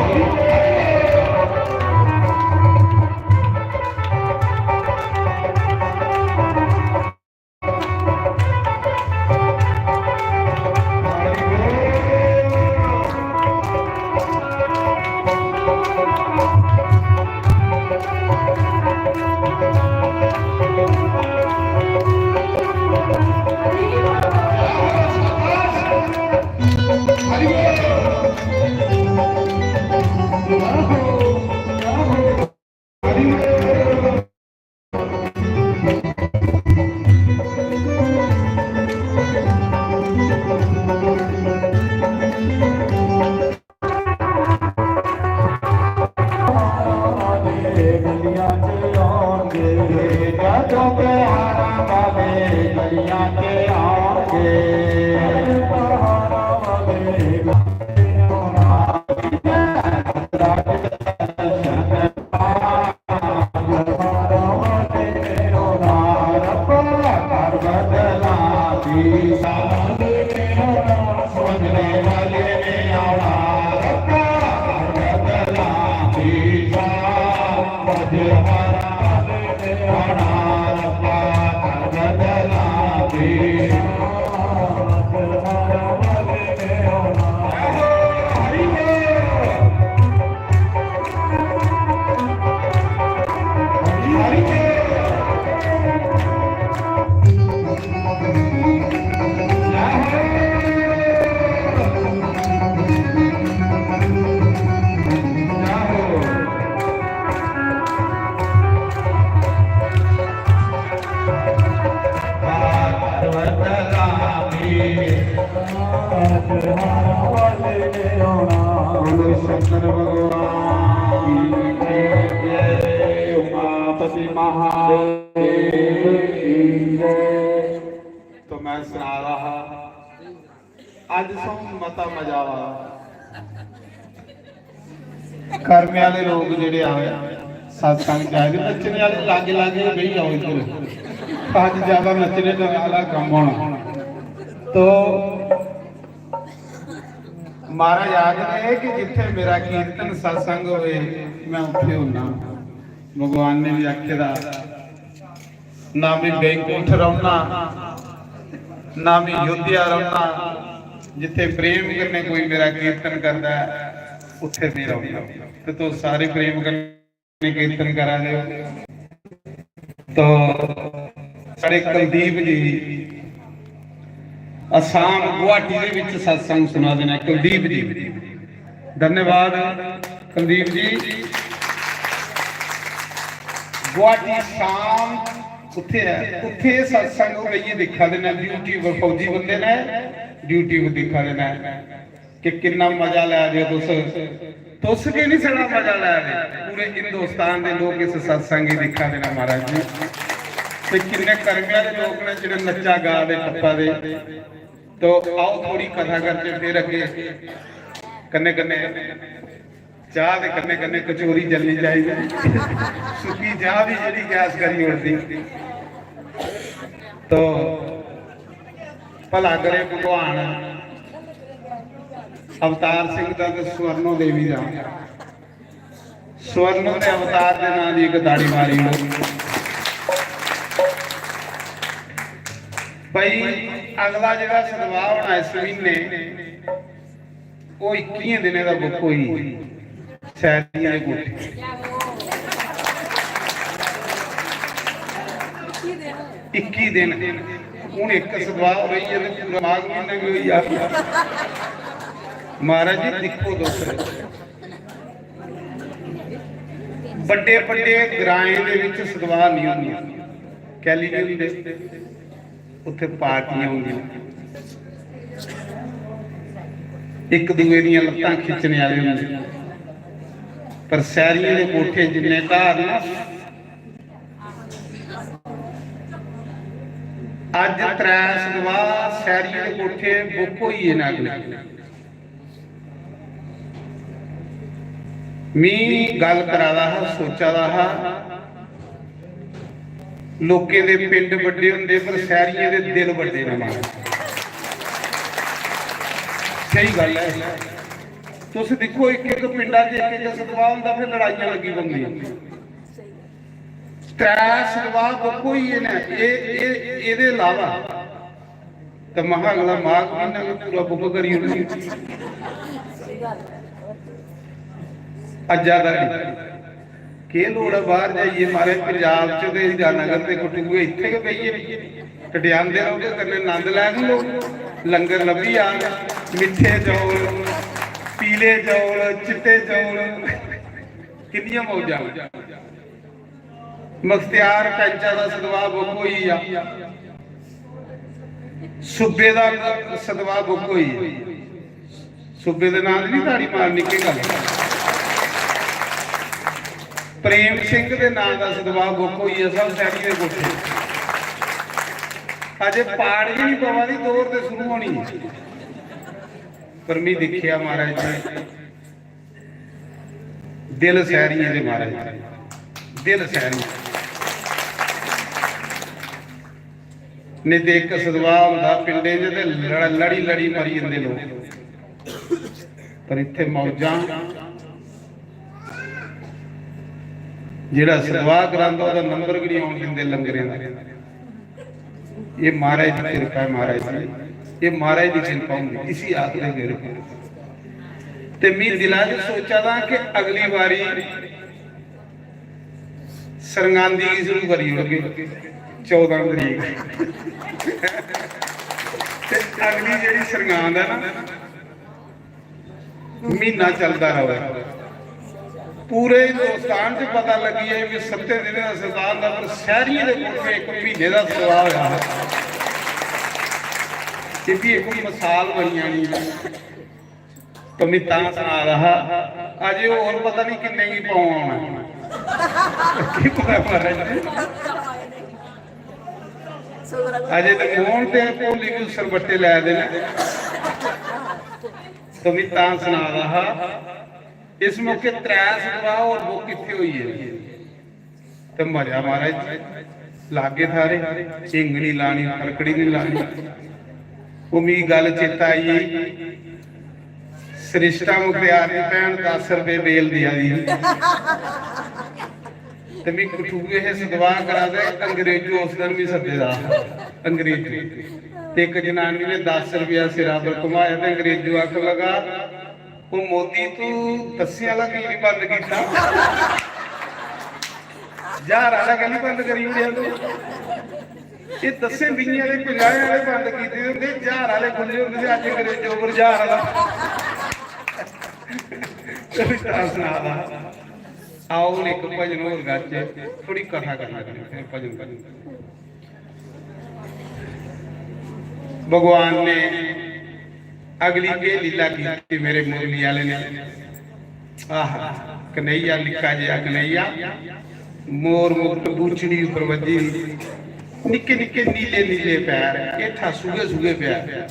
शंकर भगवान की जय, उमापति महादेव की जय। तो मैं सुना रहा, अज सौ मता मजा आवा। कर्मे आह्ले लोक जेह्ड़े आए, सत्संग च आए दे, नच्चने आह्ले लागे लागे बेही जाओ इद्धर। अज्ज ज्यादा नच्चने टप्पने आह्ला कम्म होना। तो महाराज आखदे कि जित्थै मेरा कीर्तन सत्संग होए, मैं उत्थै होना। भगवान ने भी आखे दा, ना मैं बैकुंठ रौह्ना, ना मैं अयोध्या रौह्ना। जित्थै प्रेम कन्नै कोई मेरा कीर्तन करदा ऐ, उत्थै मैं रौह्ना। ते तुस सारे प्रेम कन्नै कीर्तन करा दे हो। तो साढ़े कुलदीप जी असम गुवाहाटी दे विच सत्संग सुना दे ने। कुलदीप जी, धन्यवाद कुलदीप जी। गुवाहाटी शाम उत्थे है, उत्थे सत्संग बेहियै दिक्खा दे ने, ड्यूटी पर फौजी बंदे ने, ड्यूटी पर दिक्खा दे ने कि किन्ना मजा लै दे ओ तुस। तुस गै नहीं साढ़ा मजा लै दे, पूरे हिंदुस्तान दे लोग इस सत्संग गी दिक्खा दे ने महाराज जी। ते किन्ने कर्मे आह्ले लोग ने जेह्ड़े नच्चा गा दे, टप्पा दे। तो आओ थोड़ी कथा करचै फिर अग्गे। कन्नै कन्नै चाह् दे कन्नै कन्नै कचौरी चलनी चाहिदी। सुक्की चाह् बी जेह्ड़ी गैस करी ओड़दी। तो भला करे भगवान अवतार सिंह दा ते स्वर्णो देवी दा। स्वर्णो दे अवतार दे नां दी इक ताड़ी मारी ओड़ो। भाई, अगला जेह्ड़ा सदमा होना इस म्हीने, ओह् इक्कियें दिनें दा बुक होई, सैरियें दे कोठे। इक्की दिन। हून इक सदमा होई गेआ ते पूरा माघ म्हीना बी होई जा। महाराज जी, दिक्खो तुस, बड्डे बड्डे ग्राएं दे विच सदमा नहीं होंदे। कैली नहीं होंदे? उत्थे पार्टियां होंदियां, इक दूए दियां लत्तां खिच्चने आह्ले होंदे। पर सैरियें दे कोठे जिन्ने घर न, अज्ज त्रै सदमा सैरियें दे कोठे बुक होई गे न अगले। मी गल्ल करा दा हा, सोचा दा हा, लोकें दे पिंड बड्डे होंदे पर सैरियें दे दिल बड्डे न महाराज। स्हेई गल्ल ऐ। तुस दिक्खो, इक इक पिंडा च इक इक सदमा होंदा, फिर लड़ाइयां लग्गी पौंदियां। त्रै सदमा बुक होई गे न। एह्, एह्, एह्दे अलावा ते महा अगला माघ म्हीना बी पूरा बुक करी ओड़ना। अज्जा दा नेईं। केह् लोड़ ऐ बाह्र जाइयै, महाराज, पंजाब च ते हीरानगर ते कठुए इत्थै गै बेहियै कटियांदे रौह्गे, कन्नै नंद लैन लोक, लंगर लब्भी जाग, मिट्ठे चौल, पीले चौल, चिट्टे चौल, किन्नियां मौजां न। मुख्तियार पैंचा दा सदमा बुक होई गेआ, सूबे दा सदमा बुक होई गेआ। सूबे दे नांऽ दी निं ताड़ी मारनी, केह् गल्ल? प्रेम सिंह दे नांऽ दा सदमा बुक होई गेआ, सब सैरी दे कोठे। अजे पाड़ ही नहीं पवा दी, दौर ते शुरू होनी है। पर मी दिक्खेआ महाराज जी, दिल सैरियें दे महाराज, दिल सैरियें। नहीं ते इक सदमा होंदा पिंडें च ते लड़-, लड़ी लड़ी मरी जंदे लोक। पर इत्थे मौजां, जेह्ड़ा सदमा करांदा ओह्दा नंबर बी नहीं आन दिंदे लंगरें दा। ये महाराज दी कृपा है, महाराज जी, ये महाराज दी कृपा होंदी, इसी आखदे मेरे को। ते मी दिला च सोचा दा कि अगली बारी सरंगांदी गी शुरू करी ओड़गे चौदां तरीक। ते अगली जेह्ड़ी सरंगांद है ना, म्हीना चलदा र'वै। पूरे हिंदुस्तान च पता लग्गी जाए कि सत्तें दिनें दा सरदार दा, पर सैरियें दे कोठे इक म्हीने दा सदमा होआ हा। ते भी इक मसाल बनी जानी। तो मैं तां सना दा हा, अजे होर पता नहीं किन्ने गी पौं औना। की पता महाराज जी? अजे ते मोहन ते भोली भी उस बट्टे लै दे न। तो मैं तां सना दा हा, इस मौके त्रै सतवाह होर बुक किट्ठे होई गे। ते मजा महाराज, लागे थारे, हिंग नहीं लानी, फरकड़ी नहीं लानी। वो मिगी गल्ल चेता आई गेई, सरिश्ता मुखत्यार दी भैन दस रुपए बेल देआ दी ही। ते मिगी कठुए हे सतवाह करा दे, अंग्रेजो उस दिन भी सद्दे दा हा, अंग्रेजो। ते इक जनानी ने दस रुपया सिरा पर घुमाया ते अंग्रेजो आखन लगा, "ओ मोदी, तू दस्सें आह्ला की निं बंद कीता? ज्हार आह्ला की निं बंद करी ओड़ेआ तू? एह् दस्सें, बीहें आह्ले, पंजाहें आह्ले बंद कीते दे होंदे, ज्हार आह्ले खु'ल्ले होंदे ते अज्ज अंग्रेजो पर ज्हार आह्ला।" कविता सना दा। आओ, हून इक भजन होर गाचै, थोह्ड़ी कथा करना, फिर भजन करना। भगवान ने अगली केह् लीला कीती मेरे मुरली आह्ले ने? आहा, कन्हैया, निक्का जेहा कन्हैया, मोर मुकुट बूचड़ी उप्पर बज्जी दी, निक्के निक्के नीले नीले पैर, हेठा सुगे सुगे पैर।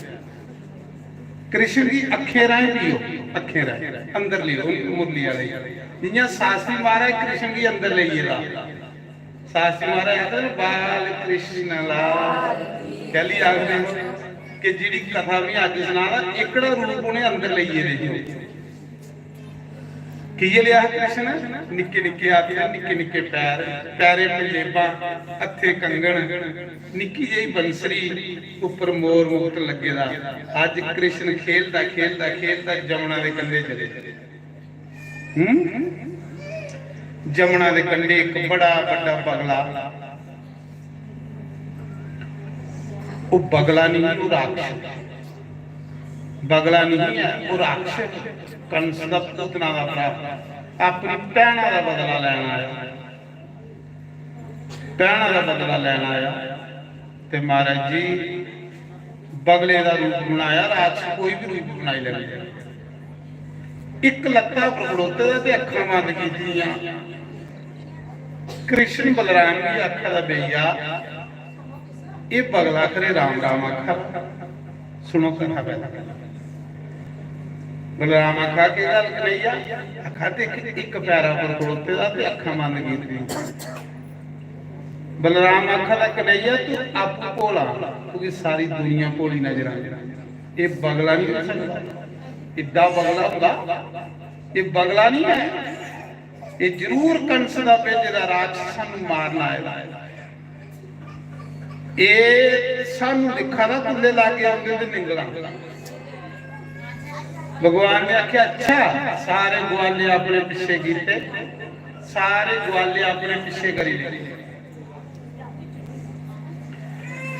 कृष्ण दी अक्खें राहें लियो, अक्खें राहें अंदर लियो, मुरली आह्ले। जियां शास्त्री महाराज कृष्ण गी अंदर लेई गेदा, शास्त्री महाराज आखदे न, "बाल कृष्ण लाल।" कैली आखदे न कि जेह्ड़ी कथा में अज्ज सना दा, एह्कड़ा रूप उ'नें अंदर लेई गेदे हे। कियै लेआ हा कृष्ण? निक्के निक्के हत्थ, निक्के निक्के पैर, पैरें पंजेबां, हत्थें कंगन, निक्की जेही बंसरी, उप्पर मोर मुकुट लग्गे दा। अज्ज कृष्ण खेलदा, खेलदा, खेलदा जमुना दे कंढे चले। हम्म? जमुना दे कंढे इक बड़ा बड्डा बगला, ओह् बगला नहीं, ओह् राक्षस। बगला नहीं है, ओह् राक्षस, कंस दा पूतना दा भ्रा, अपनी भैना दा बदला लैन आया। भैना दा बदला लैन आया। ते महाराज जी, बगले दा रूप बनाया, राक्षस कोई भी रूप बनाई लैंदे। इक लत्ता पर खड़ोते दा ते अक्खां बंद कीतियां। कृष्ण बलराम गी आखा दा, "भैया, एह् बगला खरे राम राम आखा दा।" सुनो कथा पैह्लें। बलराम आखा, "केह् गल्ल कन्हैया?" आखा, "दिक्ख, इक पैरा पर खड़ोते दा ते अक्खां बंद कीतियां।" बलराम आखा दा, "कन्हैया, तू आपूं भोला, तुगी सारी दुनिया भोली नजर आंदी। एह् बगला नहीं होई सकदा, इड्डा बगला होंदा, एह् बगला नहीं है, एह् जरूर कंस दा भेजे दा राक्षस सानू मारन आए दा। एह् सानू दिक्खा दा, तुंदे लागे औंदे ते निंगला।" भगवान ने आखेआ, "अच्छा।" सारे ग्वाले अपने पिच्छे कीते, सारे ग्वाले अपने पिच्छे करी ले।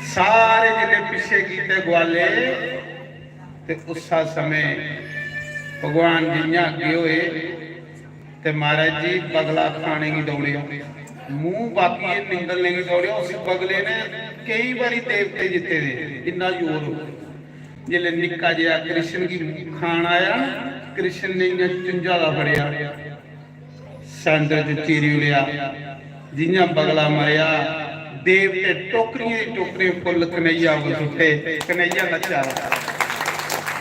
सारे जिसले पिच्छे कीते ग्वाले, ते उस्सा समें भगवान जियां अग्गे होए, ते महाराज जी, बगला खाने गी दौड़ेआ। मूंह बाकी एह् निंगलने गी दौड़ेआ। उस बगले ने केई बारी देवते जित्ते दे, इन्ना जोर। जिसले निक्का जेहा कृष्ण गी खान आया ना, कृष्ण ने इयां चुंझा दा फड़ेआ, सैंडल च चीरी ओड़ेआ। जियां बगला मरेआ, देवते टोकरियें दी टोकरियां फुल्ल कन्हैया पर सुट्टे। कन्हैया नच्चा दा,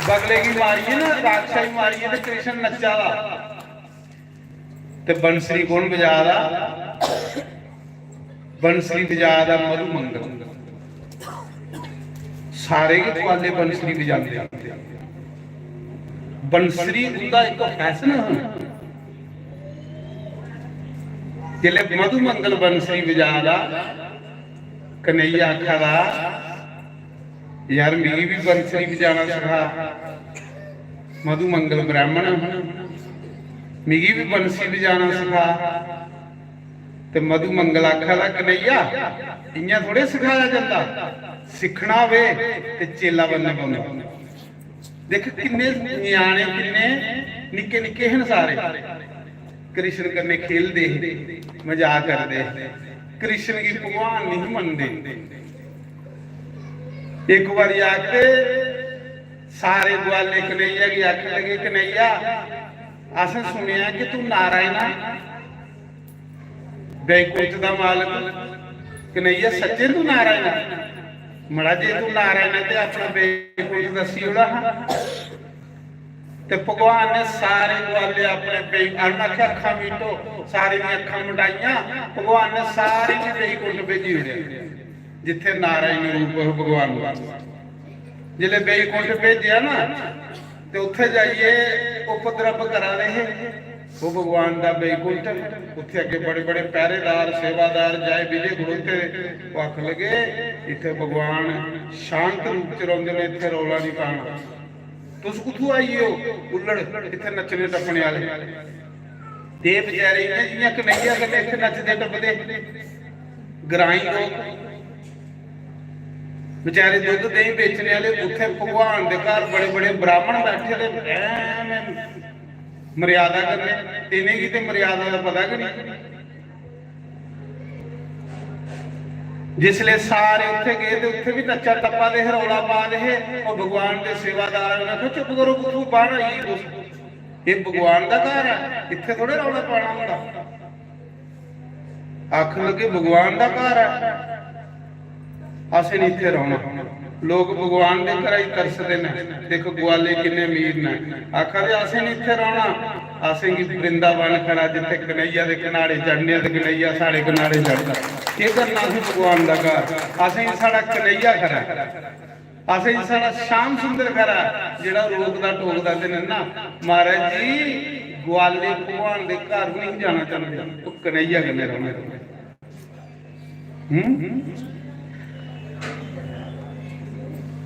बगले गी मारियै ना, राक्षस गी मारियै, ते कृष्ण नच्चा दा। ते बंसरी कौन बजा दा? बंसरी बजा दा मधुमंगल। सारे गै ग्वाले बंसरी बजांदे। बंसरी उंदा इक फैशन हा। जिसलै मधुमंगल बंसरी बजा दा, कन्हैया आखा दा, "यार, मिगी भी बंसरी बजाना सखा।" मधुमंगल ब्राह्मण, "मिगी भी बंसरी बजाना सखा।" ते मधुमंगल आखा दा, "कन्हैया, इयां थोड़े सखाया जंदा, सिक्खना होवे ते चेला बनना पौंदा।" देख, किन्ने ञ्याणे, किन्ने निक्के निक्के हन सारे, कृष्ण कन्नै खेलदे हे, मजाक करदे हे। कृष्ण गी भगवान नहीं मनदे। इक बारी आखदे, सारे ग्वाले कन्हैया गी आखन लगे, "कन्हैया, असें सुनेआ कि तू नारायण आ, बैकुंठ दा मालक। कन्हैया, सच्चे तू नारायण आ? मड़ा, जे तू नारायण आ ते अपना बैकुंठ दस्सी ओड़ा हा।" ते भगवान ने सारे ग्वाले अपने बे-, अरुण आखेआ, "अक्खां मीटो।" सारे दी अक्खां मटाइयां, भगवान ने सारे गी बैकुंठ भेजी ओड़ेआ, जित्थे नारायण रूप भगवान दा। जिसलै बैकुंठ भेजेआ ना, ते उत्थे जाइयै उपद्रव करा दे हे। ओह् भगवान दा बैकुंठ, उत्थे अग्गे बड़े बड़े पैह्रेदार, सेवादार, जय विजय खड़ोते दे। ओह् आखन लगे, "इत्थे भगवान शांत रूप च रौंह्दे ने, इत्थे रौला नहीं पाना। तुस कुत्थूं आई गे ओ उल्लड़, इत्थे नच्चने टप्पने आह्ले?" ते बेचारे इ'यां जि'यां कन्हैया कन्नै इत्थै नचदे टपदे ग्राईं लोक, बेचारे दुद्ध देहीं बेचने आह्ले। उत्थै भगवान दे घर बड़े बड़े ब्राह्मण बैठे दे, ऐन मर्यादा कन्नै, इ'नेंगी ते मर्यादा दा पता गै निं। जिसलै सारे उत्थै गे ते उत्थै बी नच्चा टप्पा दे हे, रौला पा दे हे। ओह् भगवान दे सेवादार ने आखेआ, "चुप करो, कुत्थूं बाह्र आई गे तुस? एह् भगवान दा घर ऐ, इत्थै थोड़े रौला पाना होंदा।" आखन लगे, "भगवान दा घर ऐ, असें निं इत्थै रौह्ना।" लोक भगवान दे घरा गी तरसदे न ते इक ग्वाले किन्ने अमीर न, आखा दे, "असें निं इत्थै रौह्ना, असेंगी वृंदावन खरा, जित्थै कन्हैया दे कन्हाड़े चढ़ने ते कन्हैया साढ़े कन्हाड़े चढ़दा। केह् करना असें भगवान दा घर? असेंगी साढ़ा कन्हैया खरा।" असें साढ़ा श्याम सुंदर खरा, जेह्ड़ा रोकदा टोकदा ते नन्ना। महाराज जी, ग्वाले भगवान दे घर बी नहीं जाना चाहते, ओह् कन्हैया कन्नै रौह्ना चाहते। हम्म?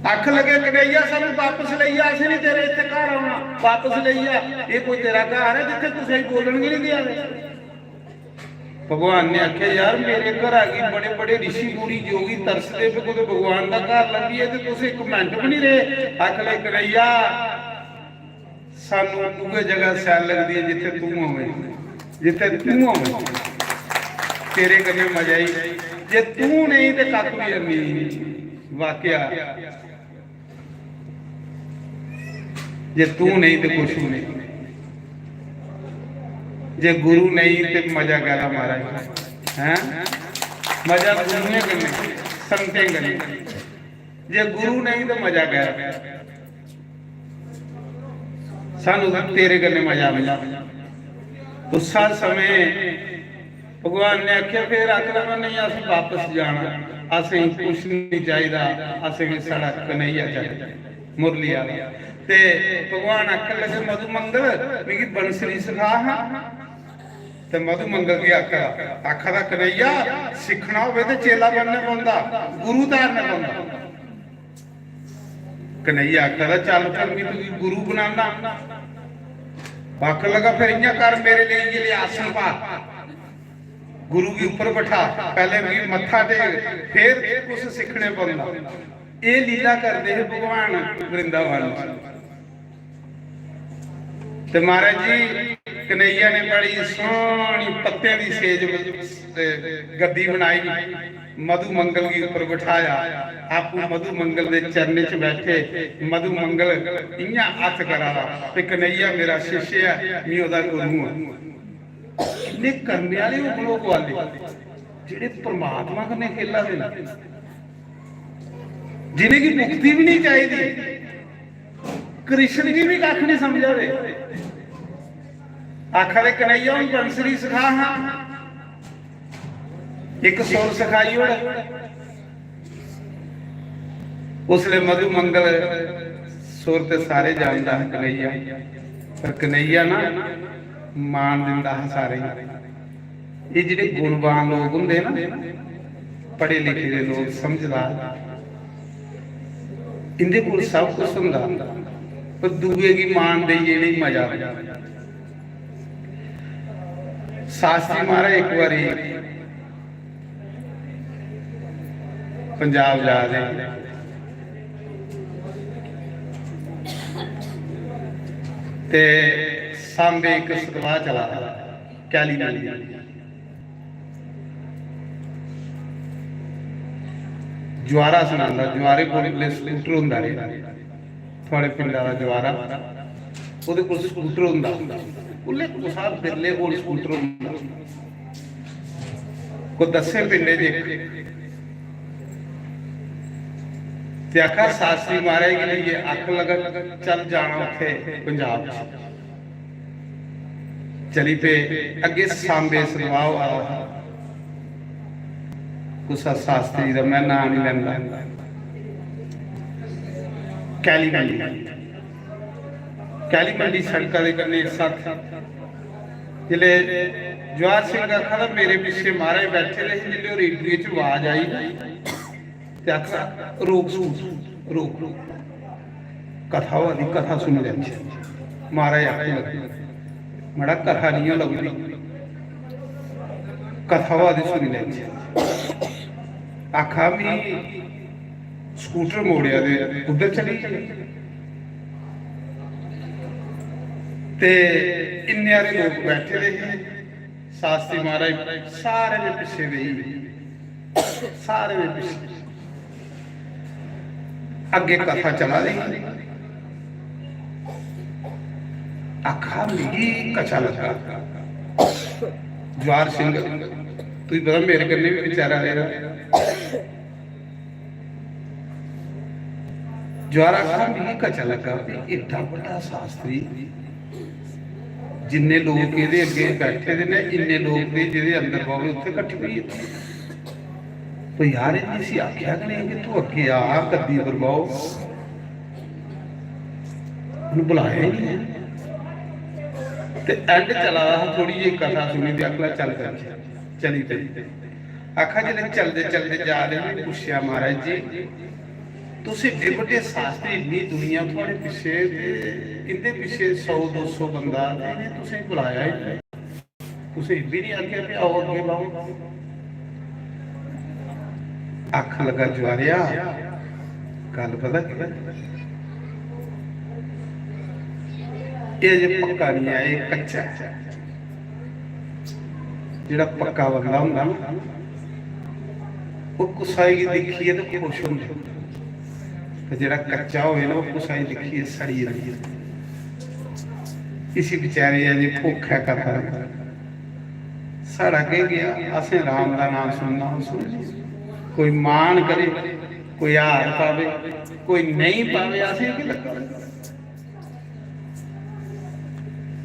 आख लगे, "कन्हैया, सानू वापस लेई जा, असें नहीं तेरे इत्थे घर आना, वापस लेई जा। ये कोई तेरा घर है जित्थे कुसै गी बोलन गै नहीं देआ दे?" भगवान ने आख्या, "यार, मेरे घरा गी बड़े बड़े ऋषि मुनि जोगी तरसदे पे, कुतै भगवान दा घर लब्भी जाए ते तुस इक मिंट भी नहीं रहे।" आखले, "कन्हैया, सानू उ'ऐ जगह सैल लगदी है जित्थे तू होवे, जित्थे तू होवे, तेरे कन्नै मजा ही, जे तू नहीं ते कक्ख भी नहीं।" वाकया। जे तू नहीं ते कुछ भी नहीं, जे गुरु नहीं ते मजा कैदा महाराज, हैं? मजा गुरुएं कन्नै, संतें कन्नै, जे गुरु नहीं ते मजा कैदा? सानू तां तेरे कन्नै मजा मिला। उस समय भगवान ने आख्या, फिर आखदा, "नहीं, अस वापस जाना, असें कुछ नहीं चाहिदा, असें साढ़ा कन्हैया चाहिदा, मुरली आह्ला।" ते भगवान आखन लगे, "मधुमंगल, मिगी बंसरी सखा हां।" ते मधुमंगल गी आखा, आखा दा, "कन्हैया, सिक्खना होवे ते चेला बनना पौंदा, गुरु धारना पौंदा।" कन्हैया आखा दा, "चल फिर, मैं तुगी गुरु बनाना।" आखन लगा, "फिर इ'यां कर, मेरे लिए ये ले आसन पा, गुरु गी ऊपर बैठा, पहले मिगी मत्था टेक, फिर कुछ सिक्खने पौंदा।" ये लीला करदे हे भगवान वृंदावन च। ते महाराज जी, कन्हैया ने बड़ी सोहनी पत्तें दी सेज, ए, गद्दी बनाई, मधुमंगल गी उप्पर बठाया, आपू मधुमंगल दे चरणें च बैठे। मधुमंगल इ'यां हत्थ करा दा, "ते कन्हैया मेरा शिष्य ऐ, मैं ओह्दा गुरु आं।" किन्ने करने आह्ले होङन ओह् ग्वाले, जेह्ड़े परमात्मा कन्नै खेला दे न, जिनेंगी मुक्ति बी नहीं चाहिदी। कृष्ण गी बी कक्ख नहीं समझा दे। आखा दे, "कन्हैया, हून बंसरी सखा हां, इक सुर सखाई ओड़।" उसले मधुमंगल सुर ते सारे जानदा हा कन्हैया, पर कन्हैया ना मान दिंदा हा सारे गी। ये जेह्ड़े गुणवान लोक होंदे ना, पढ़े लिखे दे लोक, समझदार, इंदे कोल सब कुछ होंदा, पर दूए गी मान देइयै इ'नेंगी मजा आंदा। शास्त्री महाराज इक बारी पंजाब जा दे हे ते सांबे इक सतवाह् चला दा, कैली नदी। जुआरा सनांदा, जुआरे कोल स्कूटर होंदा रेहा। थुआढ़े पिंडा दा जुआरा, ओह्दे कोल स्कूटर होंदा, उसलै कुसै बिरले कोल स्कूटर होंदा, कोई दस्सें पिंडें च इक। ते आखा, "शास्त्री महाराज गी लेइयै अक्ख लगा, चल जाना उत्थै पंजाब च।" चली पे। अग्गें सांबे सतवाह् होआ दा हा, कुसै शास्त्री दा, में नांऽ निं लैंदा, कैली मंडी, कैली मंडी सड़का दे कन्नै इक सत्थ। जिसलै जुआर सिंह आखा दा, "मेरे पिच्छे महाराज बैठे दे हे, जिसलै ओह् रेडियो च आवाज आई ना, ते आखा, 'रोक सूट, रोक, रोक, कथा होआ दी, कथा सुनी लैचे।'" महाराज आखन लगे, "मड़ा, कथा निं लभदी, कथा होआ दी, सुनी लैचे।" आखा, "मी स्कूटर मोड़ेआ ते उद्धर चली गे।" ते इन्ने हारे लोक बैठे दे हे, शास्त्री महाराज सारे दे पिच्छे बेही गे, सारे दे पिच्छे। अग्गें कथा चला दी ही। आखा, "मिगी कचा लग्गा।" जुआर सिंह, तुगी पता, मेरे कन्नै बी बेचारा रेहा। जुआर आखा, "मिगी कचा लग्गा भी एड्डा बड्डा शास्त्री, जिन्ने लोक एह्दे अग्गें बैठे दे न, इन्ने लोक ते जेह्दे अंदर बावे उत्थै कट्ठे होई गे। तो यार, इन्ने इसी आखेआ गै नेईं कि तूं अग्गें आ, गद्दी पर बाहो।" उ'न्न बुलाया ही नेईं। ते एंड चला दा हा, थोड़ी जेही कथा सुनी ते आखला, "चल करचै।" चली पे। आखा, जिसलै चलदे चलदे जा दे, उ'नें पुच्छेआ, "महाराज जी, तुस एड्डे बड्डे शास्त्री, इन्नी दुनिया थुआढ़े पिच्छे, ते इं'दे पिच्छे सौ दो सौ बंदा, ते इ'नें तुसेंगी बुलाया ही नेईं, तुसें एह् बी निं आखेआ कि आओ अग्गें बाहो।" आखन लगा, "जुआरेआ, गल्ल पता केह् ऐ? एह् अजें पक्का निं ऐ, एह् कच्चा ऐ।" जेह्ड़ा पक्का बंदा होंदा ना, ओह् कुसै गी दिक्खियै ते खुश होंदा, ते जेह्ड़ा कच्चा होए ना, ओह् कुसै गी दिक्खियै सड़ी जंदा। इसी बेचारे गी अजें भुक्ख ऐ कथा दी। साढ़ा केह् गेआ, असें राम दा नाम सुनना, ओह् सुनी लेआ। कोई मान करे, कोई हार पावे, कोई नेईं पावे, असें केह् लग्गा?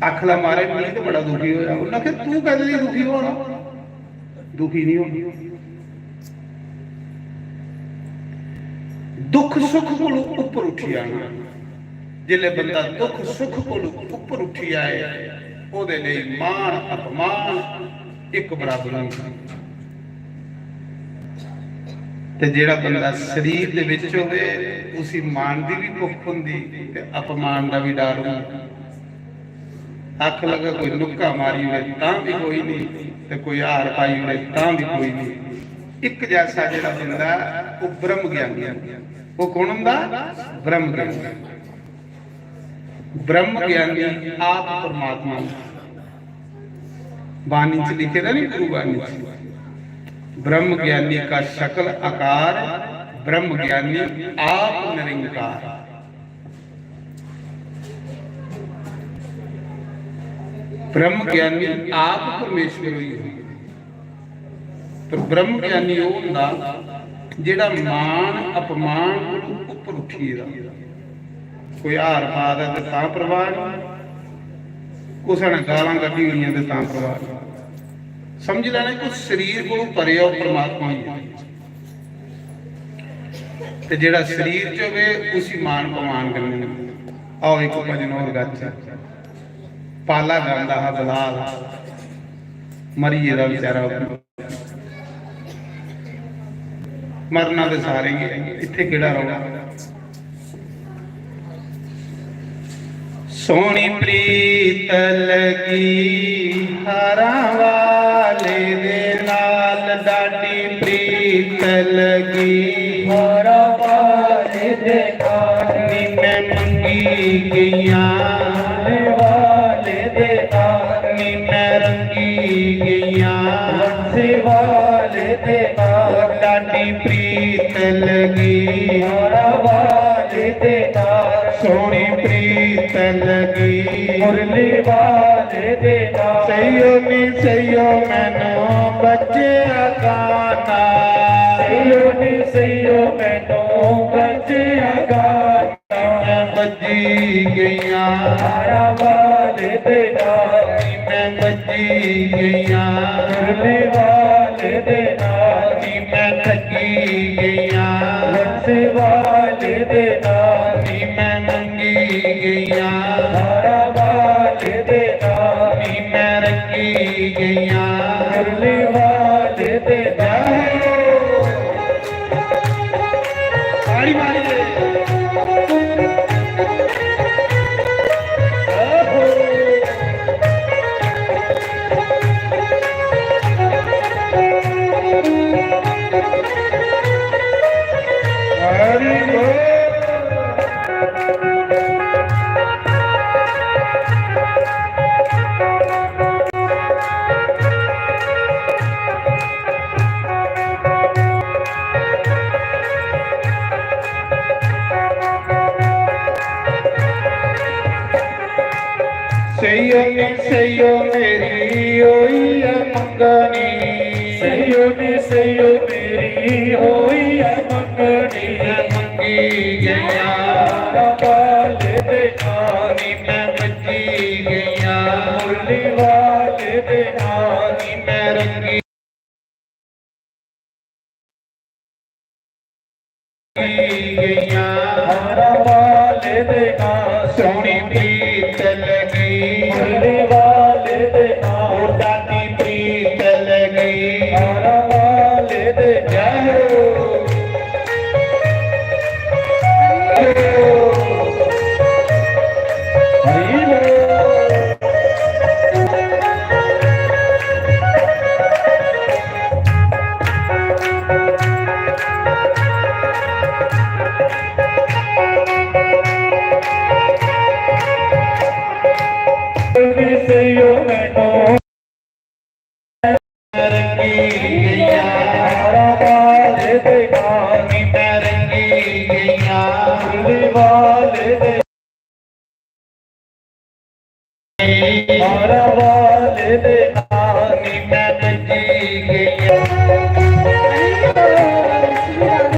आखला, "महाराज, में ते बड़ा दुखी होया।" उ'न्नै आखेआ, "तूं कैह्दे लेई दुखी होना? दुखी निं होना।" दुख सुख कोलू उप्पर उठी आना। जिसलै बंदा दुख सुख कोलू उप्पर उठी आए, ओह्दे लेई मान अपमान इक बराबर होंदा। ते जेह्ड़ा बंदा शरीर दे बिच होवे, उसी मान दी बी भुक्ख होंदी ते अपमान दा बी डर होंदा। आखन लगा, "कोई नुक्का मारी ओड़े तां बी कोई निं, ते कोई हार पाई ओड़े तां बी कोई निं।" इक जैसा जेह्ड़ा बंदा ऐ, ओह् ब्रह्म ज्ञानी ऐ। ओह् कौन होंदा? ब्रह्म ज्ञानी। ब्रह्म ज्ञानी आप परमात्मा होंदा। बाणी च लिखे दा निं, गुरु बाणी च, "ब्रह्म ज्ञानी का शकल आकार, ब्रह्म ज्ञानी आप निरंकार।" ब्रह्म ज्ञानी आप परमेश्वर होई गे। पर ब्रह्म ज्ञानी ओह् होंदा जेह्ड़ा मान अपमान कोलू उप्पर उठी गेदा। कोई हार पा दा ते तां परवाह निं, कुसै ने गालां कड्ढी होइयां ते तां परवाह निं। समझी लैना कि शरीर कोलू परे ओह् परमात्मा होई गेआ। ते जेह्ड़ा शरीर च होवे, उसी मान अपमान करने न। आओ, इक भजन होर गाचै। पाला गांदा हा बलाल, मरी गेदा बेचारा। मरना ते सारें गी, इत्थै केह्ड़ा रौह्ना। सोह्नी प्रीत लगी हारां वाले दे नाल, डाढी प्रीत लगी हारां वाले दे नाल। नी मैं मंगी गईयां वाले दे नाल, नी मैं रंगी गईयां वाले दे नाल। डाढी प्रीत लगी हारां वाले दे नाल। सोहनी प्रीत लगी मुरली वाले दे नाल। सहियो नी सहियो मैनू बज्जेआ गाना। सहियो नी सहियो मैनू बज्जेआ गाना। मैं बज्जी गईयां। हारा वाले दे नाल। मैं बज्जी गईयां। मुरली वाले दे नाल। मैं थकी गईयां। वंश वाले दे नाल। मैं मंगी गईयां। हारा वाले दे नाल। मैं रंगी गईयां। मुरली वाले दे नाल। ताड़ी मारिए। ओहो। हरि बोल। सहियो नी सहियो मेरी होई ऐ मंगनी। सहियो नी सहियो मेरी होई ऐ मंगनी। मैं मंगी गईयां। हारा वाले दे नाल। मैं बज्जी गईयां। मुरली वाले दे नाल। मैं रंगी गईयां। हारा वाले दे नाल। सोहनी प्रीत लगी। मुरली वाले दे नाल। दादी प्रीत लगी। हारा वाले दे नाल। जय हो। हरि बोल।